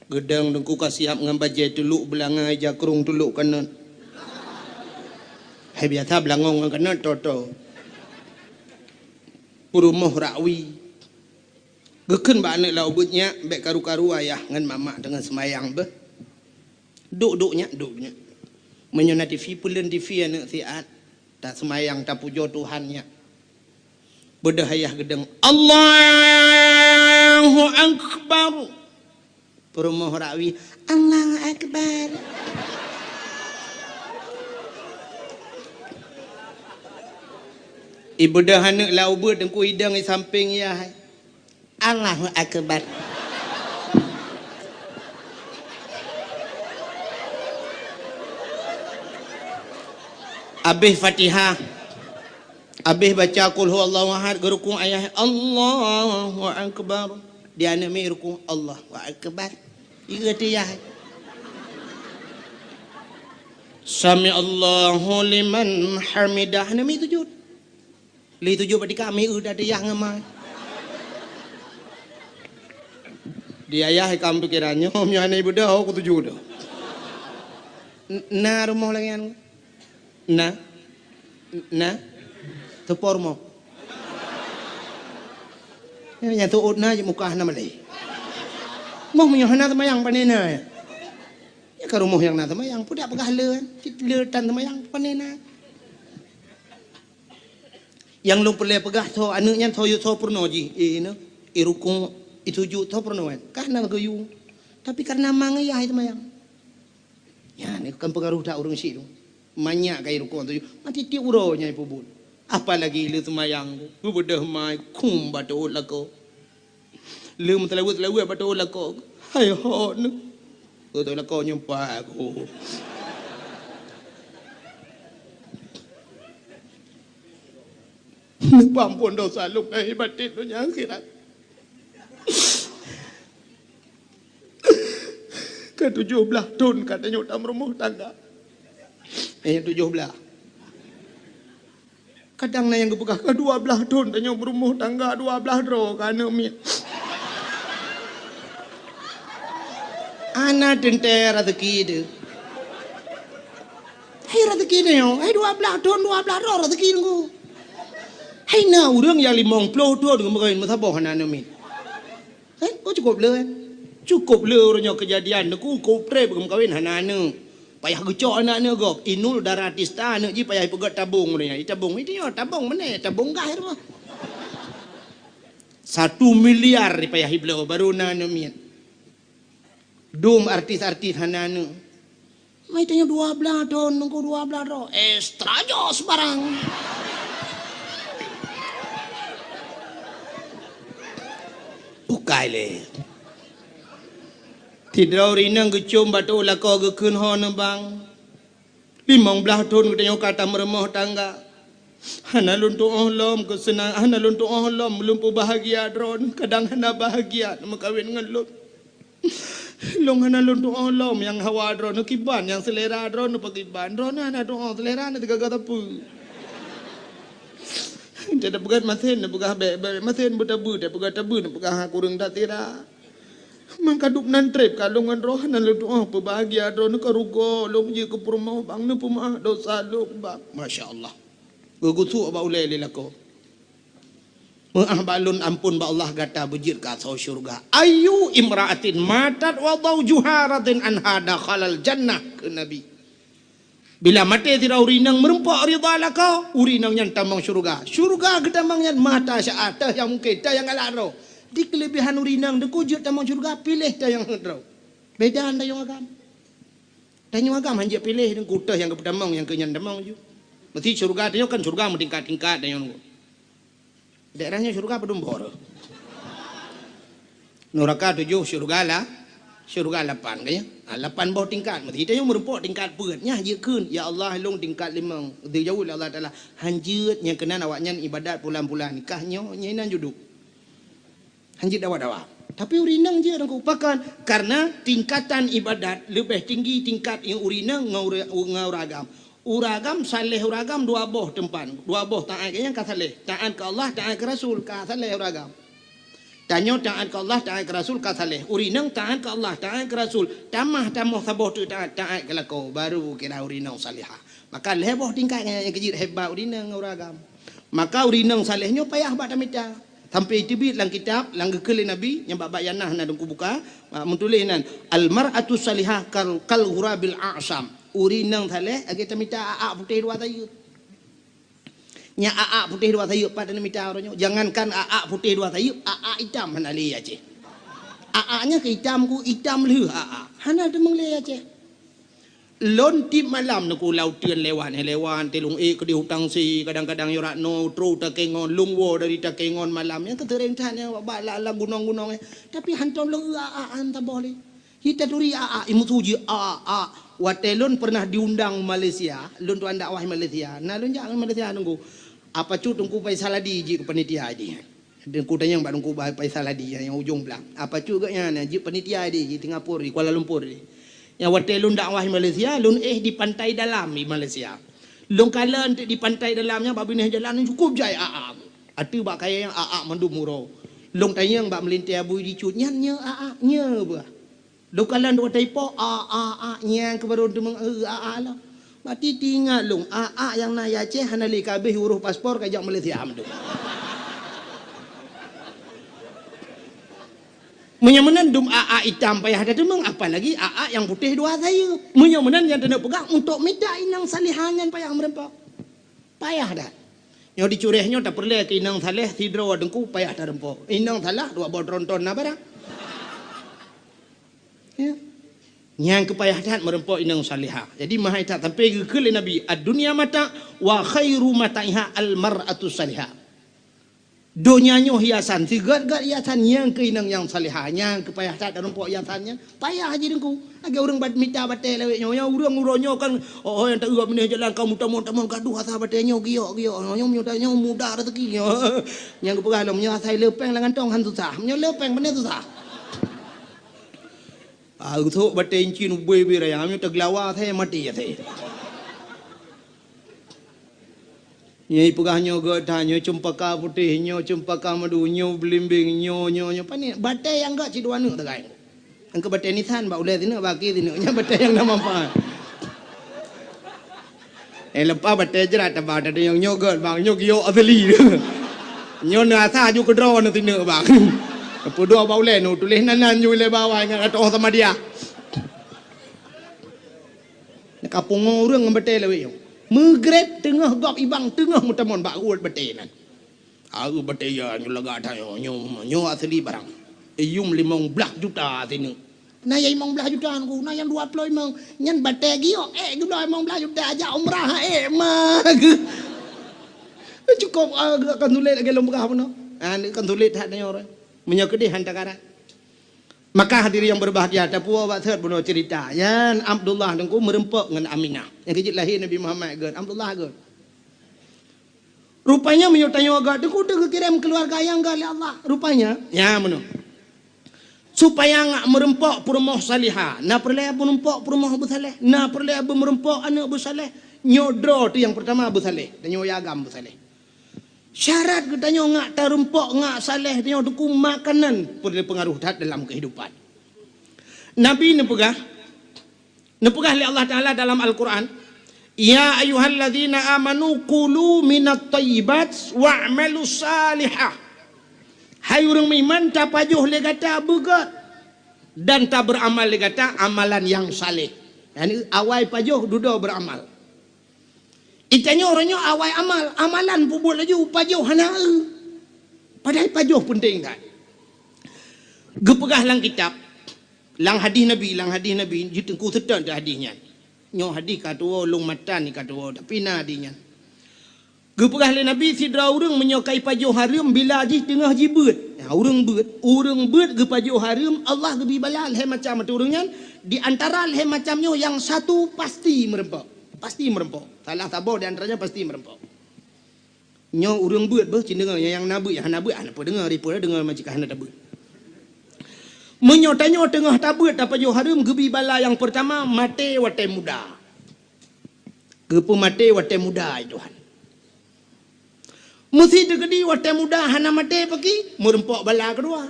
Geudong teungku ka siap ngon bajèe tulok beulangai, jakrong tulok kanot. Hai biasa beulangong ngon kanot, toto. Peurumoh rakwi. Geukheun bak aneuk lam ubeut, "Nyak, bék karu-karu ayah ngon mamak teungoh seumayang beuh. Duek-duek nyak, duek nyak. Meunyoe na T V, peuleuen T V aneuk siat, taseumayang, tapujoe Tuhan nyak." Beudôh ayah geudong, "Allahu Akbar!" Peurumoh rakwi, "Allahu Akbar!" Ibeudôh aneuk lam ubeut, teungku idong i sampéng yah, "Allahu Akbar!" Abéh Fatihah, abéh baca Qul Huwallahu Ahad, geurukuk ayah, "Allahu Akbar!" Di aneuk miet rukuk, "Allahu Akbar!" Ieu teuh yah. "Sami'allahu liman hamidah." Aneuk miet sujud. Lé sujud bak tika, miet teuh yah ngon ma. Di ayah ka meupikéran, "Nyoe, nyoe aneuk ibeudôh, oh, ku sujud." N-, na rumoh lagée nyan? Na? Na? Teupo rumoh? Nyang teuôt na, jimukah na malée. Moh meunyoe hana seumayang, pane na? Nyan ka rumoh nyang na seumayang, peue dak peugah le, cit le tan seumayang, pane na? Nyang lôn peureulée peugah, soe aneuk nyan, soe, soe peurunoe jih, eh, na, i rukuk, i sujud, soe peurunoe nyan? Ka na geuyue. Tapi kareuna ma ngon yah seumayang. Nyan kan peungaroh that ureuëng syiek tu. Manyak ka i rukuk tuju, mati tiep uroe nyan ipeubuet. Apalagi le seumayang, geubeudôh mai, khum bak teuôt lakoe. Le meuseulaweuet-seulaweuet bak teuôt lakoe. Hai hot neuh. Bak teuôt lakoe nyoe pat ku. Neupeuamphon desya lôn lahé batén donya akhirat. Ka tujoh blaih thon ka tanyoe tameurumoh tangga. Eh, tujoh blaih. Kadang na nyang geupeugah, "Ka dua blaih thon tanyoe meurumoh tangga, dua blaih droe ka aneuk miet." Hana teuntée raseuki teuh. Hai raseuki tanyoe, hai dua blaih thon, dua blaih droe raseuki teungku. Hai na ureuëng nyang limong ploh thon geumeukawen meusaboh hana aneuk miet. Kan? Kok cukôp le, kan? Cukôp le uroe nyoe keujadian, neuku kôp treb geumeukawen hana aneuk. Payah geucok aneuk-aneuk gob, inul darah tista aneuk jih payah ipeugét tabong uroe nyan. Itabong, itu nyoe tabong meuné, tabong gah rumoh. Satu miliar payah ibloe baru na aneuk miet. Dum artis-artis hana aneuk. Mai tanyoe dua blaih thon, nunggu dua blaih droe. Extra jos barang. Bukai lé. Sidroe ureuëng inong geucom bak teuôt lakoe geukheun ho neubang. Limong blaih thon geutanyoe ka tameurumoh tangga. Hana lôn tuoh lom keuseunang, hana lôn tuoh lom lôn peubahgia droeneuh, kadang hana bahgia neumeukawen ngon lôn. Lôn hana lôn tuoh lom nyang hawa droeneuh kiban, nyang seulera droeneuh pakriban. Droeneuh hana tuoh, seulera na teugaga sapeue. Teupeugah masen, neupeugah bék, bék masen, beutabeue, teupeugah tabeue, neupeugah kureueng that sira. Mangka dub nan treb ka lôn ngon droeneuh hana lôn tuoh peubahgia droeneuh ka rugoe lôn jeuet keu peurumoh bang, neupeumeu'ah dosa lôn bang. Masya Allah. Geugusuk bak ulée lé lakoe. Meu'ah bak lôn, ampôn bak Allah, gata beujeuet keu asoe syeuruga. Ayyu imra'atin matat wa zaujuha radin anha dakhalal jannah, kheun Nabi. Bila maté sidroe ureuëng inong meurumpok ridha lakoe, ureuëng inong nyan tamong syeuruga. Syeuruga geutamong nyan mata syaat, teuh nyang mungken, teuh nyang galak droe. Di keuleubehan ureuëng inong teungku jeuet tamong syeuruga, piléh teuh nyang heuet droe. Beda tanyoe agam. Tanyoe agam han jeuet piléh teungku, teuh nyang geupeutamong nyang keu nyan tamong ju. Meusti syeuruga tanyoe kan syeuruga meutingkat-tingkat tanyoe. Daerah nyoe syeuruga padum boh? Nuraka tujoh, syeuruga la-, syeuruga lapan, kan ya? Ha, lapan boh tingkat. Meusti tanyoe meurumpok tingkat peuet. Nyan jeuet kheun, "Ya Allah, lôn tingkat limong." Geujaweueb lé Allah Taala, "Han jeuet, nyang keunan awaknyan ibadat pulan-pulan. Kah nyoe, nyan inan juduk." Han jeuet dawa-dawa. Tapi ureuëng inong jeuet teungku. Pakon? Karena tingkatan ibadat leubeh tinggi tingkat ureuëng inong ngon ureuëng, ngon ureuëng agam. Ureuëng agam saleh ureuëng agam dua boh teumpat, dua boh taát, nyang ka saleh. Taát keu Allah, taát keu Rasul, ka saleh ureuëng agam. Tanyoe taát keu Allah, taát keu Rasul, ka saleh. Ureuëng inong taát keu Allah, taát keu Rasul. Tamah tamoh saboh teuk taát, taát keu lakoe, baru kira ureuëng inong salehah. Maka lhée boh tingkat nyang keu jeuet hebat ureuëng inong ngon ureuëng agam. Maka ureuëng inong saleh nyoe payah bak tamita. Sampai teubiet lam kitab, lam geukheun lé Nabi, nyang bak-bak nyang na, na Teungku buka, ah, meutuléh nan, "Al-mar'atu salihah kal, kal ghurabil a'sam." Ureueng inong saleh, lagèe tamita a'ak putéh dua sayeuep. Nyan a'ak putéh dua sayeuep pat na mita uroe nyoe. Jangankan a'ak putéh dua sayeuep, a'ak itam hana lé Aceh. A'ak nyan keu itam ku, itam lheueh a'ak. Hana teumong lé Aceh. Lôn tiep malam Teungku lam uteuen lewat, eh, lewat, teuh lôn ék keudéh u Tangsi, kadang-kadang yôh rot noe, trôk Takengon, lôn woe dari Takengon malam. Nyan keuseuréng that nyan bak, bak lam, lam gunong-gunong, eh. Tapi hantom lôn eu a'ak, han saboh lé. Hi taturi a'ak, imeusu jih a'ak. Watèe lôn pernah diundang u Malaysia, lôn tuan dakwah di Malaysia. Na lôn jak u Malaysia Teungku. Apa cut Teungku Faisal Hadi jeuet keu panitia jih. Teungku tanyong bak Teungku Faisal Hadi nyang ujong blang. Apa cut geuh nyan jeuet panitia di, di Singapura, di Kuala Lumpur di. Nyang watèe lôn dakwah di Malaysia, lôn éh di Pantai Dalam di Malaysia. Lôn kalon di Pantai Dalam nyan bak binéh jalan cukôp jai a'ak. Ateueh bak kayèe nyan a'ak mandum uroe. Lôn tanyong bak meulintèe bui di cut, "Nyan nyoe a'ak, nyoe bah?" Lôn kalon dua taipo, a'ak, a'ak, nyan keuh barô teumong, eh, a'ak lom. Bak titi ingat lôn, a'ak nyang na di Aceh hana lé ka abéh urôh paspor ka jak Malaysia mandum. Meunyoe meunan dum a'ak itam payah tateumeung, apalagi a'ak nyang putéh dua sayeuep. Meunyoe meunan nyang taneuk peugah, untuk mita inong salihah nyan payah meureumpok. Payah that. Nyoe di Curéh nyoe tapeureulèe keu inong saleh sidroe Teungku payah tareumpok. Inong salah dua boh tronton na barang. Ya. Nyang keu payah that meureumpok inong salihah. Jadi meuhai that sampai geukheun lé Nabi, "Ad-dunya mata' wa khairu mata'iha al-mar'atu salihah." Donya nyoe hiasan, sigét-gét hiasan nyang keu inong nyang salihah, nyang keu payah that tareumpok hiasan nyan. Payah jih Teungku. Lagèe ureueng bat-, mita batèe lawét nyoe. Nyoe ureueng uroe nyoe kan, oh, oh, nyang taeu binéh jalan ka meutamong-tamong gadoh asai batèe nyoe giok-giok. Nyoe, nyoe muda, nyoe muda rezeki nyoe. Nyang geupeugah lom, nyoe asai le péng lam kantong han susah. Nyoe le péng beuna susah. Ah, geuthok batèe incin ubé-bé raya, nyoe teugeulawa asai maté asai. Nyoe ipeugah nyoe gét that, nyoe ceumpaka putéh, nyoe ceumpaka madu, nyoe beulimbeng, nyoe, nyoe, nyoe. Pané batèe nyang gét cit dua neuk tagai. Nyang keu batèe nisan bak ulèe sineuk, bak akhé sineuk. Nyan batèe nyang na manfaat. Eh, leupah batèe jrat taba, tadi nyang nyoe gét bang, nyoe giok asli. Nyoe na asa ju keudroe na sineuk bang. Peuduek bak ulèe nu tuléh nan, nan ju lé bawah nyan ateueh sama dia. Ka pungo ureueng ngon batèe lawét nyoe. Meugreb teungoh gob ibang teungoh meutamong bak uet batèe nyan. Aeu batèe ya nyoe lagak that nyoe, nyoe, nyoe asli barang. Iyum limong blaih juta sineuk. Na nyang limong blaih juta Teungku, na nyang dua ploh limong. Nyan batèe giok, eh, geuloe limong blaih juta jak umrah, eh, ma geuh. Cukôp, ah, geuh akan sulet lagèe lôn peugah bunoe. Ah, akan sulet that nyoe. Meunyoe keudeh han takarat. Maka hadirin yang berbahagia, tapuwoe bak sot bunoe cerita. Nyan Abdullah Teungku meureumpok ngon Aminah. Nyang keu jeuet lahé Nabi Muhammad gét, Abdullah gét. Rupanya meunyoe tanyoe gét, Teungku teuh geukirém keuluwarga nyang gét lé Allah. Rupanya, nya meunoe. Supaya ngak meureumpok peurumoh salihah, na peureulèe meureumpok peurumoh beusaleh, na peureulèe meureumpok aneuk beusaleh. Nyoe droe teuh nyang peurtama beusaleh, tanyoe agam beusaleh. Syarat geutanyoe ngak tareumpok, ngak saleh, tanyoe Teungku makanan peureulèe peungaroh that dalam keuhidupan. Nabi neupeugah, neupeugah lé Allah Taala dalam Al-Qur'an, "Ya ayyuhalladzina amanu kulu minat thayyibat wa'malu salihah." Hai ureueng meuiman, tapajoh lé gata beugét dan tabeuamal lé gata amalan nyang saleh. Yani awai pajoh, dudoe beuramal. Geutanyoe uroe nyoe awai amal, amalan peubuet laju, pajoh hana eu. Padahai pajoh peunteng that. Geupeugah lam kitab, lam hadih Nabi, lam hadih Nabi, jeuet Teungku seutôt hadih nyan. Nyoe hadih ka tuwoe, lôn matan ka tuwoe, tapi na hadih nyan. Geupeugah lé Nabi, sidroe ureueng meunyoe ka ipajoh hareuem bila jih teungoh jibeuet. Ya, ureueng beuet, ureueng beuet geupajoh hareuem, Allah geubri bala lhèe macam ateueh ureueng nyan, di antara lhèe macam nyoe nyang satu pasti meureumpok. Pasti meureumpok. Salah saboh di antaranya pasti meureumpok. Nyoe ureueng beuet beuh, cit deungoe, nyang na beuet, nyang hana beuet, hana peue deungoe, ripeue deungoe, macam hana tabeuet. Meunyoe tanyoe teungoh tabeuet tapajoh hareuem, geubri bala nyang peurtama, maté watèe muda. Geupeumaté watèe muda, ai Tuhan. Meusi teukeudi watèe muda hana maté paki, meureumpok bala keudua.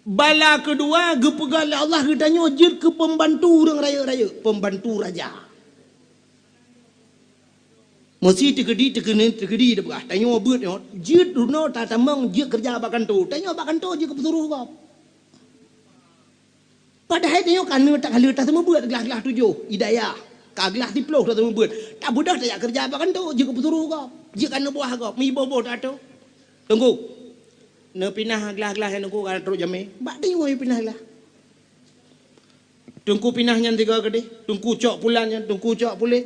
Bala keudua geupeugah lé Allah geutanyoe jeuet keu peumbantu ureueng rayeuk-rayeuk, peumbantu raja. Meusi teukeudi, teukeudi, teukeudi teupeugah, tanyoe beuet nyoe, jeuet runoe tatamong jeuet keureuja bak kantô. Tanyoe bak kantô jeuet keu peusuroh gob. Padahai tanyoe ka neuk tak ka lheueh taseumeubeuet glah-glah tujoh, hidayah. Ka glah siplôh taseumeubeuet. Tabeudôh tajak keureuja bak kantô, jeuet keu peusuroh gob. Jeuet keu aneuk buah gob, meuiboh-boh tato. Teungku, neupinah glah-glah nyan teungku ka trok jamé. Bak tanyoe pinah glah. Teungku pinah nyan tiga keudeh, teungku cok pulan nyan, teungku cok puléh.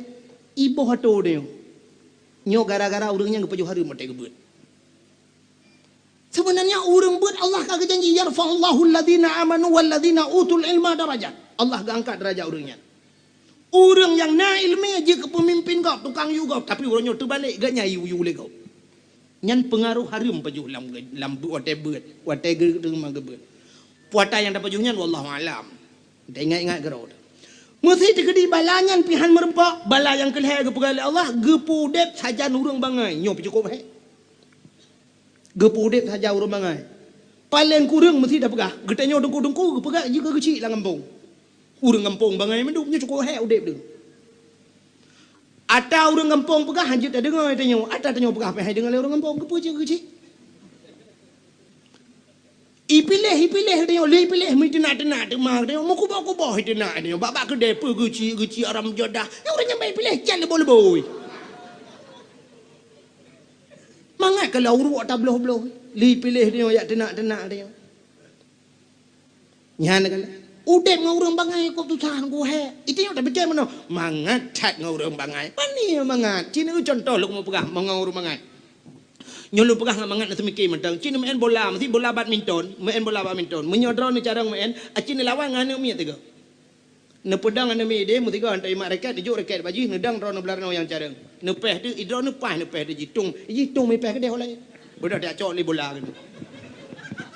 Iboh atô tanyoe. Nyoe gara-gara ureuëng nyan geupajoh hareuem watée geubeuet. Sebenarnya ureuëng beuet Allah ka geujanji, "Yarfa'ullahu alladzina amanu walladzina utul ilma darajat." Allah geuangkat derajat ureuëng nyan. Ureuëng nyang na iéleumé jeuet keu peumimpin gob, tukang yue gob, tapi uroe nyoe teubalek, geuh nyan yue-yue lé gob. Nyan peungaroh hareuem pajoh lam, lam beuet, watée beuet, watée geu-, teuma geubeuet. Puata nyang tapajoh nyan wallahu alam. Taingat-ingat keudroe. Meusi teukeudi bala nyan pih han meureumpok, bala nyang keu lhée geupeugah lé Allah, geupeuudeb sajan ureuëng bangai, nyoe pih cukôp hék. Geupeuudeb sajan ureuëng bangai. Paleng kureueng meusi tapeugah, geutanyoe teungku-teungku geupeugah jih keu geuchik lam gampông. Ureuëng gampông bangai mandum, nyoe cukôp hék udeb deuh. Ata ureuëng gampông peugah han jeuet tadeungoe tanyoe, ata tanyoe peugah pih han deungoe lé ureuëng gampông, keupeue cit keuchik. Ipiléh, ipiléh tanyoe, lé ipiléh meuteunak-teunak teuma tanyoe, meukuboh-kuboh iteunak tanyoe, bak-bak keudée peue geuchik-geuchik haram jadah. Nyang ureuëng nyang ban ipiléh cat leuboi-leuboi. Mangat ka lheueh uruek tabloh-bloh, lé ipiléh tanyoe jak teunak-teunak tanyoe. Nyan kan. Udeb ngon ureuëng bangai kok susah ngon hék. Itu nyang tapiké meunoe. Mangat that ngon ureuëng bangai. Pani mangat. Cina contoh lôn mau peugah ngon ureuëng bangai. Nyoe lôn peugah ngon mangat na seumiké mantong. Cina main bola, mesti bola badminton, main bola badminton. Meunyoe droeneuh carông main, acin lawan ngon aneuk miet tiga. Neupeudong aneuk miet deh, meusigoe hantom imat raket, dijok raket bak jih, neudong droeneuh blah droeneuh nyang carông. Neupéh teuh, idroe neupah neupéh teuh jitung. Jitung mipéh keudeh ulée. Beudôh tacok lé bola keudeh.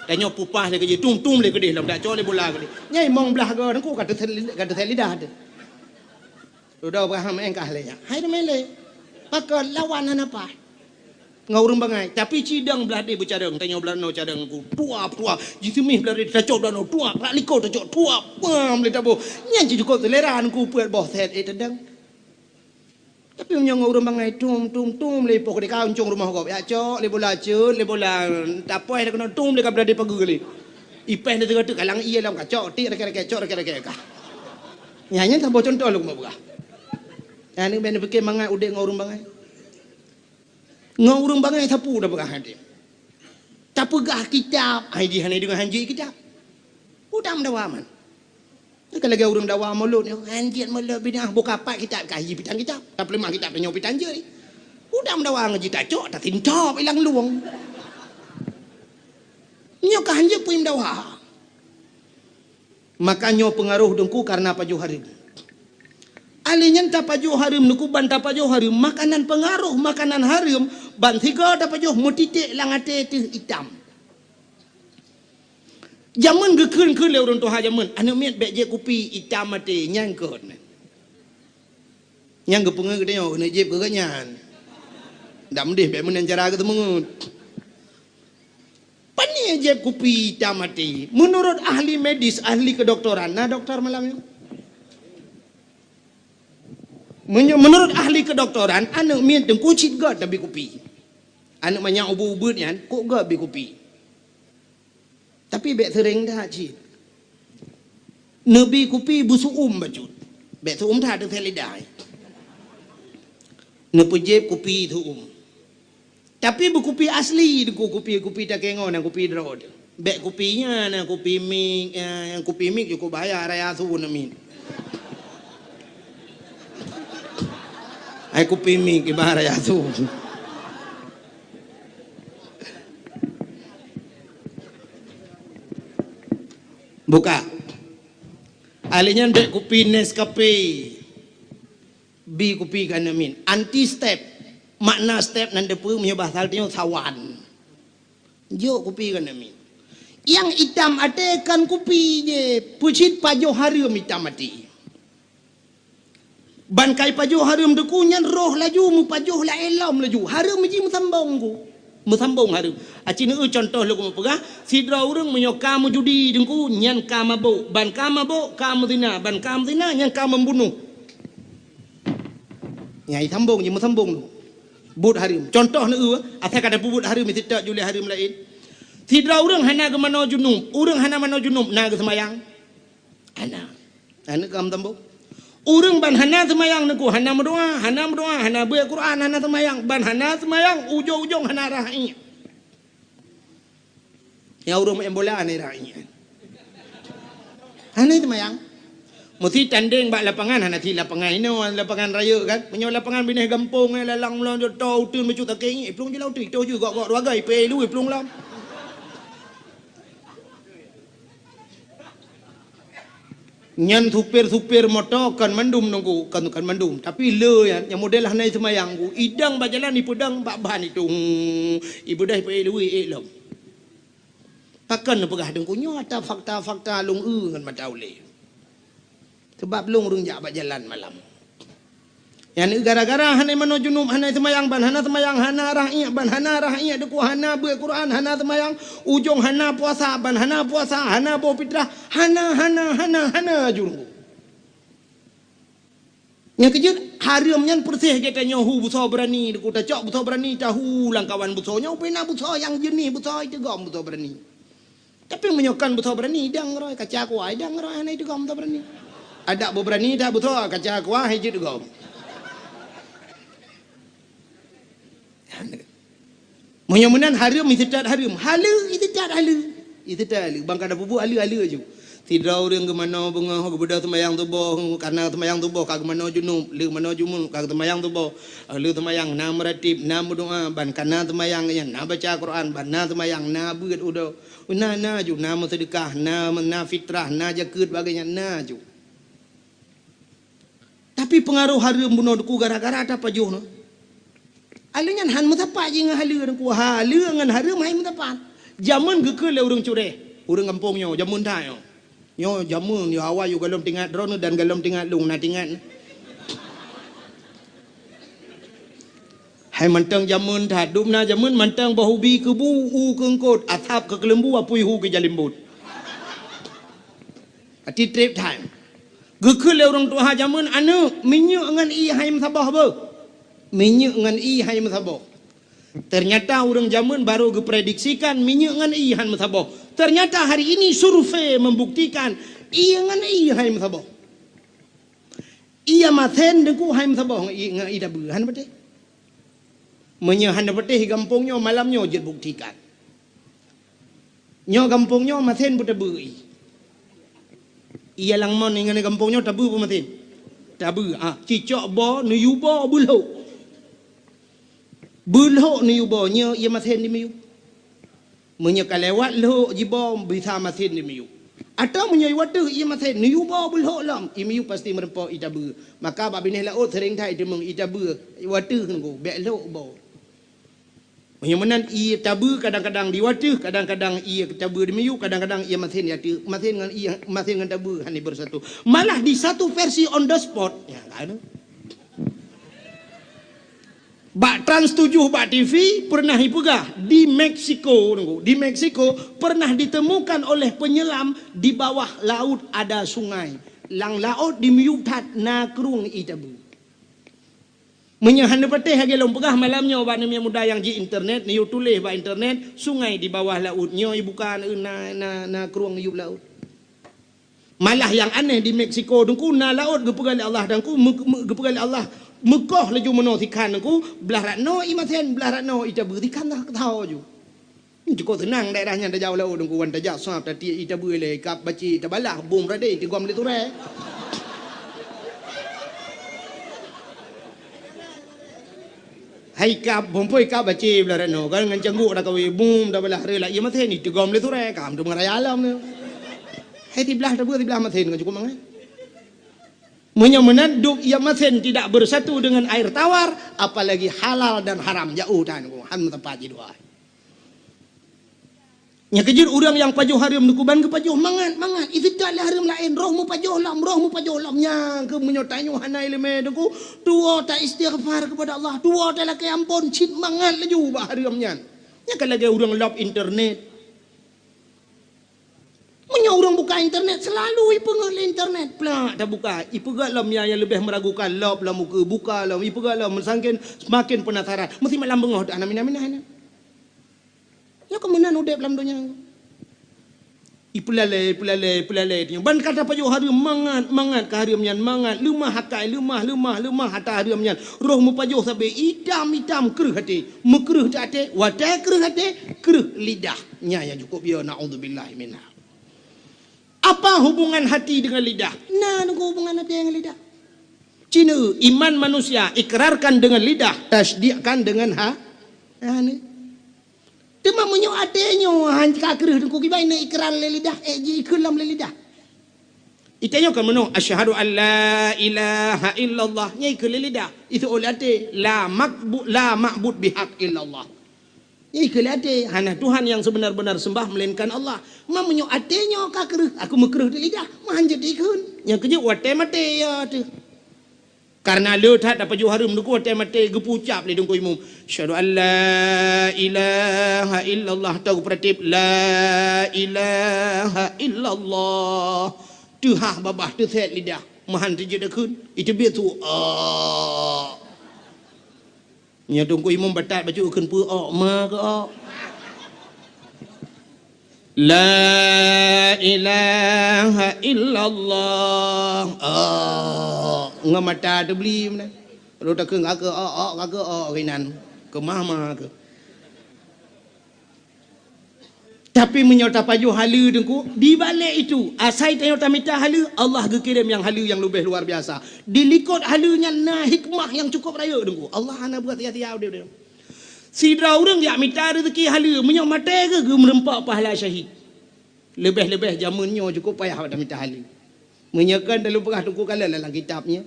Tanyoe pupah lé keudeh, tum-tum lé keudeh lom tacok lé bola keudeh. Nyai mong blah goe teungku ka teusel-, ka teusel lidah teuh. Udah Abraham engkah lé nyan. Hai teumé lé. Maka lawan hana paih. Ngon ureuëng bangai. Tapi cidong blah deh beucarông. Tanyoe blah noe carông ku. Tuap, tuap. Jiseumih blah deh tacok blah noe. Tuap. Rak likot tacok. Tuap. Pam lé taboh. Nyan cit cukôp selera ku peuet boh set. Eh, tendang. Tapi meunyoe ngon ureuëng bangai tum, tum, tum, lé ipoh keudeh ka uncong rumoh gob. Yak cok, lé bola cut, lé bola tapoh, lé keunoe tum, lé ka beuradi pageue lé. Ipéh lé teuka teuk kalang ié lam kacok, tik raket-raket, cok raket-raket kah. Nyan, nyan saboh contoh lôn keuneuk peugah. Nyan, ni bèk neupiké mangat udeb ngon ureuëng bangai. Ngon ureuëng bangai sapeue tapeugah hadeh. Tapeugah kitab, hai jih hana deungoe hanjeuet kitab. Udam dawa man. Nyan ka lagée ureuëng dawa mulod nyoe, hanjeuet mulod bidah, buka pat kitab, kahi pitang kitab. Tapeuleumah kitab tanyoe pitang jeuet. Udam dawa ngon jitacok, tatintop ilang luwong. Nyoe ka hanjeuet puim dawa. Maka nyoe peungaroh teungku kareuna pajoh hareuem. Alèh nyan tapajoh hareuem, neukuban tapajoh hareuem, makanan peungaroh makanan hareuem, ban sigoe tapajoh meutiték lam até teuh itam. Jameun geukheun-kheun lé ureuëng tuha jameun, aneuk miet bèk jieb kupi itam até, nyan keuh. Nyang geupeungeut geutanyoe keuneuk jieb keu geuhnyan. Dak meudeh bèk meunan cara geuteumeungeut. Pane jieb kupi itam até? Meunurot ahli medis, ahli keudoktoran, na doktor malam nyoe? Meunyoe meunurot ahli keudoktoran, aneuk miet teungku cit göt tabi kupi. Aneuk manyak ubeut-ubeut nyan, kok göt bi kupi. Tapi bèk seuréng that cit. Neubi kupi beusu'um bacut. Bèk su'um that, teuseuet lidah. Neupeujieb kupi su'um. Tapi beukupi asli, kupi, kupi takengon, kupi droe. Bèk kupi nyan, kupi mik, eh, kupi mik cukôp bahaya, raya su neumiet. Hai kupi mik, kiban raya su. Buka. Alèh nyan bèk kupi Nescafe. Bi kupi keu aneuk miet. Anti step. Makna step nan teupeue meunyoe bahasa tanyoe sawan. Jok kupi keu aneuk miet. Nyang itam até kon kupi jih, peucit pajoh hareuem itam até. Ban kai pajoh hareuem teungku nyan roh laju meupajoh laén lom laju. Hareuem jih meusambong ku. Meusambong hareuem. Aci neueu contoh lôn keuneuk peugah, sidroe ureuëng meunyoe ka meujudi teungku nyan ka mabök, ban ka mabök ka meuzina, ban ka meuzina nyan ka meubunoh. Nyang sambong jih meusambong tu. Buet hareuem. Contoh neueu, asai ka tapeubuet hareuem, meuseutôt jih lé hareuem laén. Sidroe ureuëng hana geumanoe junub, ureuëng hana manoe junub na geuseumayang? Hana. Hana, ka meutambo. Ureuëng ban hana seumayang Teungku, hana meudoá, hana meudoá, hana beuet Quran, hana seumayang, ban hana seumayang, ujong-ujong hana rhah iék. Nyang ureuëng main bola hana rhah iék. Hana seumayang. Meusti tandeng bak lapangan, hana sit lapangan inoe, lapangan rayeuk kan. Meunyoe lapangan binéh gampông, eh, lalang meulan jeuet toe uteuen bacut sakét iék, iplueng jih lam uteuen, itoh jih gok-gok dua gai, ipée lé iplueng lom. Nyan supir-supir moto kon mandum Teungku, kon, kon mandum. Tapi le nyan, nyang model hana seumayang Teungku, idong bak jalan ipeudong bak ban itu. Hmm, ibeudôh ipée lé iék lom. Pakon neupeugah Teungku nyoe ata fakta-fakta lôn eu ngon mata ulée. Sabab lôn ureuëng jak bak jalan malam. Nyan gara-gara hana manoe junub, hana seumayang, ban hana seumayang, hana rhah iék, ban hana rhah iék Teungku, hana beuet Quran, hana seumayang, ujong hana puasa, ban hana puasa, hana boh fitrah, hana, hana, hana, hana ju Teungku. Nyang keujeuet, hareuem nyan peureséh geutanyoe hu beusoe beurani Teungku, tacok beusoe beurani tahu lam kawan beusoe nyoe, pih na beusoe nyang jeunih beusoe iteugom beusoe beurani. Tapi meunyoe kon beusoe beurani, idong roh, kaca kuah, idong roh, hana iteugom beusoe beurani. Adak beubeurani that beusoe, kaca kuah, hana jeuet teugom. Meunyoe meunan hareuem, iseutôt hareuem. Haleue, iseutôt haleue. Iseutôt haleue. Ban ka tapeubuet haleue-haleue ju. Sidroe ureuëng geumanoe beungoh, geubeudôh seumayang suboh, kana seumayang suboh ka geumanoe junub, le manoe junub ka seumayang suboh. Le seumayang na meuratéb, na meudoá, ban kana seumayang nyan na baca Quran, ban na seumayang na beuet udoe. Na, na ju, na meuseudeukah, na, na fitrah, na jakeuet, bagée nyan na ju. Tapi peungaroh hareuem bunoe Teungku gara-gara tapajoh nyoe. Haleue nyan han meusapat jih ngon haleue Teungku. Haleue ngon hareuem hai meusapat. Jameun geukheun lé ureuëng cureh, ureuëng gampông nyoe, jameun that nyoe. Nyoe jameun, nyoe awai yôh gohlom teuingat droeneuh dan gohlom teuingat lôn, na teuingat. Hai mantong jameun that, dum na jameun mantong boh ubi keubu u keu eungkôt, asab keu keuleumbu, apui hu keu jalimbot. Ati treb that. Geukheun lé ureuëng tuha jameun, "Aneuëk, minyeuk ngon ié hai meusaboh beuh. Minyeuk ngon ié hai meusaboh." Ternyata ureuëng jameun baru geuprediksikan minyeuk ngon ié han meusaboh. Ternyata hari ini survei membuktikan ié ngon ié hai meusaboh. Ié masen Teungku hai meusaboh ngon ié, ngon ié tabeue, hana patéh. Meunyoe hana patéh gampông nyoe, malam nyoe jeuet buktikan. Nyoe gampông nyoe masen peue tabeue ié. Ié lam mon ngon gampông nyoe tabeue peue masen? Tabeue, ah, cicok boh, neuyue boh, beulhok. Beulhok neuyue boh, nyoe ié masen dimiyueb. Meunyoe ka lewat lhok jiboh, bisa masen dimiyueb. Atawa meunyoe ié wateuh ié masen, neuyue boh beulhok lom, ié miyueb pasti meurumpok ié tabeue. Maka bak binéh laôt seuréng that iteumeung ié tabeue, ié wateuh Teungku, bék lhok boh. Meunyoe meunan ié tabeue kadang-kadang di wateuh, kadang-kadang ié tabeue dimiyueb, kadang-kadang ié masen di ateueh, masen ngon ié, masen ngon tabeue hana bersatu. Malah di satu versi on the spot. Ya, kan? Bak Trans tujuh bak T V pernah ipeugah di Meksiko, Teungku, di Meksiko pernah ditemukan oleh penyelam di bawah laut ada sungai. Lam laôt dimiyueb that na krueng ié tabeue. Meunyoe hana patéh lagée lôn peugah malam nyoe bak aneuk muda nyang ji internet, neuyue tuléh bak internet, sungai di bawah laut nyoe ibuka na, na, na krueng yueb laôt. Malah nyang aneh di Meksiko Teungku na laôt geupeugah lé Allah Teungku, meu-, meu-, geupeugah lé Allah meukoh laju meunoe sikhan Teungku, blah rat noe ié masen, blah rat noe ié tabeue sikhan dah keutao ju. Cukôp seunang daerah nyan tajak u laôt Teungku, wan tajak sab tatiek ié tabeue ilée, kab bacé tabalah, bom radeh tigom lé turée. Hai kab, bom poi kab bacé blah rat noe, kan ngon canggok dah kawé, bom tabalah reulah ié masen tigom lé turée, kam tu meuraya alam ni. Hai siblah tabeue siblah masen ngon cukôp mangat. Meunyoe meunan dum ié masen tidak bersatu dengan air tawar, apalagi halal dan haram, jauh tan, han meuteumpat jidua. Nyang keujeuet ureuëng nyang pajoh hareuem Teungku ban geupajoh mangat-mangat, iseutôt lé hareuem laén, roh meupajoh lom, roh meupajoh lom. Nyang keuh meunyoe tanyoe hana iéleumé Teungku, tuwoe ta istighfar keupada Allah, tuwoe talakée amphon, cit mangat laju bak hareuem nyan. Nyan ka lagée ureuëng lab internet. Meunyoe ureuëng buka internet, selalu ipeungeut lé internet. Plak, tabuka. Ipeugah lom nyang, nyang leubeh meragukan, lop lom ukeue, buka lom, ipeugah lom, meusangken semakin penasaran. Meusi malam beungoh teuh hana minah-minah nyan. Nyoe keuh meunan udeb lam donya. Ipeulalée, ipeulalée, ipeulalée. Ban ka tapajoh hareuem, mangat, mangat keu hareuem nyan, mangat. Leumah akai, leumah, leumah, leumah ata hareuem nyan. Roh meupajoh sabe itam-itam kreueh até. Meukreueh até, watée kreueh até, kreueh lidah. Nyan nyang cukup yo, naudzubillah minha. Apa hubungan hati dengan lidah? Na nunggu hubungan hati dengan lidah. Cina, iman manusia ikrarkan dengan lidah, tasdikkan dengan ha-, hana. Teuma meunyoe até nyoe han ka kreueh teungku kiban na ikrar lé lidah, eh, ji ikheun lom lé lidah. Ita nyoe kan meunoe, "Asyhadu an la ilaha illallah." Nyan ikheun lé lidah. Itu oleh até, "La makbu-, la ma'bud bihaq illallah." Nyan ikheun lé até, "Hana Tuhan yang sebenar-benar sembah melainkan Allah." Ma meunyoe até nyoe ka kreueh, aku meukreueh di lidah, ma han jeuet ikheun. Nyang keujeuet watée maté ya teuh. Karena le that tapajoh hareuem teungku watée maté geupeucap lé teungku imum, "Asyhadu an la ilaha illallah," tau geupeuratéb, "La ilaha illallah." Teuhah babah, teusét lidah, meuhan teujeuet takheun, iteubiet su, "Ah." Nyoe teungku imum batat bacut kheun peu, "Ok, ma keu ok." La ilaha illallah. Oh, ngon mata teubli meunan. Lalu takheun ka keu oh, oh, ka keu oh, keu inan. Keu mama keu. Tapi meunyoe tapajoh haleue teungku, di balek itu, asai tanyoe tamita haleue, Allah geukirém nyang haleue nyang leubeh luar biasa. Di likot haleue nyan na hikmah nyang cukup rayeuk teungku. Allah hana buat sia-sia udeb. Sidroe ureuëng jak mita rezeki haleue, meunyoe maté geuh geumeureumpok pahala syahid. Leubeh-leubeh jameun nyoe cukup payah bak tamita haleue. Meunyoe kan talu peugah teungku kalon lam kitab nyoe,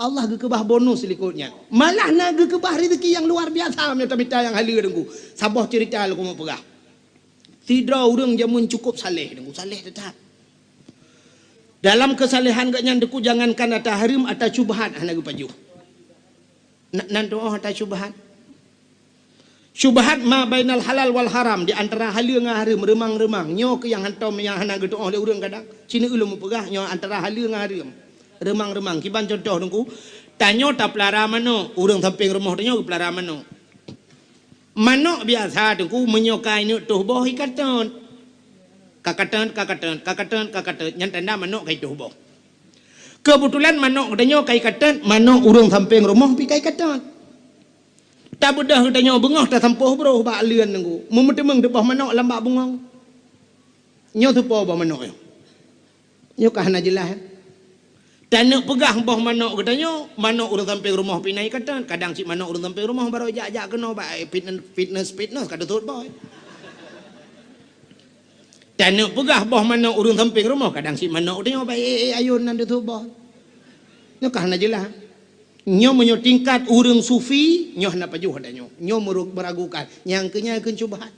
Allah geukeubah bonus likot nyan. Malah na geukeubah rezeki nyang luar biasa meunyoe tamita nyang haleue teungku. Saboh ceurita lôn keumeung peugah. Sidroe ureuëng jameun cukup saleh teungku, saleh teutab. Dalam keusalehan geuh nyan teungku jangankan ata hareuem, ata syubhat hana geupajoh. Na-, nan tuoh ata syubhat. Syubhat ma bainal halal wal haram, di antara haleue ngon hareuem, reumang-reumang. Nyoe keuh nyang hantom nyang hana geutuoh lé ureuëng kadang. Sineuk ulôn meupeugah nyoe antara haleue ngon hareuem. Reumang-reumang. Kiban contoh teungku, tanyoe tapeulara manok, ureuëng sampéng rumoh tanyoe geupeulara manok. Manok biasa teungku meunyoe ka ineuk toh boh ikatot. Kakatot, kakatot, kakatot, kakatot. Nyan tanda manok ka itoh boh. Keubeutulan manok geutanyoe ka ikatot, manok ureuëng sampéng rumoh pih ka ikatot. Tabeudôh geutanyoe beungoh tasampôh broh bak leuen teungku. Meuteumèe teuboh manok lam bak bungong. Nyoe teupo boh manok nyoe. Nyoe ka hana jeulaih. Taneuk peugah boh manok geutanyoe, manok ureuëng sampéng rumoh pih na ikatot. Kadang cit manok ureuëng sampéng rumoh barô jak-jak keunoe bak, eh, fitness, fitness, fitness ka teusot boh. Taneuk peugah boh manok ureuëng sampéng rumoh, kadang cit manok geutanyoe bak, eh, eh, ayôn nan teusot boh. Nyoe ka hana jeulaih. Nyoe meunyoe tingkat ureuëng sufi, nyoe hana pajoh ata nyoe. Nyoe meuru-, meragukan. Nyang keu nyan kheun syubhat.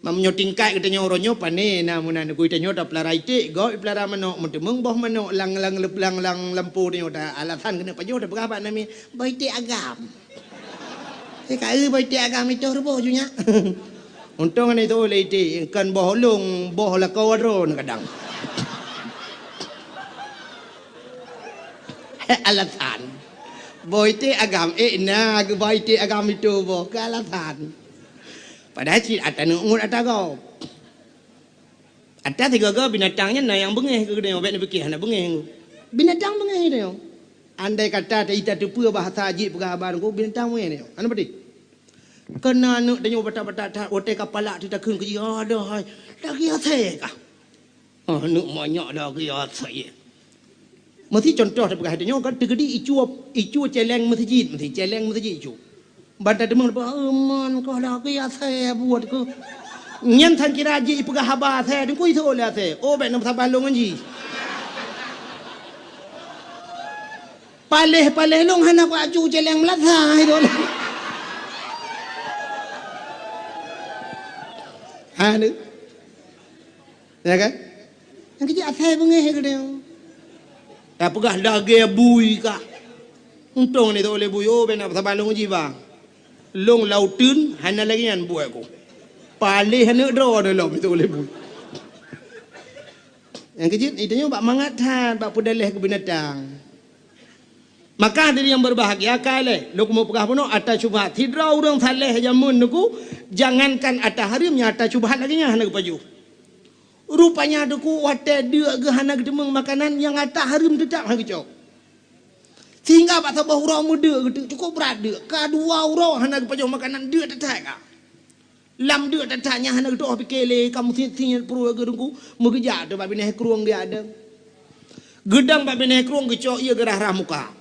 Meunyoe tingkat geutanyoe uroe nyoe pané na meunan geutanyoe tapeulara iték, gob ipeulara manok, meuteumèe boh manok lam, lam, lam, lam lampôh tanyoe ta alasan keuneuk pajoh tapeugah bak namiet, boh iték agam. Eh, ka eu boh iték agam itoh ruboh ju nyak. Untông hana itoh lé iték, kan boh lông, boh lakoe droe kadang. Alasan. Boh iték agam, eh, na geuboh iték agam itoh boh, keu alasan. Padahai cit ata neuk ngut ata gob. Ata sigoe-goe binatang nyan na nyang beungéh keu geutanyoe, bék neupike hana beungéh. Binatang beungéh geutanyoe. Andai kata ta-, ita teupeue bahasa jih peugah haba teungku, binatang beungéh geutanyoe. Hana peuti. Keu na aneuk tanyoe batat-batat that, watée ka palak teuh takheun keu jih, "Adoh hai, lagée asèe kah?" Oh, aneuk manyak lagée asèe. Meusi contoh tapeugah tanyoe kan teukeudi icue, icue céléng meuseujid, meusi céléng meuseujid icue. Ban tateumeung, "Euman kah lagée asèe buet keuh." Nyan sang kira jih ipeugah haba asèe, teungku itoh lé asèe. Oh, bék na meusaban lôn ngon jih. Paléh-paléh lôn hana kuaju céléng meulasa itoh lé. Hana. Ya kan? Nyang keuh jih asèe beungéh geutanyoe. Tapeugah lagée bui kah. Untông ni teuoleh bui, oh, bék na saban lôn jih ba. Lôn lam uteuen hana lagée nyan buet ku. Paléh aneuk droe lom teuoleh bui. Nyang keujeuet, tanyoe bak mangat that, bak peudaleh keu binatang. Maka hadirin yang berbahagia, ka lheueh lôn keumeung peugah bunoe ata syubhat. Sidroe ureuëng saleh jameun nyoe, jangankan ata hareuem, nyang ata syubhat lagée nyan hana geupajoh. Rupanya Teungku watée deuk geuh hana geuteumeung makanan, nyang ata hareuem teutap hana geucok. Sehingga bak saboh uroe meudeuk geuteuk, cukup brat deuk. Ka dua uroe hana geupajoh makanan, deuk that-that ka. Lam deuk that-that nyan hana geutoh pike lé, ka meusiet-siet pruet geuh Teungku, meugeujak teuk bak binéh krueng geujak dong. Geudong bak binéh krueng geucok ié geurhah-rhah muka.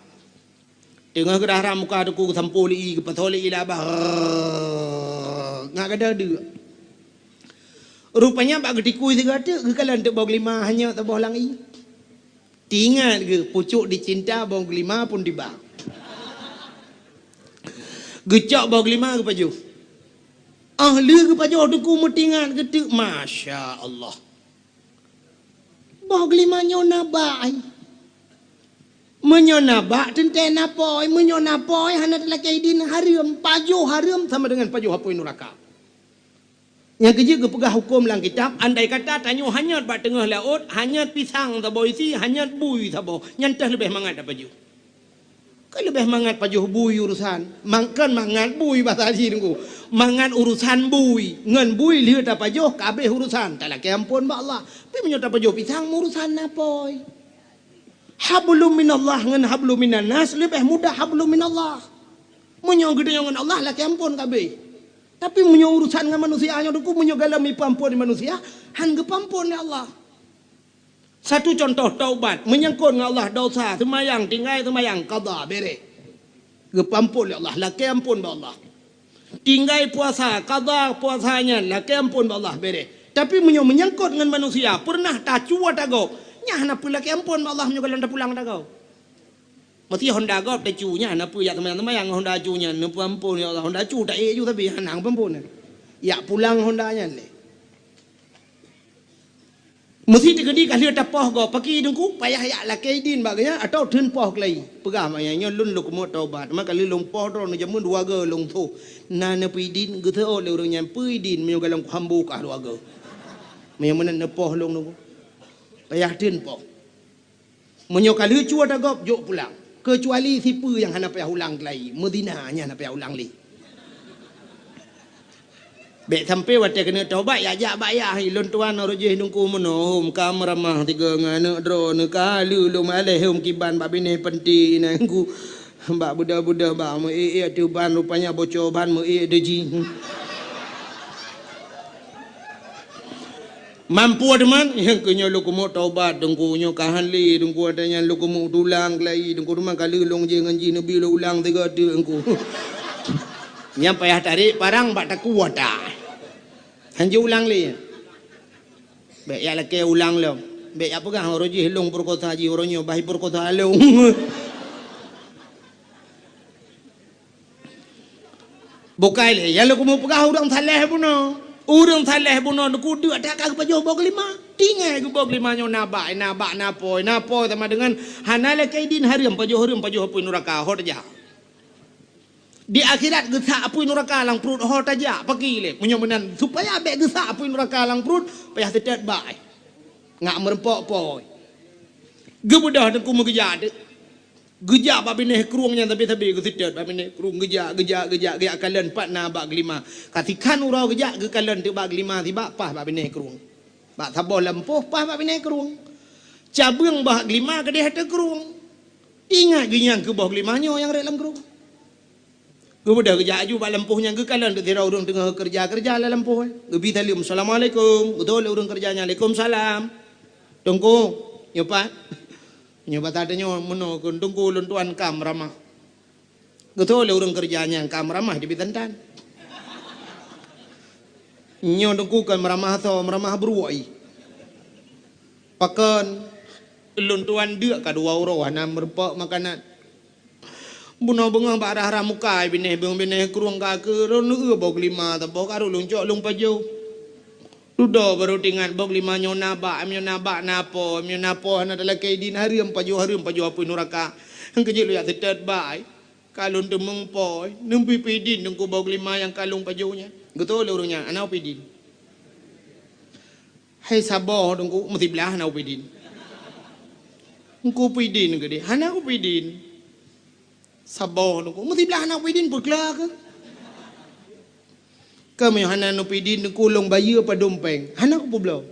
Teungoh geurhah-rhah muka Teungku geusampoe lé ié, geupasoe lé ié lam babah. Ngat gadôh deuk. Rupanya bak geutikui sigoe teuk, geukalon teuk boh geulima hanyot saboh lam ié. Teuingat geuh, pucôk dicinta boh geulima pun tiba. Geucok boh geulima geupajoh. Ah, lheueh geupajoh Teungku meuteuingat geuteuk, masya Allah. Boh geulima nyoe na bak ai. Meunyoe na bak teuntée na pôi, meunyoe na pôi hana talakée idin hareuem, pajoh hareuem sama dengan pajoh apui nuraka. Nyang keujeuet geupeugah huköm lam kitab, andai kata tanyoe hanyot bak teungoh laôt, hanyot pisang saboh isi, hanyot bui saboh, nyan teuh leubeh mangat tapajoh. Ka leubeh mangat pajoh bui urosan. Mang-, kon mangat bui basa jih Teungku. Mangat urosan bui. Ngon bui lheueh tapajoh, ka abéh urosan. Talakée amphon bak Allah. Tapi meunyoe tapajoh pisang, urosan na pôi. Hablum minallah ngon hablum minan nas leubeh mudah hablum minallah. Meunyoe geutanyoe ngon Allah, lakée amphon ka abéh. Tapi meunyoe urosan ngon manusia nyoe Teungku, meunyoe gohlom jipeuamphon lé manusia, han geupeuamphon lé Allah. Satu contoh taubat, menyangkut ngon Allah dosa, seumayang, tinggai seumayang, qadha, bereh. Geupeuamphon lé Allah, lakée amphon bak Allah. Tinggai puasa, qadha puasa nyan, lakée amphon bak Allah, bereh. Tapi meunyoe menyangkut ngon manusia, peureunah tacu ata gob, nyan hana peue lakée amphon bak Allah meunyoe gohlom tapulang ata gob. Meusti honda gob tacu nyan, hana peue jak seumayang-seumayang honda cu nyan, neupeuamphon, ya Allah, honda cu taék ju sabe, hana geupeuamphon. Jak pulang honda nyan lé. Meusti teukeudi ka lheueh tapoh gob, pakri Teungku, payah jak lakée idin bak geuh nyan, atawa theun poh keulayi. Peugah bak nyan, "Nyoe lôn lôn keumeung taubat, ma ka lheueh lôn poh droeneuh jameun dua goe lôn soh." Na neupeuidin, geuseuôt lé ureuëng nyan, "Peue idin meunyoe gohlom kuhambo kah dua goe? Meunyoe meunan neupoh lôn Teungku." Payah theun poh. Meunyoe ka lheueh cu ata gob, jok pulang. Keucuali sipeue nyang hana payah ulang keulayi, meuzina nyan hana payah ulang lé. Bék sampoe watée keuneuk taubat, jak-jak bak yah, "Lôn tuan, uroe jih Teungku meunoe, hom ka meuramah tiga ngon aneuëk droeneuh, ka lheueh lôn malée hom kiban bak binéh panti inan ku." Bak beudôh-beudôh bak meu-ék-ék ateueh ban, rupanya bocor ban meu-ék ateueh jih. Mampu teuma, nyang keu nyoe lôn keumeung taubat Teungku, nyoe ka han lé Teungku, watée nyan lôn keumeung tulang keulayi Teungku, teuma ka lheueh lôn jih ngon jih neubi lôn ulang tiga teuk Teungku. Nyang payah tarek parang bak takue ata. Han jiulang lé. Bék jak lakée ulang lom. Bék jak peugah uroe jih lôn peurekosa jih, uroe nyoe bah peurekosa lôn. Bukai lé, nyang lôn keumeung peugah ureuëng saleh bunoe. Ureuëng saleh bunoe Teungku deuk that ka geupajoh boh geulima. Tinggai geuboh geulima nyoe na bak, na bak, na pôi, na pôi sama dengan hana lakée idin hareuem, pajoh hareuem, pajoh apui nuraka, ho tajak. Di akhirat geusak apui nuraka lam pruet ho tajak, pakri lé. Meunyoe meunan, supaya bék geusak apui nuraka lam pruet, payah seutôt bak. Ngat meurumpok pôi. Geubeudôh Teungku meugeujak teuk. Geujak bak binéh krueng nyan sabe-sabe geuseutôt bak binéh krueng, geujak, geujak, geujak, geujak kalon pat na bak geulima. Ka sikhan uroe geujak geukalon teuk bak geulima sibak paih bak binéh krueng. Bak saboh lampôh paih bak binéh krueng. Cabeueng bak geulima keudeh ateueh krueng. Ingat geuh nyang keu boh geulima nyoe nyang rhot lam krueng. Geubeudôh geujak aju bak lampôh nyan geukalon teuk sidroe ureuëng teungoh keureuja-keureuja lam lampôh, eh. Geubi saleuem, "Assalamualaikum." Geutôh lé ureuëng keureuja nyan, "Alaikumsalam." "Teungku, nyoe pat?" Nyoe basa tanyoe meunoe kheun, "Teungku, lôn tuan ka meuramah." Geutôh lé ureuëng keureuja nyan, "Ka meuramah jibi tan-tan." "Nyoe Teungku kon meuramah asoe, meuramah bruek jih." "Pakon?" "Lôn tuan deuk ka dua uroe hana meurumpok makanan. Bunoe beungoh bak rhah-rhah muka binéh, beungoh binéh krueng ka keu lôn eu boh geulima saboh ka rhot lôn cok lôn pajoh. Dudoe barô teuingat boh geulima nyoe na bak, nyoe na bak na pôi, nyoe na pôi hana talakée idin hareuem pajoh, hareuem pajoh apui nuraka. Keujeuet lôn jak seutôt bak, ka lôn teumeung pôi, neubi peuidin Teungku boh geulima nyang ka lôn pajoh nyan." Geutôh lé ureuëng nyan, "Hana peuidin." Hai saboh Teungku, meusiblah hana kupeue idin. Teungku peue idin keudeh, hana kupeue idin. Saboh Teungku, meusiblah hana kupeue idin, peukla keuh. Keu meunyoe hana neupeue idin Teungku, lôn bayeue padum péng, hana kupeubloe.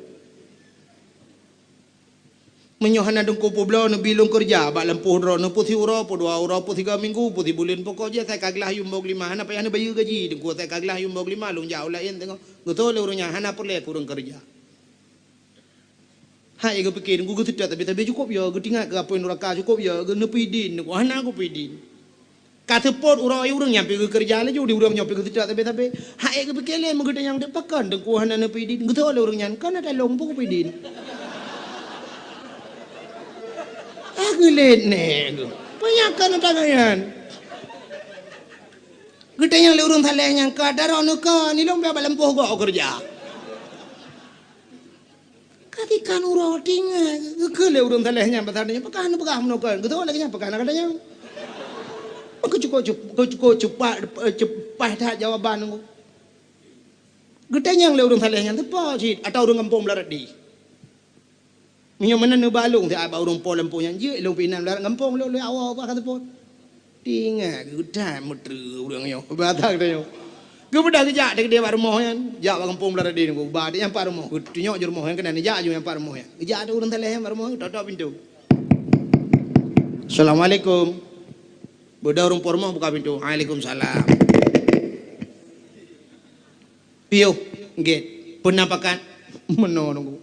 Meunyoe hana Teungku peubloe, neubi lôn keureuja bak lampôh droeneuh, peue siuroe, peue dua uroe, peue sigoe minggu, peue sibuleuen, pokok jih asai ka glah yuem boh geulima, hana payah neubayeue gaji Teungku, asai ka glah yuem boh geulima lôn jak u laén teungoh. Geutôi lé ureuëng nyan, hana peureulée keu ureuëng keureuja. Hai geupike Teungku, geuseutôt sabe-sabe cukôp yo, geutingat keu apui nuraka cukôp yo, geuneupeu idin Teungku, hana kupeue idin. Ka seupôt uroe ureuëng nyan pih geukeureuja laju, di ureuëng nyoe pih geuseutôt sabe-sabe. Hai geupike lé meugeutanyong teuk pakon Teungku hana neupeue idin, geutôi lé ureuëng nyan, kon ata lôn peue kupeue idin. Ah, geulet nèh geuh. Peue nyang kon ata nyan. Geutanyong lé ureuëng saleh nyan, ka daroe neuka, nilong bak lampôh gob keureuja. Ka tikan uroe tingai, geukheun lé ureuëng saleh nyan pasal nyan, peugah neupeugah meunoe kon, geutôi lagée nyan peugah na gata nyan. Meukeue cukôp cup-, cukôp cupat, cupat that jawaban Teungku. Geutanyong lé ureuëng saleh nyan, teupeue cit, atawa ureuëng gampông Beularadi. Meunyoe meunan neuba lôn siat bak ureuëng po lampôh nyan, jeuet lôn pih inan Beularadi gampông lôn, lôn awai bah ka seupôt. Tingat geutanyoe meutreue ureuëng nyoe, bata geutanyoe. Geubeudôh geujak teukeudeh bak rumoh nyan, jak bak gampông Beularadi Teungku, ba nyan pat rumoh, geutunyok jeuet rumoh nyan keunan, jak ju nyan pat rumoh nyan. Geujak ateueh ureuëng saleh nyan bak rumoh, tôk-tôk pintoe. "Assalamualaikum." Beudôh ureuëng po rumoh buka pintoe, "Waalaikumsalam." "Piôh, gét. Peue na pakat?" "Meunoe Teungku.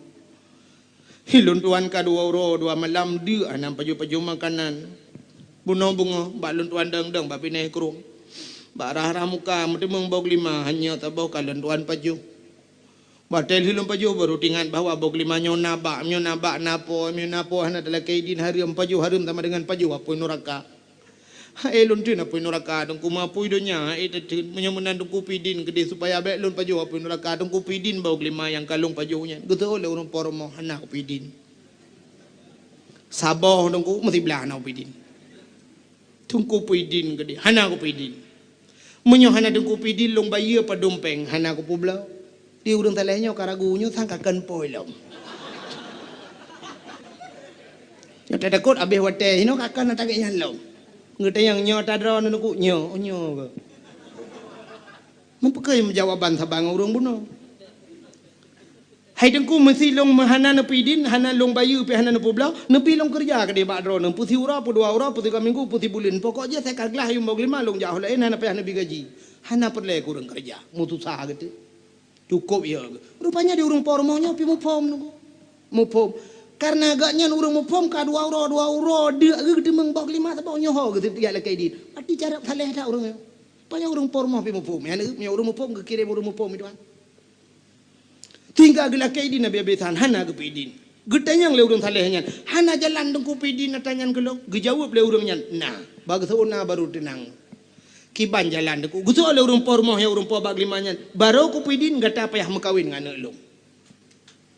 Hi lôn tuan ka dua uroe dua malam deuk hana pajoh-pajoh makanan. Bunoe beungoh bak lôn tuan dong-dong bak binéh krueng. Bak rhah-rhah muka meuteumeung boh geulima hanya saboh ka lôn tuan pajoh. Watée lheueh lôn pajoh baru teuingat bahwa boh geulima nyoe na bak, meunyoe na bak na po, meunyoe na po hana talakée idin hareuem, pajoh hareuem sama deungon pajoh apui nuraka." Hai lôn teun apui nuraka Teungku, meu apui donya hai teuteun. Meunyoe meunan Teungku peue idin keudeh supaya bék lôn pajoh apui nuraka, Teungku peue idin boh geulima nyang ka lôn pajoh nyan. Geutôi lé ureuëng po rumoh, "Hana kupeue idin." Saboh Teungku, meusiblah hana kupeue idin. Teungku peue idin keudeh, "Hana kupeue idin." Meunyoe hana Teungku peue idin, lôn bayeue padum péng, hana kupeubloe. Di ureuëng saleh nyoe ka ragu, nyoe sang ka kon po lom. Nyoe tatakot abéh watée, inoe ka kon ata gét nyan lom. Geutanyong nyoe ata droeneuh Teungku, nyoe, nyoe keuh. Meupeukeue jawaban saban ngon ureuëng bunoe. Hai Teungku, meusi lôn hana neupeue idin, hana lôn bayeue pih hana neupeubloe, neubi lôn keureuja keudeh bak droeneuh, peue siuroe, peue dua uroe, peue sigoe minggu, peue sibuleuen, pokok jih asai ka glah yuem boh geulima lôn jak u laén hana payah neubi gaji. Hana peureulée keu ureuëng keureuja, meususah geutanyoe. Cukôp yo geuh. Rupanya di ureuëng po rumoh nyoe pih muphom Teungku. Muphom. Kareuna gobnyan ureuëng muphom ka dua uroe, dua uroe deuk geuh geuteumeung boh geulima saboh nyoe ho geuh tieb lakée idin. Berarti carông saleh that ureuëng nyoe. Rupanya ureuëng po rumoh pih muphom. Nyan ureuëng muphom geukirém ureuëng muphom itu kan. Sehingga geulakée idin habéh-habésan, hana geupeue idin. Geutanyong lé ureuëng saleh nyan, "Hana jalan Teungku peue idin ata nyan keu lôn?" Geujaweueb lé ureuëng nyan, "Na." Bah geuseuôt na baru teunang. "Kiban jalan Teungku?" Geuseuôt lé ureuëng po rumoh nyang ureuëng po bak geulima nyan, "Barô kupeue idin gata payah meukawen ngon aneuëk lôn."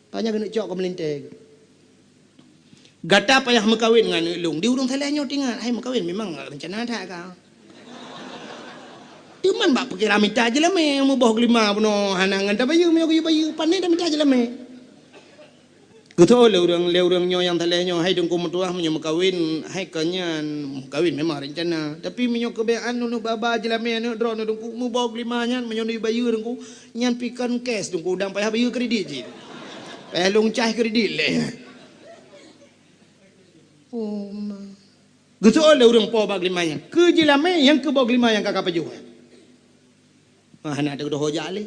Tanya keuneuk cok keu meulintée. "Gata payah meukawen ngon aneuëk lôn." Di ureuëng saleh nyoe teuingat, hai meukawen memang reuncana that ka. Teuma bak pikiran mita jeulamé, muboh geulima bunoe hana ngon tabayeue, meunyoe geuyue bayeue, pane tamita jeulamé. Geutôi lé ureuëng, lé ureuëng nyoe nyang saleh nyoe, "Hai Teungku meutuah, meunyoe meukawen, hai kon nyan meukawen memang reuncana. Tapi meunyoe keubeunaran neuneuk ba-ba jeulamé aneuëk droeneuh Teungku, muboh geulima nyan meunyoe neubayeue Teungku, nyan pih kon cash Teungku, dang payah bayeue kredit cit. Payah lôn cah kredit lé." Oh ma. Geuseuôt lé ureuëng po bak geulima nyan, "Keu jeulamé nyang keu boh geulima nyang ka kapajoh nyan?" Hana teudoho jak lé.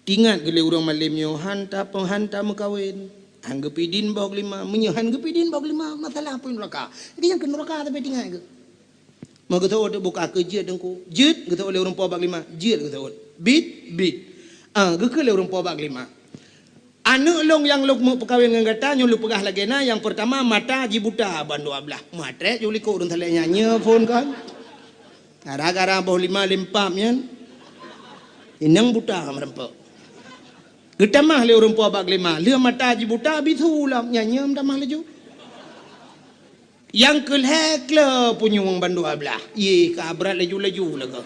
Teuingat geuh lé ureuëng malém nyoe, "Han ta-, han tameukawen, han geupeue idin boh geulima." Meunyoe han geupeue idin boh geulima, masalah apui nuraka. Jadi nyang keu nuraka tapi teuingat geuh. Meugeuseuôt buka keu jeuet Teungku. "Jeuet," geuseuôt lé ureuëng po bak geulima. "Jeuet," geuseuôt. "Bit," bit. Ah, geukheun lé ureuëng po bak geulima. "Aneuëk lôn nyang lôn meupeukawen ngon gata nyoe lôn peugah lagée na, nyang peurtama mata jibuta bandua blaih." Meutrek ju likot ureuëng saleh nyan, "Nyoe phon kon. Gara-gara boh lima lempap nyan, inong buta meureumpok." Geutamah lé ureuëng po bak geulima, "Lheueh mata jibuta, bisu lom." Nyan nyoe meutamah laju. "Nyang keu lhée klo punyueng bandua blaih." Yeh, ka brat laju-laju lagoe.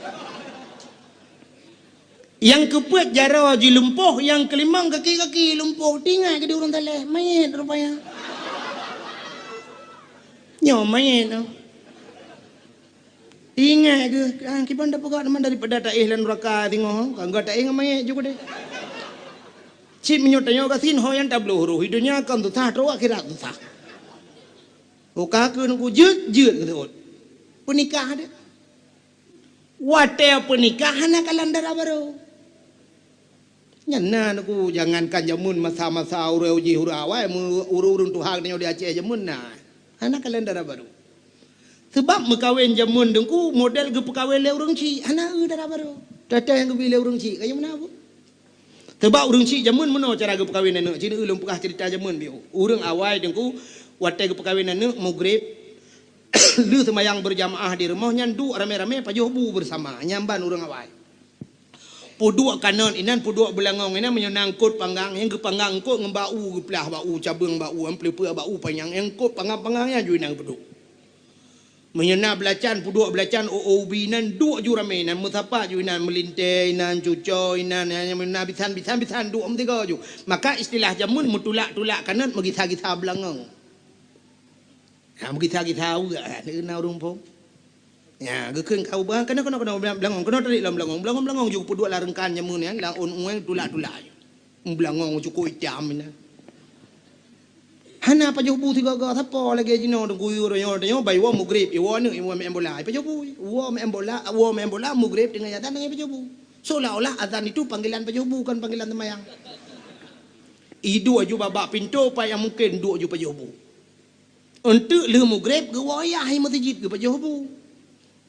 Nyang keupeuet jaroe jih lumpoh, nyang keulimong kaki-kaki lumpoh. Teuingat keu di ureuëng saleh, manyét rupanya. Nyoe manyét nyoe. Ingat keuh, ah, kiban tapeugah teuma daripada taéh lam nuraka singoh, ka gata taéh ngon manyét ju keudeh. Cit meunyoe tanyoe gasien ho nyang tabloe roh, di donya kon susah, troh akhirat susah. Uka keuh nungku jeuet-jeuet keu seuôt. Peunikah deh. Watée peunikah hana kalon dara barô. Nyan na nungku, jangankan jameun masa-masa ureuëng jih ureuëng awai, meu-, ureuëng-ureuëng tuha nyoe di Aceh jameun na. Hana kalon dara barô. Seubab meukawen jameun teungku model geupeukawen lé ureuëng chik, hana eu dara barô. Teuh-teuh nyang geubi lé ureuëng chik, kayém na bu. Teubak ureuëng chik jameun meunoe cara geupeukawen aneuëk, ci lôn peugah ceurita jameun biôh. Ureuëng awai teungku, watée geupeukawen aneuëk, mugreb, lheueh seumayang beurjamaah di rumoh nyan duek ramé-ramé pajoh bu beusama, nyan ban ureuëng awai. Peuduek kanot inan, peuduek beulangong inan, meunyoe na eungkot panggang, nyang geupanggang eungkot ngon bak u, geuplah bak u, cabeueng bak u, nyang peuleupeue bak u panyang, nyang eungkot panggang-panggang nyan ju inan geupeuduek. Meunyoe na beulacan, peuduek beulacan, ô-ô ubi inan, duek ju ramé inan, meusapat ju inan, meulintée inan, cucoe inan, nyan, nyan, na bisan, bisan, bisan, duek meusigoe ju. Maka istilah jameun meutulak-tulak kanot, meugisa-gisa beulangong. Ha, meugisa-gisa uak, ha, na ureuëng phon. Ya, geukheun ka uba, keunoe, keunoe, keunoe, beulangong, keunoe tarék lom beulangong, beulangong, beulangong ju peuduek lam reungkan jameun nyan, lam ôn ueng tulak-tulak ju. Beulangong cukôp itam inan. Hana pajoh bu sigoe-goe, sapo lagée jinoe teungku, yue tanyoe, tanyoe bai woe mugreb, iwoe aneuëk, iwoe meu'en bola, ipajoh bu, woe meu'en bola, woe meu'en bola, mugreb teungoh azan, teungoh ipajoh bu. Seolah-olah azan itu panggilan pajoh bu, kon panggilan seumayang. Iduek ju bak-bak pintoe, pat nyang mungken duek ju pajoh bu. Eunteuk lheueh mugreb geuwoe yah i meuseujid geupajoh bu.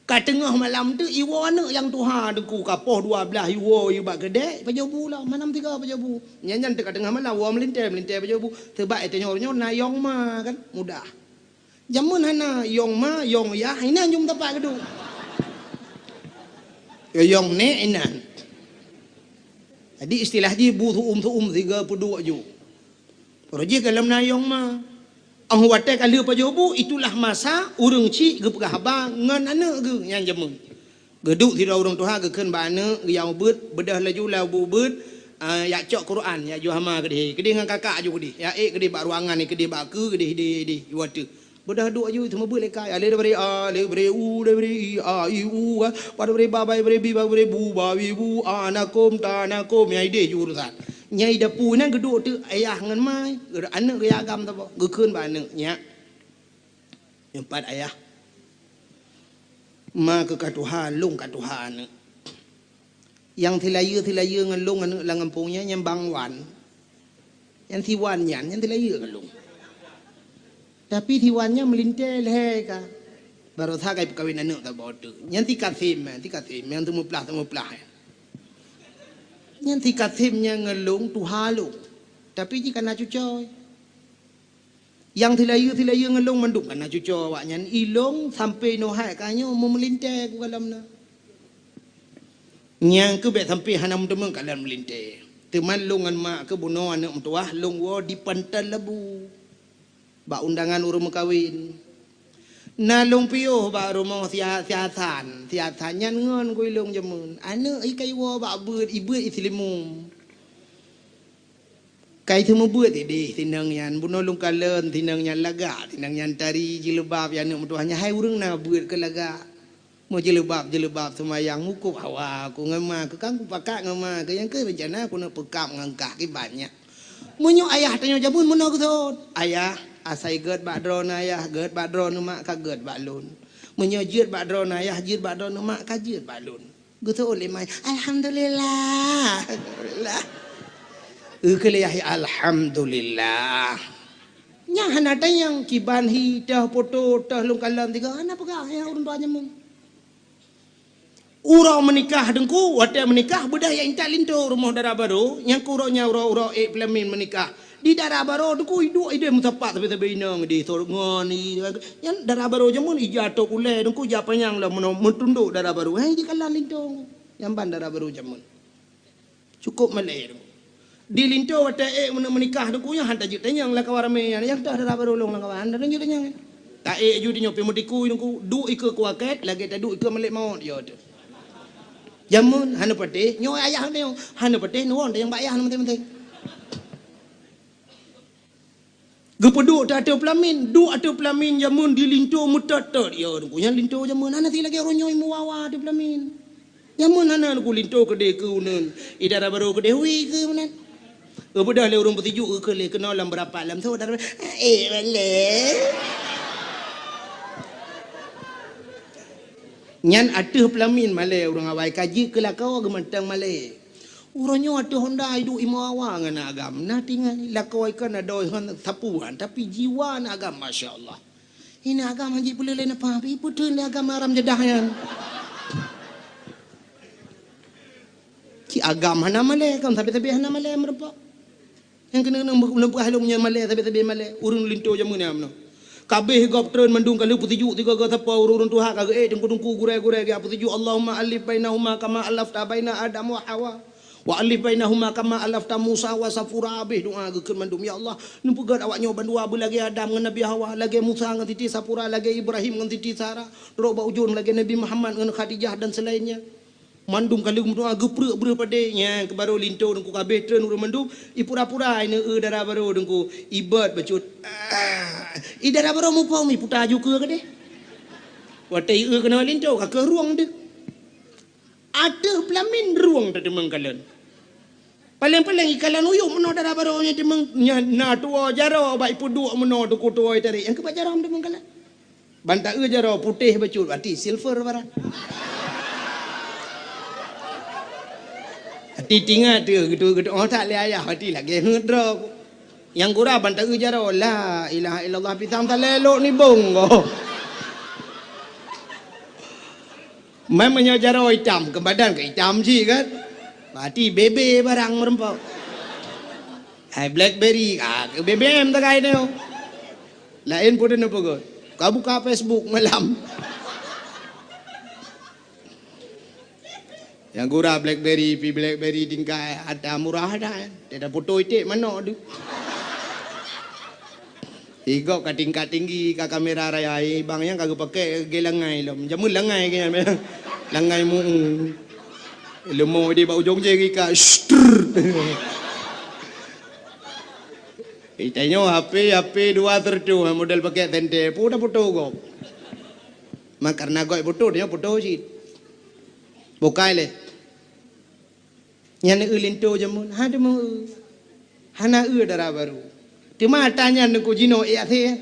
Ka teungoh malam teuk iwoe aneuëk nyang tuha teungku, ka poh dua blaih iwoe i bak keudè, pajoh bu lom, hana meusigoe pajoh bu. Nyan, nyan teuk ka teungoh malam woe meulintée, meulintée pajoh bu. Seubab tanyoe nyoe na yong ma kan, mudah. Jameun hana yong ma, yong yah, inan ju meusapat geuduek. Yong nék inan. Jadi istilah jih bu su'um-su'um sigoe peuduek ju. Roh jih ka lom na yong ma. Óh watée ka lheueh pajoh bu, itulah masa ureuëng chik geupeugah haba ngon aneuëk geuh nyang jameun. Geuduek sidroe ureuëng tuha geukheun bak aneuëk geuh nyang ubeuet, beudôh laju lam bu ubeuet, a, jak cok Quran, jak ju hama keudeh. Keudeh ngon kakak ju keudeh. Jak ék keudeh bak ruangan, keudeh bak keue, keudeh, keudeh, keudeh. Ju ateueh. Beudôh duek ju, seumeubeuet lé ka. Ya, lé dibri a, lé dibri u, lé dibri i, a, i, u, ka. Ba dibri ba, ba dibri bi, ba dibri bu, ba bi bu, a, na kum, ta, na kum. Ya, ideh ju urusan. Nyang i dapu nyan geuduek teuk ayah ngon ma, aneuëk geuya agam saboh, geukheun bak aneuëk, "Nyak, nyoe pat ayah. Ma keuh ka tuha, lôn ka tuha aneuëk. Nyang silayeue-silayeue ngon lôn aneuëk lam gampông nyan, nyan Bang Wan. Nyang si Wan nyan, nyan silayeue ngon lôn. Tapi si Wan nyan meulintée lhée ka. Barosa ka ipeukawen aneuëk saboh teuk. Nyan si Kasem, si Kasem, nyang seumeuplah-seumeuplah nyan. Nyan si Kasem nyan ngon lôn tuha lôn, tapi jih ka na cucoe. Nyang silayeue-silayeue ngon lôn mandum ka na cucoe awaknyan. I lôn sampoe nyoe hai ka nyoe meumeulintée kukalon na. Nyang keuh bék sampoe hana meuteumé kalon meulintée. Teuma lôn ngon mak keuh bunoe aneuëk meutuwah lôn woe di Pantai Labu. Bak undangan ureuëng meukawen. Na lôn piôh bak rumoh si A-, si Hasan. Si Hasan nyan ngon keu i lôn jameun. Aneuëk i ka iwoe bak beuet, i beuet i Seulimeum. Ka i seumeubeuet ideh sinong nyan. Bunoe lôn kalon sinong nyan lagak, sinong nyan tari jileubab, ya aneuëk meutuwah nyan hai ureuëng na beuet keu lagak. Meujeuleueb-jeuleueb seumayang, mukub hawa keu ngon ma keuh, kan kupakat ngon ma keuh, nyang keuh reuncana keuneuk peukab ngon kah kiban nyan. Meunyoe ayah tanyoe jameun meunoe geuseuôt, "Ayah, asai gét bak droeneuh ayah, gét bak droeneuh mak, ka gét bak lôn. Meunyoe jeuet bak droeneuh ayah, jeuet bak droeneuh mak, ka jeuet bak lôn." Geuseuôt lé ma, "Alhamdulillah." Alhamdulillah. Keu lé yah, "Alhamdulillah." Nyan hana tanyong kiban hi, teuh poto, teuh lôn kalon tiga, hana peugah, ya ureuëng tuha jameun. Uroe meunikah teungku, watée meunikah beudah jak intat linto rumoh dara barô, nyang keu uroe nyan uroe-uroe ék peulamin meunikah. Di dara barô teungku iduek ideh meusapat sabe-sabe inong di sor ngon i, nyan dara barô jameun ija tok ulée teungku jak panyang lom meuno-, meutundok dara barô. Hai jikalon linto. Nyan ban dara barô jameun. Cukôp malée tu. Di linto watée ék meune-, meunikah teungku nyan han tajeuet tanyong lam kawan ramé nyan, nyang teuh dara barô lôn lam kawan, han tajeuet tanyong. Ta ék ju di nyoe pih meutikui teungku, duek ikeue kuakét lagée taduek ikeue malek mawöt yo teuh. Jameun hana patéh, nyoe ayah nyoe hana patéh, nuwon tayang bak ayah na maté-maté. Geupeuduek teuh ateueh peulamin, duek ateueh peulamin jameun di linto meutot-tot. Ya, Teungku, nyan linto jameun hana si lagèe uroe nyoe meuwawa ateueh peulamin. Jameun hana Teungku linto keudeh keu uneun, i dara barô keudeh wi keu meunan. Geubeudôh lé ureueng peusijuek geukheun lé keunoe lam beurapat lam soe dara, eh, malèe. Nyan ateueh peulamin malèe ureueng awai ka jeuet keu lakoe geumantong malèe. Uroe nyoe ateueh honda iduek i meuwawa ngon agam, na tinggai lakoe kan adoe hon sapuan, tapi jiwa na agam, masya Allah. Hina agam hanjeuet peuleueh lé nafah, ipeutheun lé agam haram jadah nyan. Ci agam hana malèe, kan sabe-sabe hana malèe meureumpok. Nyang keuneuk neupeugah lom nyan malèe, sabe-sabe malèe. Ureueng linto jameun nyan meunoe. Ka abéh gob treun mandum ka lheueh peusijuek sigoe-goe sapo ureueng-ureueng tuha ka geuék teungku-teungku gurèe-gurèe geuék peusijuek, Allahumma allif bainahuma kama allafta baina Adam wa Hawa. Wa allif bainahuma kama allafta Musa wa Safura. Abéh doa geukheun mandum, "Ya Allah, neupeugöt awak nyoe bandua beulagèe Adam ngon Nabi Hawa, lagèe Musa ngon Siti Safura, lagèe Ibrahim ngon Siti Sara, trok bak ujông lagèe Nabi Muhammad ngon Khadijah dan selainnya." Mandum ka lheueh meudoa geupreuek breueh padé, nyan keuh barô linto teungku ka abéh treun ureueng mandum, ipura-pura ineuk eu dara barô teungku, ibot bacut. Ah, i dara barô muphom iputa ju keue keudeh. Watèe ieu keunoe linto ka keuh rueng deuh. Ateueh peulamin rueng tateumeung kalon. Paleng-paleng ikalon uyueb meunoe dara barô nyan teumeung, nyan na tuwoe jaroe bak ipeuduek meunoe teungku tuwoe itarek, nyang keuh bak jaroe teumeung kalon. Ban taeu jaroe putéh bacut, até silver barang. Até tingat teuh geutu-geutu, oh, that lé ayah, até lagèe heuet droe. Nyang gura ban taeu jaroe, la ilaha illallah, pisang talé lok nibong ko. Meunyoe jaroe itam, keu badan ka itam cit kan. Berarti bebe barang meureumpok. Hai Blackberry, ah, keu B B M takai nyoe. Laén peue neupeugah. Ka buka Facebook malam. Nyang gura Blackberry, pi Blackberry tingkai ata murah dah. Tidak foto iték manok tu. Igop ka tingkat tinggi, ka kamera raya, eh, bang nyang ka geupakè lagèe langai lom. Jameun langai keu nyan, langai mu. Leumo di bak ujong jari ka, shtr. Eh, tanyoe H P, H P dua seratus, model pakè tente, pun dah foto gop. Mak karena gop foto, tanyoe foto cit. Bukai lé. Nyan eu linto jameun, ha teumeung eu. Hana eu dara barô. Teuma ata nyan teungku jinoe ék asé.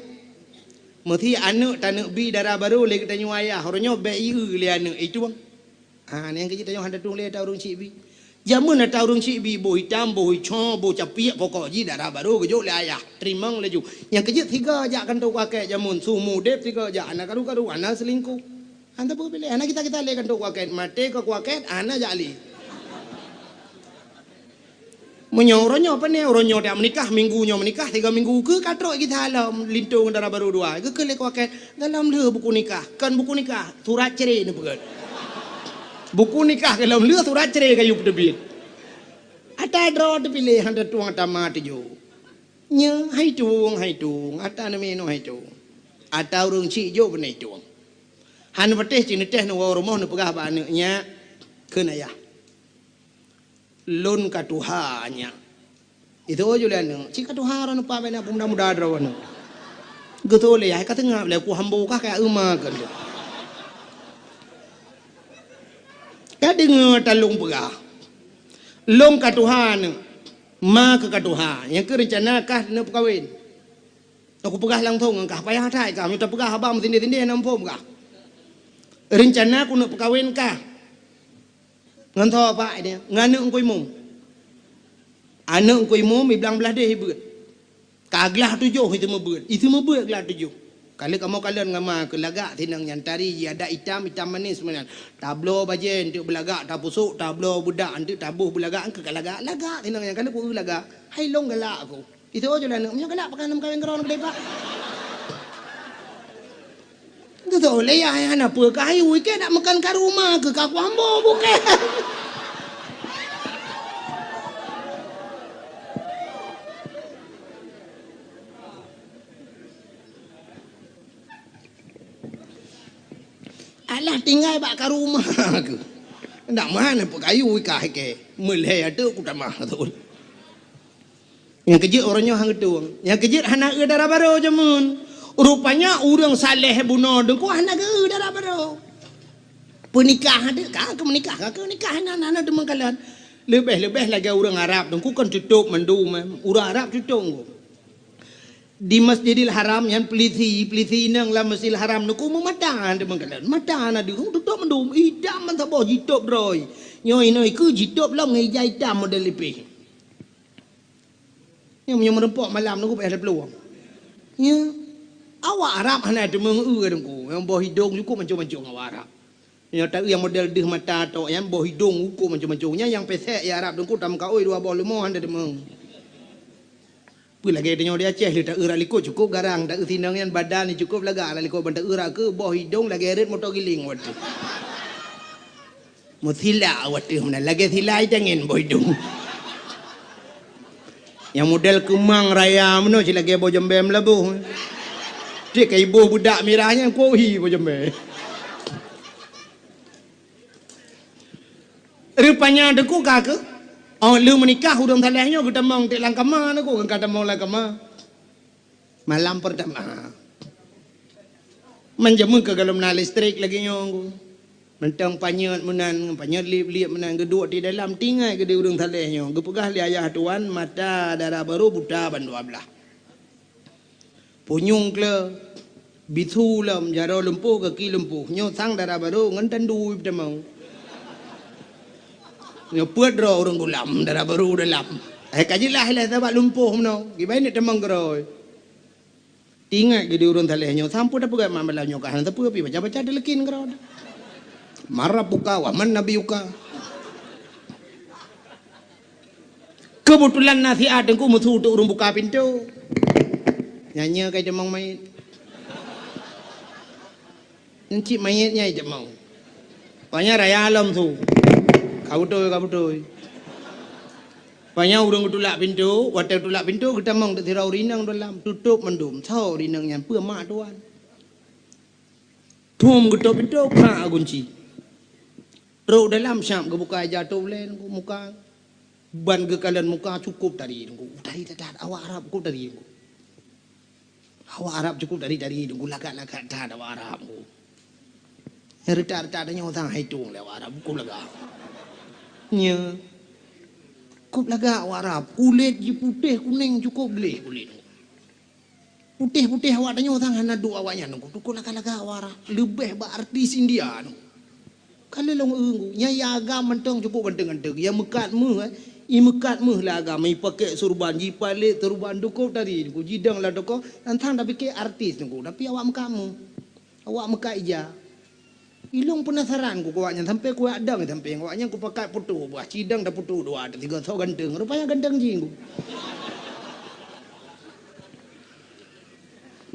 Meusi aneuk taneuk bi dara barô lé geutanyoe ayah, uroe nyoe bèk ieu lé aneuk, itueng. Ha, nyang keu jih tanyoe hana tueng lé ata ureueng chik bi. Jameun ata ureueng chik bi, boh itam, boh ico, boh capiek, pokok jih dara barô geujok lé ayah. Teurimong laju. Nyang keu jeuet sigoe jak kantô kuakét jameun, su mudép sigoe jak, hana karu-karu, hana seulingkoh. Hana peue piléh, hana gita-gita lé kantô kuakét, maté ka kuakét, hana jak lé. Meunyoe uroe nyoe pane, uroe nyoe dak meunikah, minggu nyoe meunikah, tiga minggu keu ka trok gita lom linto ngon dara barô dua. Geukheun lé kuakét, golom lheueh buku nikah, kon buku nikah, surat cre neupeugöt. Buku nikah golom lheueh, surat cre ka yue peuteubiet. Ata droe teupiléh, hana tueng ata ma teujoh. Nyoe hai tueng, hai tueng, ata neuminoe hai tueng. Ata ureueng chik jok beunai tueng. Hana patéh cit neutéh neuwoe rumoh neupeugah bak aneuk, "Nyak," kheun ayah, "lôn ka tuha, nyak." Ituwoe ju lé aneuk, "Cit ka tuha droeneuh pat, bèk na peumuda-muda droeneuh." Geutôh lé ayah, "Ka teungab lé ku hambo kah, ka euma," kheun lé. Ka deungoe talông peugah, "Lôn ka tuha, aneuk." Ma keu ka tuha, nyang keu reuncana kah neupeukawen. Aku peugah langsong ngon kah, payah that kah, meunyoe tapeugah haba meusindeh-sindeh na muphom kah. Reuncana ku neupeukawen kah. Ngon soe pak dia? Ngon aneuk Teungku Imum. Aneuk Teungku Imum i blang blaih deh i beuet. Ka glah tujoh i seumeubeuet, i seumeubeuet glah tujoh. Ka lheueh kamoe kalon ngon ma keu lagak sinong nyan, tari jih adat itam, itam manis meunan. Tabloe bajèe enteuk beulagak, tapusok, tabloe beudak enteuk, taboh beulagak, engkeu ka lagak, lagak sinong nyan. Ka lheueh ku eu lagak, hai lôn galak aku. Itu aja lah aneuk, meunyoe galak pakon lôn kawin keudroe keudeh, Pak. Geutôh lé yah, hana peue keu ayu, ikei dak meukan ka rumoh keu ka kuambo bukée. Alah tinggai bak ka rumoh keu. Ndak meuhan peukayu ikah ikée. Meulhée ateueh kutamah beutôi. Nyang keujeuet uroe nyoe han geutueng. Nyang keujeuet hana eu dara barô jameun. Rupanya ureuëng saleh bunoe Teungku hana geu dara barô. Peunikah adak ka keu meunikah, ka keu nikah hana, hana deungon kalon. Leubeh-leubeh lagée ureuëng Arab Teungku kan tutôp mandum, eh. Ureuëng Arab tutôp Teungku. Di Masjidil Haram nyan peulisi, peulisi inong lam Masjidil Haram Teungku meumata deungon kalon. Mata na deungon tutôp mandum, idam mantong boh jitôp droe. Nyoe inoe keu jitôp lom ngon ija itam model lipeh. Nyoe meunyoe meureumpok malam Teungku payah taplueng. Nya. Awak Arab hana teumeung eu Teungku. Nyang boh idong cukôp mancong-mancong awak Arab. Nyoe taeu nyang model deuh mata tok nyan boh idong cukôp mancong-mancong. Nyan nyang pesek ya Arab Teungku tameukaôi dua boh leumo hana teumeung. Peue lagée tanyoe di Aceh lé taeu rak likot cukôp garang, taeu sinong nyan badan cukôp lagak rak likot ban taeu rak keu boh idong lagée rot moto giling watée. Meusila watée meunan lagée sila itangen boh idong. Nyang model keumang raya meunoe cit lagée boh jembée meulaboh. Cit ka iboh beudak mirah nyan kuohi boh jembée. Rupanya Teungku ka keu, oh lheueh meunikah ureuëng saleh nyoe geutamong teuk lam kama Teungku, ka tamong lam kama. Malam pertama. Manjameun ka golom na listrik lagée nyoe Teungku. Mantong panyöt meunan, panyöt lieb-lieb meunan geuduek di dalam tinggai geude ureuëng saleh nyoe. Geupeugah lé ayah tuan mata dara barô buta ban dua blaih. Punyueng kle, bisu lom, jaroe lumpoh, gaki lumpoh. Nyoe sang dara barô ngon tandu peutamong. Nyoe peuet droe ureuëng gulam, dara barô dalam. Eh ka jeulaih lé sabab lumpoh meunoe. Kiban neuk tamong keudroe. Ingat geude ureuëng saleh nyoe sampoe tapeugah mak bala nyoe ka hana teupeu pi baca-baca dileukin keudroe. Marab buka wa man nabi uka. Keubeutulan na siat Teungku meusu teuk ureuëng buka pintoe. Nyan nyoe ka itamong manyét. Encik manyét nyan itamong. Panya raya lom su. Ka beutôi, ka beutôi. Panya ureuëng geutulak pintoe, watée geutulak pintoe geutamong teuk sidroe ureuëng inong dalam, tutôp mandum. Soe ureuëng inong nyan peue mak tuan. Thom geutôp pintoe, pha gunci. Trok dalam siap geubuka ija tôp lé Teungku muka. Ban geukalon muka cukôp tari Teungku. Tari that-that awak Arab cukôp tari Teungku. Awak Arab cukôp tari-tari Teungku, lagak-lagak that awak Arab Teungku. Nyang reutak-reutak tanyoe sang hai tueng lé awak Arab cukôp lagak. Nya. Cukôp lagak awak Arab, kulét jih putéh kunéng cukôp gleh kulét. Putéh-putéh awak tanyoe sang hana duek awaknyan Teungku. Cukôp lagak-lagak awak Arab, leubeh bak artis India Teungku. Ka lheueh lôn eu Teungku, nyang agam mantong cukôp ganteng-ganteng. Nyang meukat méuh, eh, i meukat méuh lé agam, i pakèk surban, jipalét surban, cukôp tari Teungku, jidong lam toko, tantang tapike artis Teungku, tapi awak meukat méuh. Awak meukat ija. Ilôn peunasaran ku awaknyan, sampai kuadang sampai awaknyan kupakat foto, bah cidong tafoto dua, tiga, soe ganteng. Rupanya ganteng jih Teungku.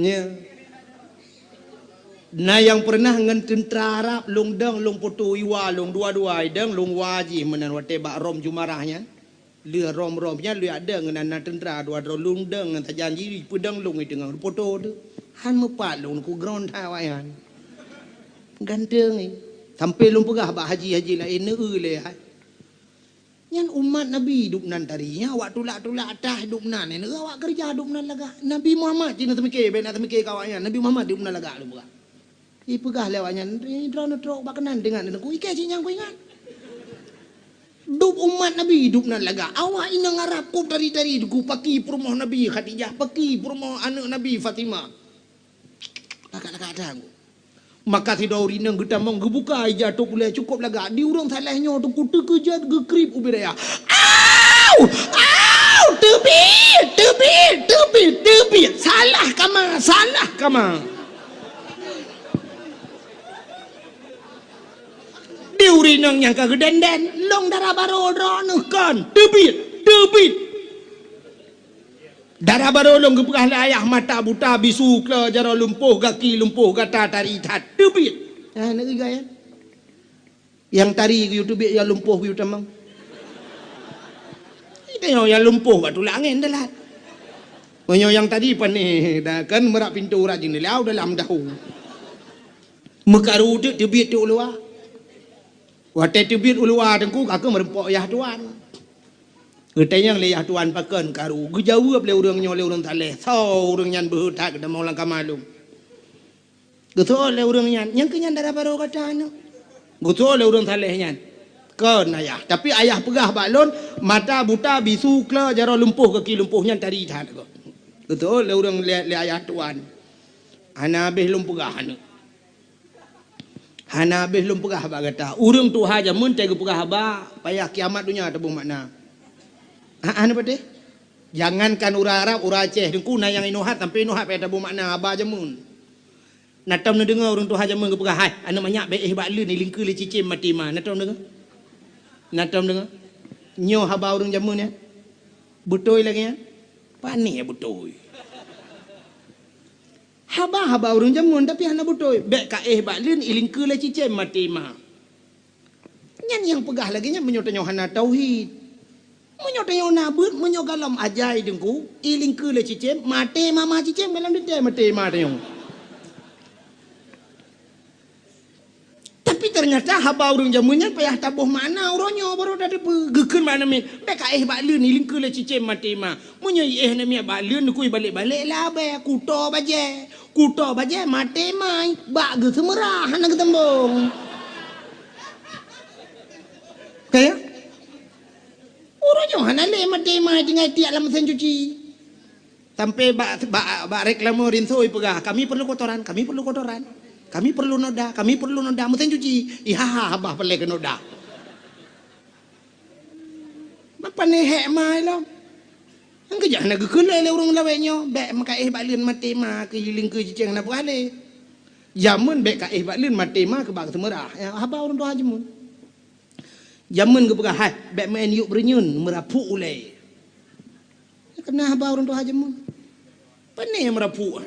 Nya. Na nyang peureunah ngon teuntra Arab, lôn dong, lôn foto iwa, lôn dua-dua idong, lôn wa jih meunan watée bak Rom Jumarah nyan. Lheueh Rom-Rom nyan lheueh adong ngon na teuntra dua droe, lôn dong ngon sajan jih, peudong lôn i teungoh foto tu. Han meupat lôn ku ground that awaknyan. Ganteng eh. Sampai lôn peugah bak haji-haji laén, neu lé hai. Nyan umat Nabi dub nan tari, nyan awak tulak-tulak tah dub nan, nyan awak keureuja dub nan lagak. Nabi Muhammad cit na teumike, bèk na teumike keu awaknyan, Nabi Muhammad dub nan lagak lôn peugah. Ipeugah lé awaknyan, "Droeneuh trok bak keunan deungon Teungku, ikei cit nyang kuingat." Dub umat Nabi dub nan lagak, awak inong Arab cukôp tari-tari Teungku, paki peurumoh Nabi Khadijah, paki peurumoh aneuk Nabi Fatimah. Lagak-lagak that Teungku. Maka sidroe ureueng inong geutamong geubuka ija tôp ulèe cukôp lagak. Di ureueng saleh nyoe Teungku teukeujot geukrieb ubit raya. Au! Au! Teubiet! Teubiet! Teubiet! Teubiet! Salah kama! Salah kama! Di ureueng inong nyang ka geudendeng, lôn dara barô droeneuh kon. Teubiet! Teubiet! Dara barô lôn geupeugah lé ayah mata buta, bisu klo, jaroe lumpoh, gaki lumpoh, gata tari that teubiet. Ah, nak igai, eh? Nyang tari geuyue teubiet, nyang lumpoh geuyue tamong. Tanyoe nyang lumpoh bak tulak angén dalat. Meunyoe nyang tari panéh, dah kan meurak pintoe urat jeuneulah dalam dahu. Meukaru teuk teubiet teuk luwa. Watée teubiet u luwa teungku, ka keuh meureumpok yah tuan. Geutanyong lé yah tuan pakon karu. Geujaweueb lé ureuëng nyoe lé ureuëng saleh. Soe ureuëng nyan beuhe that geutamong lam kama lôn. Geuseuôt lé ureuëng nyan, "Nyang keu nyan dara barô gata nyoe?" Geuseuôt lé ureuëng saleh nyan, "Kon ayah, tapi ayah peugah bak lôn, mata buta, bisu, kle, jaroe lumpoh, gaki lumpoh, nyan tari that." Geuseuôt lé ureuëng lé, lé ayah tuan, "Hana habéh lôn peugah aneuëk. Hana habéh lôn peugah bak gata. Ureuëng tuha jameun teuh geupeugah haba, payah kiamat donya taboh makna." Ha, hana patéh? Jangankan ureuëng Arab, ureuëng Aceh teungku na nyang inoe hat sampai inoe hat payah taboh makna haba jameun. Na tom neudeungoe ureuëng tuha jameun geupeugah, "Hai, aneuëk manyak, bék éh bak leuen, ilingkeue lé cicém maté ma." Na tom deungoe? Na tom deungoe? Nyoe haba ureuëng jameun nyan? Beutôi lagée nyan? Pane beutôi. Haba-haba ureuëng jameun, tapi hana beutôi. "Bék ka éh bak leuen, ilingkeue lé cicém maté ma." Nyan nyang peugah lagée nyan meunyoe tanyoe hana tauhid. Meunyoe tanyoe na beuet, meunyoe gohlom ajai teungku, ilingkeue lé cicém, maté ma ma cicém, gohlom teuntée maté ma tanyoe. Tapi teunyata haba ureuëng jameun nyan payah taboh makna uroe nyoe baru tateupeue. Geukheun bak aneuëk miet, "Bék ka éh bak leuen, ilingkeue lé cicém maté ma." Meunyoe iéh aneuëk miet bak leuen, neukui balek-balek labée, kuto bajée. Kuto bajée maté ma, bak geuseumeurah hana geuteumbong. Kaya? Uroe nyoe hana lé maté ma tinggai tiak lam mesin cuci. Sampai bak, bak, bak reklame rinso ipeugah, "Kami perlu kotoran, kami perlu kotoran. Kami perlu noda, kami perlu noda." Mesin cuci, ihaha babah palée keu noda. Mapa neuhek ma ilom? Nyang keujak hana geukheun lé ureuëng lawét nyoe, "Bék meuka éh bak leuen maté ma keu ilingkeue cicém hana peugah lé." Jameun bék ka éh bak leuen maté ma keu bak seumeurah. Ya, haba ureuëng tuha jameun. Jameun geupeugah, "Hai, bék meu'en yup reunyeun meurapuk ulée." Keunan haba ureuëng tuha jameun. Pane meurapuk?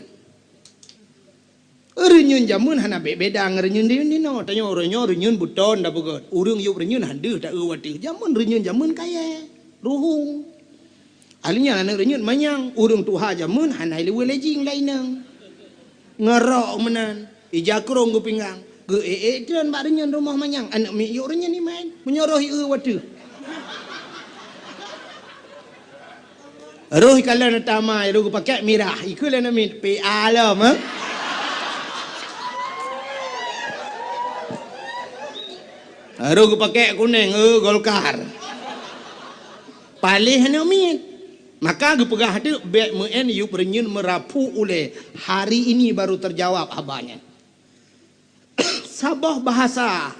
Reunyeun jameun hana beda ngon reunyeun di, di noe. Tanyoe uroe nyoe reunyeun beuton da beugöt. Ureuëng yup reunyeun han deuh ta-eu watée. Jameun reunyeun jameun kayée, ruhueng. Alinyan aneuëk reunyeun manyang, ureuëng tuha jameun hana ileuwe lejing lainang. Ngerok meunan, ija krong geupinggang. Geu-ék-ék treun bak reunyeun rumoh manyang, aneuëk miet yup reunyeun imain. Meunyoe roh i-eu watée. Roh ikalon tamai, roh geupakek mirah, ikeu lé aneuëk miet, "P A lom, eh?" Roh geupakek kuneng, "Eh, Golkar." Paléh aneuëk miet. Maka geupeugah teuk, "Bék meu'en yup reunyeun meurapuk ulée." Hari ini baru terjawab haba nyan. Saboh bahasa,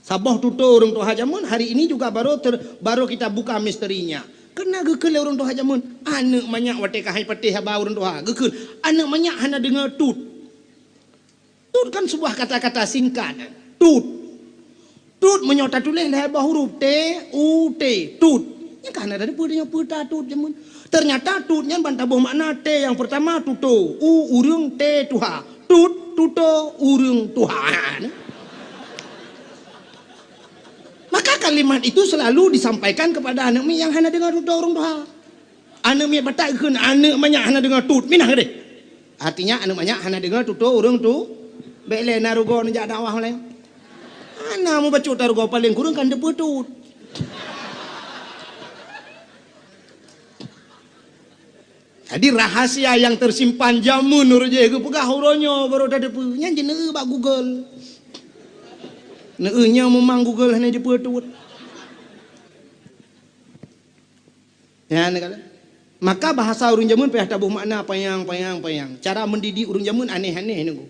saboh tutoe ureuëng tuha jameun hari ini juga baru ter-, baru kita buka misterinya. Keunan geukheun lé ureuëng tuha jameun, aneuëk manyak watée ka hai patéh haba ureuëng tuha, geukheun, aneuëk manyak hana deungoe tut. Tut kan sebuah kata-kata singkat. Tut. Tut meunyoe tatuléh lhée boh huruf, T, U, T, tut. Nyang ka hana tateupeue tanyoe peue ta tut jameun. Teunyata tut nyan ban taboh makna, T nyang peurtama tutoe, U ureuëng, T tuha. Tut, tutoe, ureuëng tuha. Maka kalimat itu selalu disampaikan kepada aneuëk miet nyang hana deungoe tutoe ureuëng tuha. Aneuëk miet batat geukheun, aneuëk manyak hana deungoe tut, minah keudeh. Artinya aneuëk manyak hana deungoe tutoe ureuëng tu. Bék lé na rugoe neujak dakwah laén. Hana mubacut ta rugoe, paleng kureueng kan teupeue tut. Jadi rahasia yang tersimpan jameun ureuëng jih geupeugah uroe nyoe baru tateupeue. Nyan jeuet neueu bak Google. Neueu nyoe memang Google hana jeuet tut. Ya, ni kata. Maka bahasa ureuëng jameun payah taboh makna panyang, panyang, panyang. Cara mendidik ureuëng jameun aneh-aneh nunggu.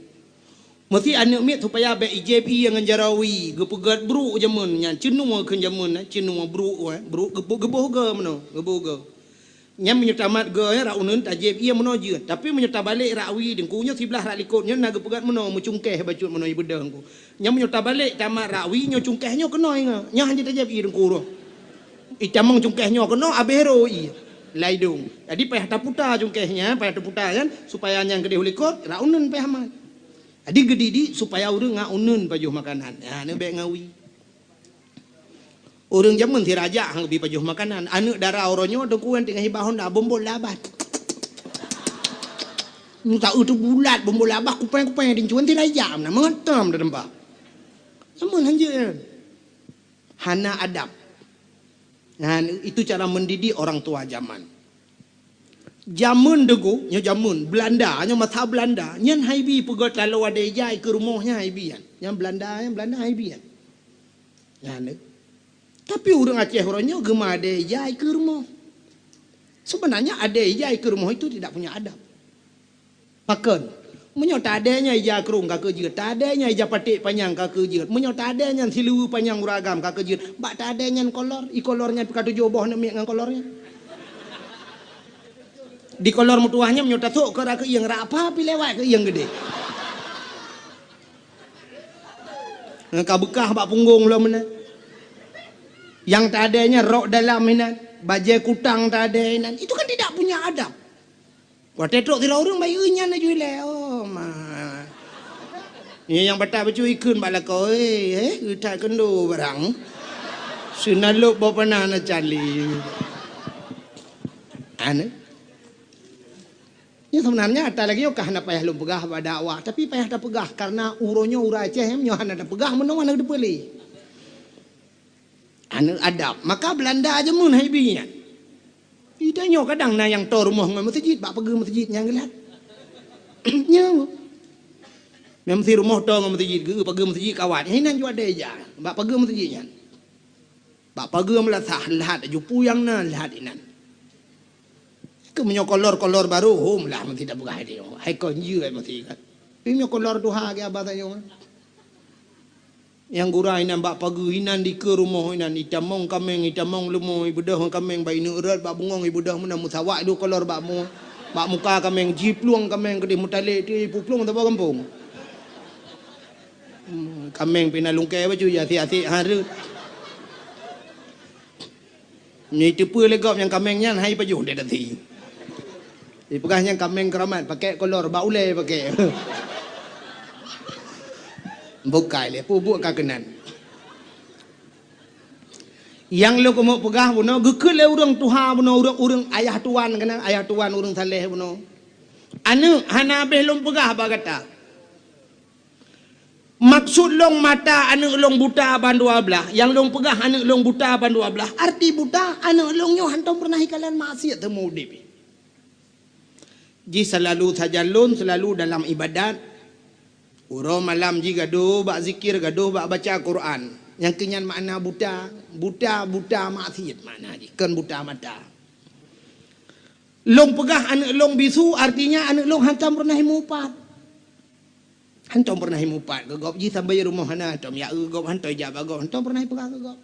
Meusti aneuëk miet supaya bék ijép ie ngon jaroe wie, geupeugét brôk jameun nyan, ceunua kheun jameun, eh, ceunua brôk, eh, brôk geuboh, geuboh goe meunoe, geuboh goe. Nyan meunyoe tamat goe, eh, rak uneuen tajép ie meunoe jeuet. Tapi meunyoe tabalek rak wie, deungku nyoe siblah rak likot nyoe na geupeugét meunoe, meucungkéh bacut meunoe ibeudôh deungku. Nyan meunyoe tabalek tamat rak wie nyoe cungkéh nyoe keunoe ingat. Nyoe hana tajép ie deungku roh. Itamong cungkéh nyoe keunoe abéh roh ie. Laidong. Jadi payah taputa cungkéh nyan, payah taputa kan, supaya nyan keudeh u likot, rak uneuen payah mat. Jadi geudidik supaya ureuëng ngat uneuen pajoh makanan. Ha, nyoe bék ngawi. Ureuëng jameun sirajak han geubi pajoh makanan. Aneuëk dara uroe nyoe teungku nyang teungoh hibah honda bombol labah. Minta eu teubulat bombol labah kupeng-kupeng di cuan sirajak na meutem da teumbak. Jameun hanjeuet nyan. Hana adab. Nah, itu cara mendidik orang tua zaman. Jameun deuh gob, nyoe jameun Belanda, nyoe masa Belanda, nyan hai bi peugöt laloe adé ija ikeue rumoh nyan hai bi nyan. Nyan Belanda, nyan Belanda hai bi nyan. Nyan deuh. Tapi ureuëng Aceh uroe nyoe geumeuadé ija ikeue rumoh. Sebenarnya adé ija ikeue rumoh itu tidak punya adab. Pakon? Meunyoe tadé nyan ija krong ka keu jeuet, tadé nyan ija paték panyang ka keu jeuet, meunyoe tadé nyan siluweue panyang ureuëng agam ka keu jeuet, bak tadé nyan kolor, i kolor nyan pih ka tujoh boh neuk miet ngon kolor nyan. Di kolor meutuwah nyan meunyoe tasok keu rot keuieng, rot apa pih lewat keuieng geudeh. Ka beukah bak punggong lom meunan. Nyang tadé nyan rok dalam inan, bajée kutang tadé inan. Itu kan tidak punya adab. Watée trok sidroe ureuëng bayeue nyan laju ilée, "Oh, ma." Nyan nyang batat bacut ikheun bak lakoe, "Eh, eh, geutat keundo barang. Seunalop boh panah na cali." Aneh. Nyan seubeunarnya ata lagée nyoe ka hana payah lôn peugah bak dakwah, tapi payah tapeugah karena uroe nyoe ureuëng Aceh nyoe hana tapeugah meunoe hana teupeue lé. Aneuëk adab. Maka Belanda jameun hai bi nyan. Di tanyoe kadang na nyang toe rumoh ngon meuseujid, bak pageue meuseujid nyang geulat. Nyoe. Nyang meusi rumoh toe ngon meuseujid, geu pageue meuseujid kawat. Nyan jua daya. Bak pageue meuseujid nyan. Bak pageue meulasah, lahat aju puyang na, lahat inan. Keu meunyoe kolor-kolor barô, hom lah meusi tapeugah idéh. Hai kon jeuet meusi kan. Tapi meunyoe kolor tuha geuh abah tanyoe. Nyang gura inan bak pageue inan dikeue rumoh inan, itamong kaméng, itamong leumo, ibeudôh ngon kaméng bak ineuk rot, bak bungong ibeudôh meunan meusawak dua kolor bak mu-, bak muka kaméng, jiplueng kaméng keudeh meutalek ti ipuplueng saboh gampông. Hmm, kaméng pih na lungkée bacut, ya asik-asik hareuet. Nyoe teupeue lé gob nyang kaméng nyan hai pajoh dek dasi. Ipeugah nyang kaméng keuramat, pakék kolor, bak ulée pakék. Bukai lé, peubuet ka keunan. Nyang lôn keumeuk peugah bunoe, geukheun lé ureuëng tuha bunoe, ureuëng, ureuëng ayah tuan keunan, ayah tuan ureuëng saleh bunoe. Aneuëk, hana habéh lôn peugah bak gata. Maksud lôn mata aneuëk lôn buta bandua blaih, nyang lôn peugah aneuëk lôn buta bandua blaih, arti buta aneuëk lôn nyoe hantom peureunah ikalon maksiat teuma udeb. Jih seulalu sajan lôn, seulalu dalam ibadat. Uroe malam jih gadôh bak zikir, gadôh bak baca Quran. Nyang keu nyan makna buta, buta, buta maksiat makna jih, kon buta mata. Lôn peugah aneuëk lôn bisu, artinya aneuëk lôn hantom peureunah imupat. Hantom peureunah imupat keu gob, jih sambai rumoh hana, hantom ya eu gob, hantom jak bak gob, hantom peureunah ipeugah keu gob.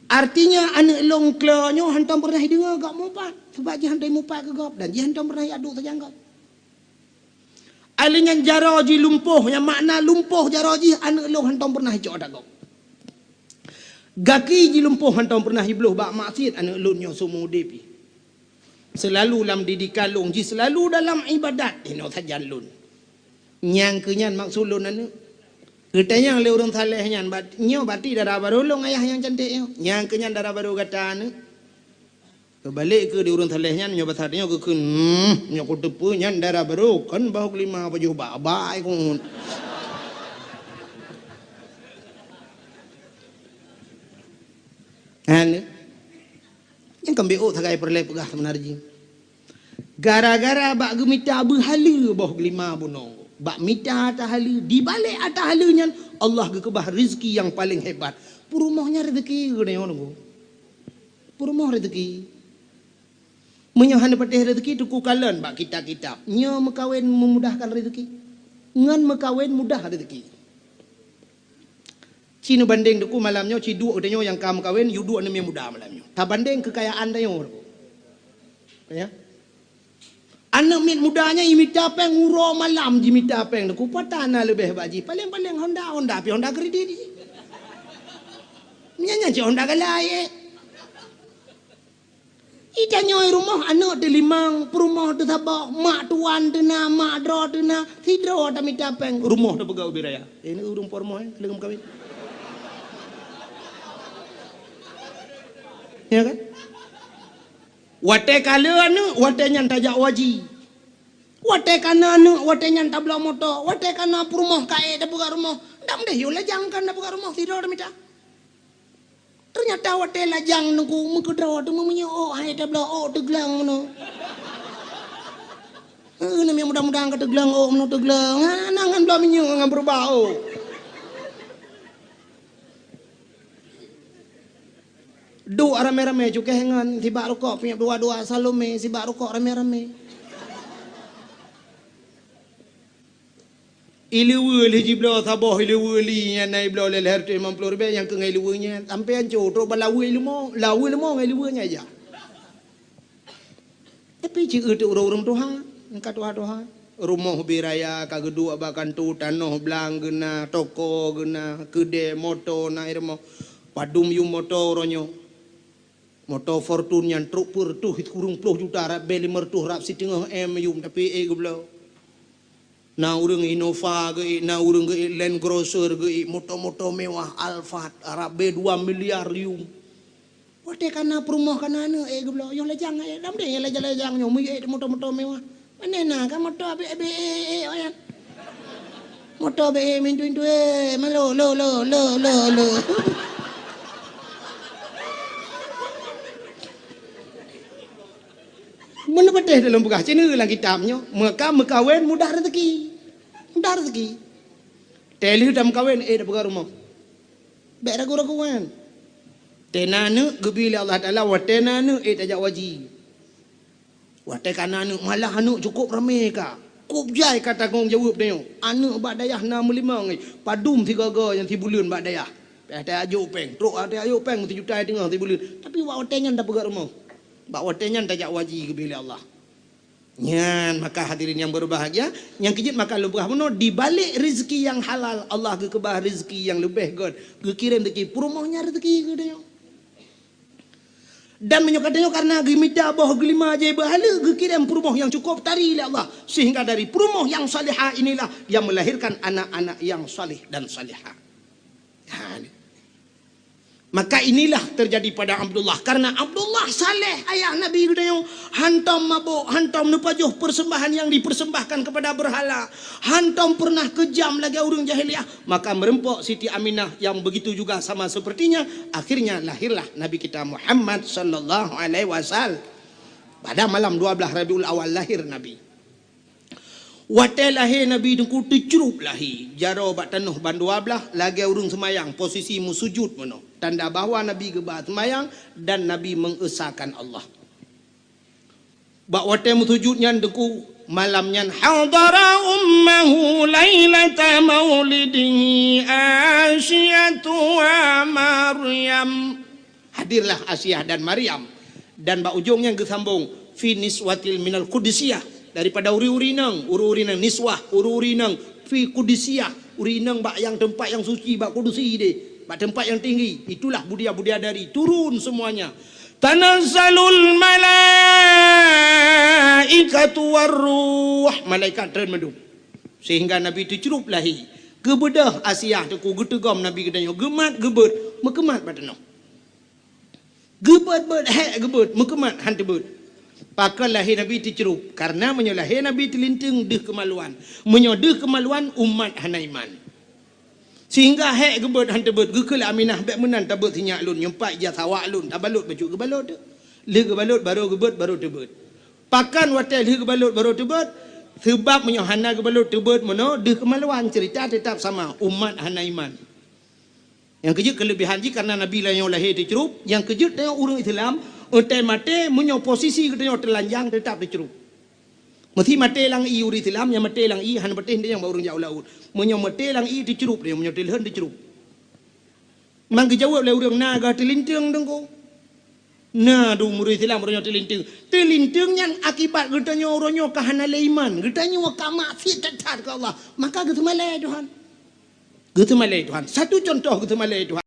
Artinya aneuëk lôn klo nyoe hantom peureunah ideungoe gob mupat, sabab jih hantom imupat keu gob dan jih hantom peureunah iadu sajan gob. Alèh nyan jaroe jih lumpoh, nyang makna lumpoh jaroe jih aneuëk lôn hantom peureunah icok ata gob. Gaki jih lumpoh hantom peureunah ibloh bak maksiat aneuëk lôn nyoe seumeu udeb jih. Seulalu lam didikan lôn jih, seulalu dalam ibadat inoe sajan lôn. Nyang keu nyan maksud lôn aneuëk. Geutanyong lé ureuëng saleh nyan, bat-, nyoe bati dara barô lôn ayah nyang cantik nyoe. Nyang keu nyan dara barô gata aneuëk. Keubalek keu di ureuëng saleh nyan, nyoe basa nyoe geukheun, hmm, nyoe kuteupeue nyan dara barô, kon bahu keulima pajoh bak, bak ai keuun. Aneuëk. Nyang keubiôk sagai peureulée peugah seubeuna jih. Gara-gara bak geumita beuhaleue boh geulima bunoe, bak mita ata haleue, dibalek ata haleue nyan Allah geukeubah rezeki nyang paleng hebat. Peurumoh nyan rezeki geutanyoe nunggu. Peurumoh rezeki. Meunyoe hana patéh rezeki, teungku kalon bak kitab-kitab. Nyoe meukawen memudahkan rezeki. Ngon meukawen mudah rezeki. Ci neubandeng teungku malam nyoe, ci duek geutanyoe nyang ka meukawen, yue duek neumiet muda malam nyoe. Tabandeng keukayaan tanyoe teungku. Ya. Aneuëk miet muda nyan imita péng uroe malam jimita péng teungku, pat na leubeh bak jih. Paleng-paleng Honda, Honda pih Honda kredit jih. Nyan, nyan cit Honda galai, eh. Itanyoe rumoh aneuëk teulimong, peurumoh teusaboh, mak tuan teuna, mak droe teuna, sidroe tamita péng, rumoh tapeugah ubit raya. Eh, ni ureuëng po rumoh, eh, leueng meukawen. Ya kan? Watée ka le aneuëk, watée nyan tajak haji. Watée ka na aneuëk, watée nyan tabloe moto, watée ka na peurumoh ka ék tapeugah rumoh. Dam deh yue lajang kan tapeugah rumoh, sidroe tamita. Teunyata watée lajang Teungku meukeudroe teuma meunyoe ôk hai tabloe ôk teugleueng meunoe. Heueh, namiet muda-muda ka teugleueng ôk meunoe teugleueng. Ha, na ngon bloe minyeuk ngon beurubah ôk. Duek ramé-ramé cukéh ngon sibak rukok, piep dua-dua Salome sibak rukok ramé-ramé. Ileue lheueh jibloe saboh ileue li nyan na ibloe lé lhèe reutôh limong ploh ribèe nyang keu ngon ileue nyan. Sampoe ancô trok bak laweue leumo, laweue leumo ngon ileue nyan ija. Tapi ci eu teuk ureueng-ureueng tuha, nyang ka tuha-tuha. Rumoh bi raya ka geuduek bak kantô, tanoh blang geuna, toko geuna, keudè, moto na i rumoh. Padum yum moto uroe nyoe. Moto Fortuner nyan trok peureutôh sikureueng ploh juta, rab bèe limong reutôh, rab siteungoh M yum, tapi ék geubloe. Na ureueng Innova geuék, na ureueng geuék Land Cruiser geuék, moto-moto mewah Alphard, rab bèe dua miliar yum. Watèe ka na peurumoh ka na aneuk ék geubloe, yoh lajang ék, lam deh lajang-lajang nyoe meuék moto-moto mewah. Pane na ka moto abéh-abéh ék, ék, ék, nyan. Moto abéh ék mintu-mintu ék, malo, lo, lo, lo, lo, lo. Meuneuk peuteh dalam peugah, ci neuh lam kitab nyoe, meuka meukawen mudah rezeki. Mudah rezeki. Teuh lheueh tameukawen, ék tapeugah rumoh. Bèk ragu-ragu nyan. Teuh na aneuk geubri lé Allah Taala, watèe na aneuk ék tajak haji. Watèe ka na aneuk, malah aneuk cukôp ramé ka. Kôp jai ka tanggông jaweueb tanyoe. Aneuk bak dayah na meulimong, padum sigoe-goe nyang sibuleuen bak dayah. Payah tajak jok péng. Trok tajak jok péng sijuta teungoh sibuleuen. Tapi bak watèe nyan tapeugah rumoh. Bak watèe nyan tajak haji geubri lé Allah. Nyan, maka hadirin yang berbahagia, nyang keujeuet maka lôn peugah bunoe, di balek rezeki nyang halal, Allah geukeubah rezeki nyang leubeh göt, geukirém rezeki peurumoh nyan rezeki geutanyoe. Dan meunyoe ka tanyoe karena geumita boh geulima jai beuhaleue, geukirém peurumoh nyang cukôp tari lé Allah, sehingga dari peurumoh nyang salihah inilah yang melahirkan anak-anak yang saleh dan salihah. Ha, ni. Maka inilah terjadi pada Abdullah. Karena Abdullah saleh ayah Nabi geutanyoe, hantom mabök, hantom neupajoh persembahan yang dipersembahkan kepada berhala, hantom pernah kejam lagèe ureueng jahiliyah, maka meureumpok Siti Aminah yang begitu juga sama sepertinya, akhirnya lahirlah Nabi kita Muhammad sallallahu alaihi wasallam. Pada malam dua belas Rabiul Awal lahir Nabi. Watèe lahé Nabi Teungku teucrup lahé, jaroe bak tanoh ban dua blaih lagèe ureueng seumayang, posisi meusujut meunoe. Tanda bahwa Nabi geuba seumayang dan Nabi mengesahkan Allah. Bak watèe meusujut nyan Teungku, malam nyan hadara ummahu lailata maulidihi Asiyatu wa Maryam. Hadirlah Asiah dan Maryam. Dan bak ujong nyan geusambong, fi niswatil minal qudusiyah, daripada uri-uri inong, uri-uri inong niswah, uri-uri inong fi qudusiyah, uri inong bak nyang teumpat nyang suci, bak kudusi deh, bak teumpat nyang tinggi. Itulah budia-budia dari turun semuanya. Tanazzalul malaikatu warruh, malaikat treun mandum. Sehingga Nabi teucrup lahé. Geubeudôh Asiah Teungku, geuteugom Nabi geutanyoe, geumat geubeuet, meukeumat bak tanoh. Geubeuet-beuet, hék geubeuet, meukeumat han teubeuet. Pakon lahé Nabi teucrup? Karena meunyoe lahé Nabi teulinteung deuh keumaluan. Meunyoe deuh keumaluan, umat hana iman. Sehingga hék geubeuet han teubeuet, geukheun lé Aminah, "Bèk meunan tabeuet sinyak lôn, nyoe pat ija sawak lôn, tabalot bacut geubalot." Lheueh geubalot, barô geubeuet, barô teubeuet. Pakon watèe lheueh geubalot, barô teubeuet? Seubab meunyoe hana geubalot teubeuet meunoe, deuh keumaluan, ceurita teutap sama, umat hana iman. Nyang keujeuet keuleubehan jih karena Nabi tanyoe lahé teucrup, nyang keujeuet tanyoe ureueng Islam, watèe maté meunyoe posisi geutanyoe teulanjang teutap teucrup. Meusi maté lam ié ureueng Islam, nyang maté lam ié hana patéh nyang bak ureueng jak u laôt. Meunyoe maté lam ié teucrup tanyoe, meunyoe teulheueh teucrup. Mang geujaweueb lé ureueng na geuh teulinteung Teungku. Na dum ureueng Islam uroe nyoe teulinteung. Teulinteung nyan akibat geutanyoe uroe nyoe ka hana lé iman, geutanyoe ka maksiet that-that keu Allah, maka geuseumalée Tuhan. Geuseumalée Tuhan. Satu contoh geuseumalée Tuhan.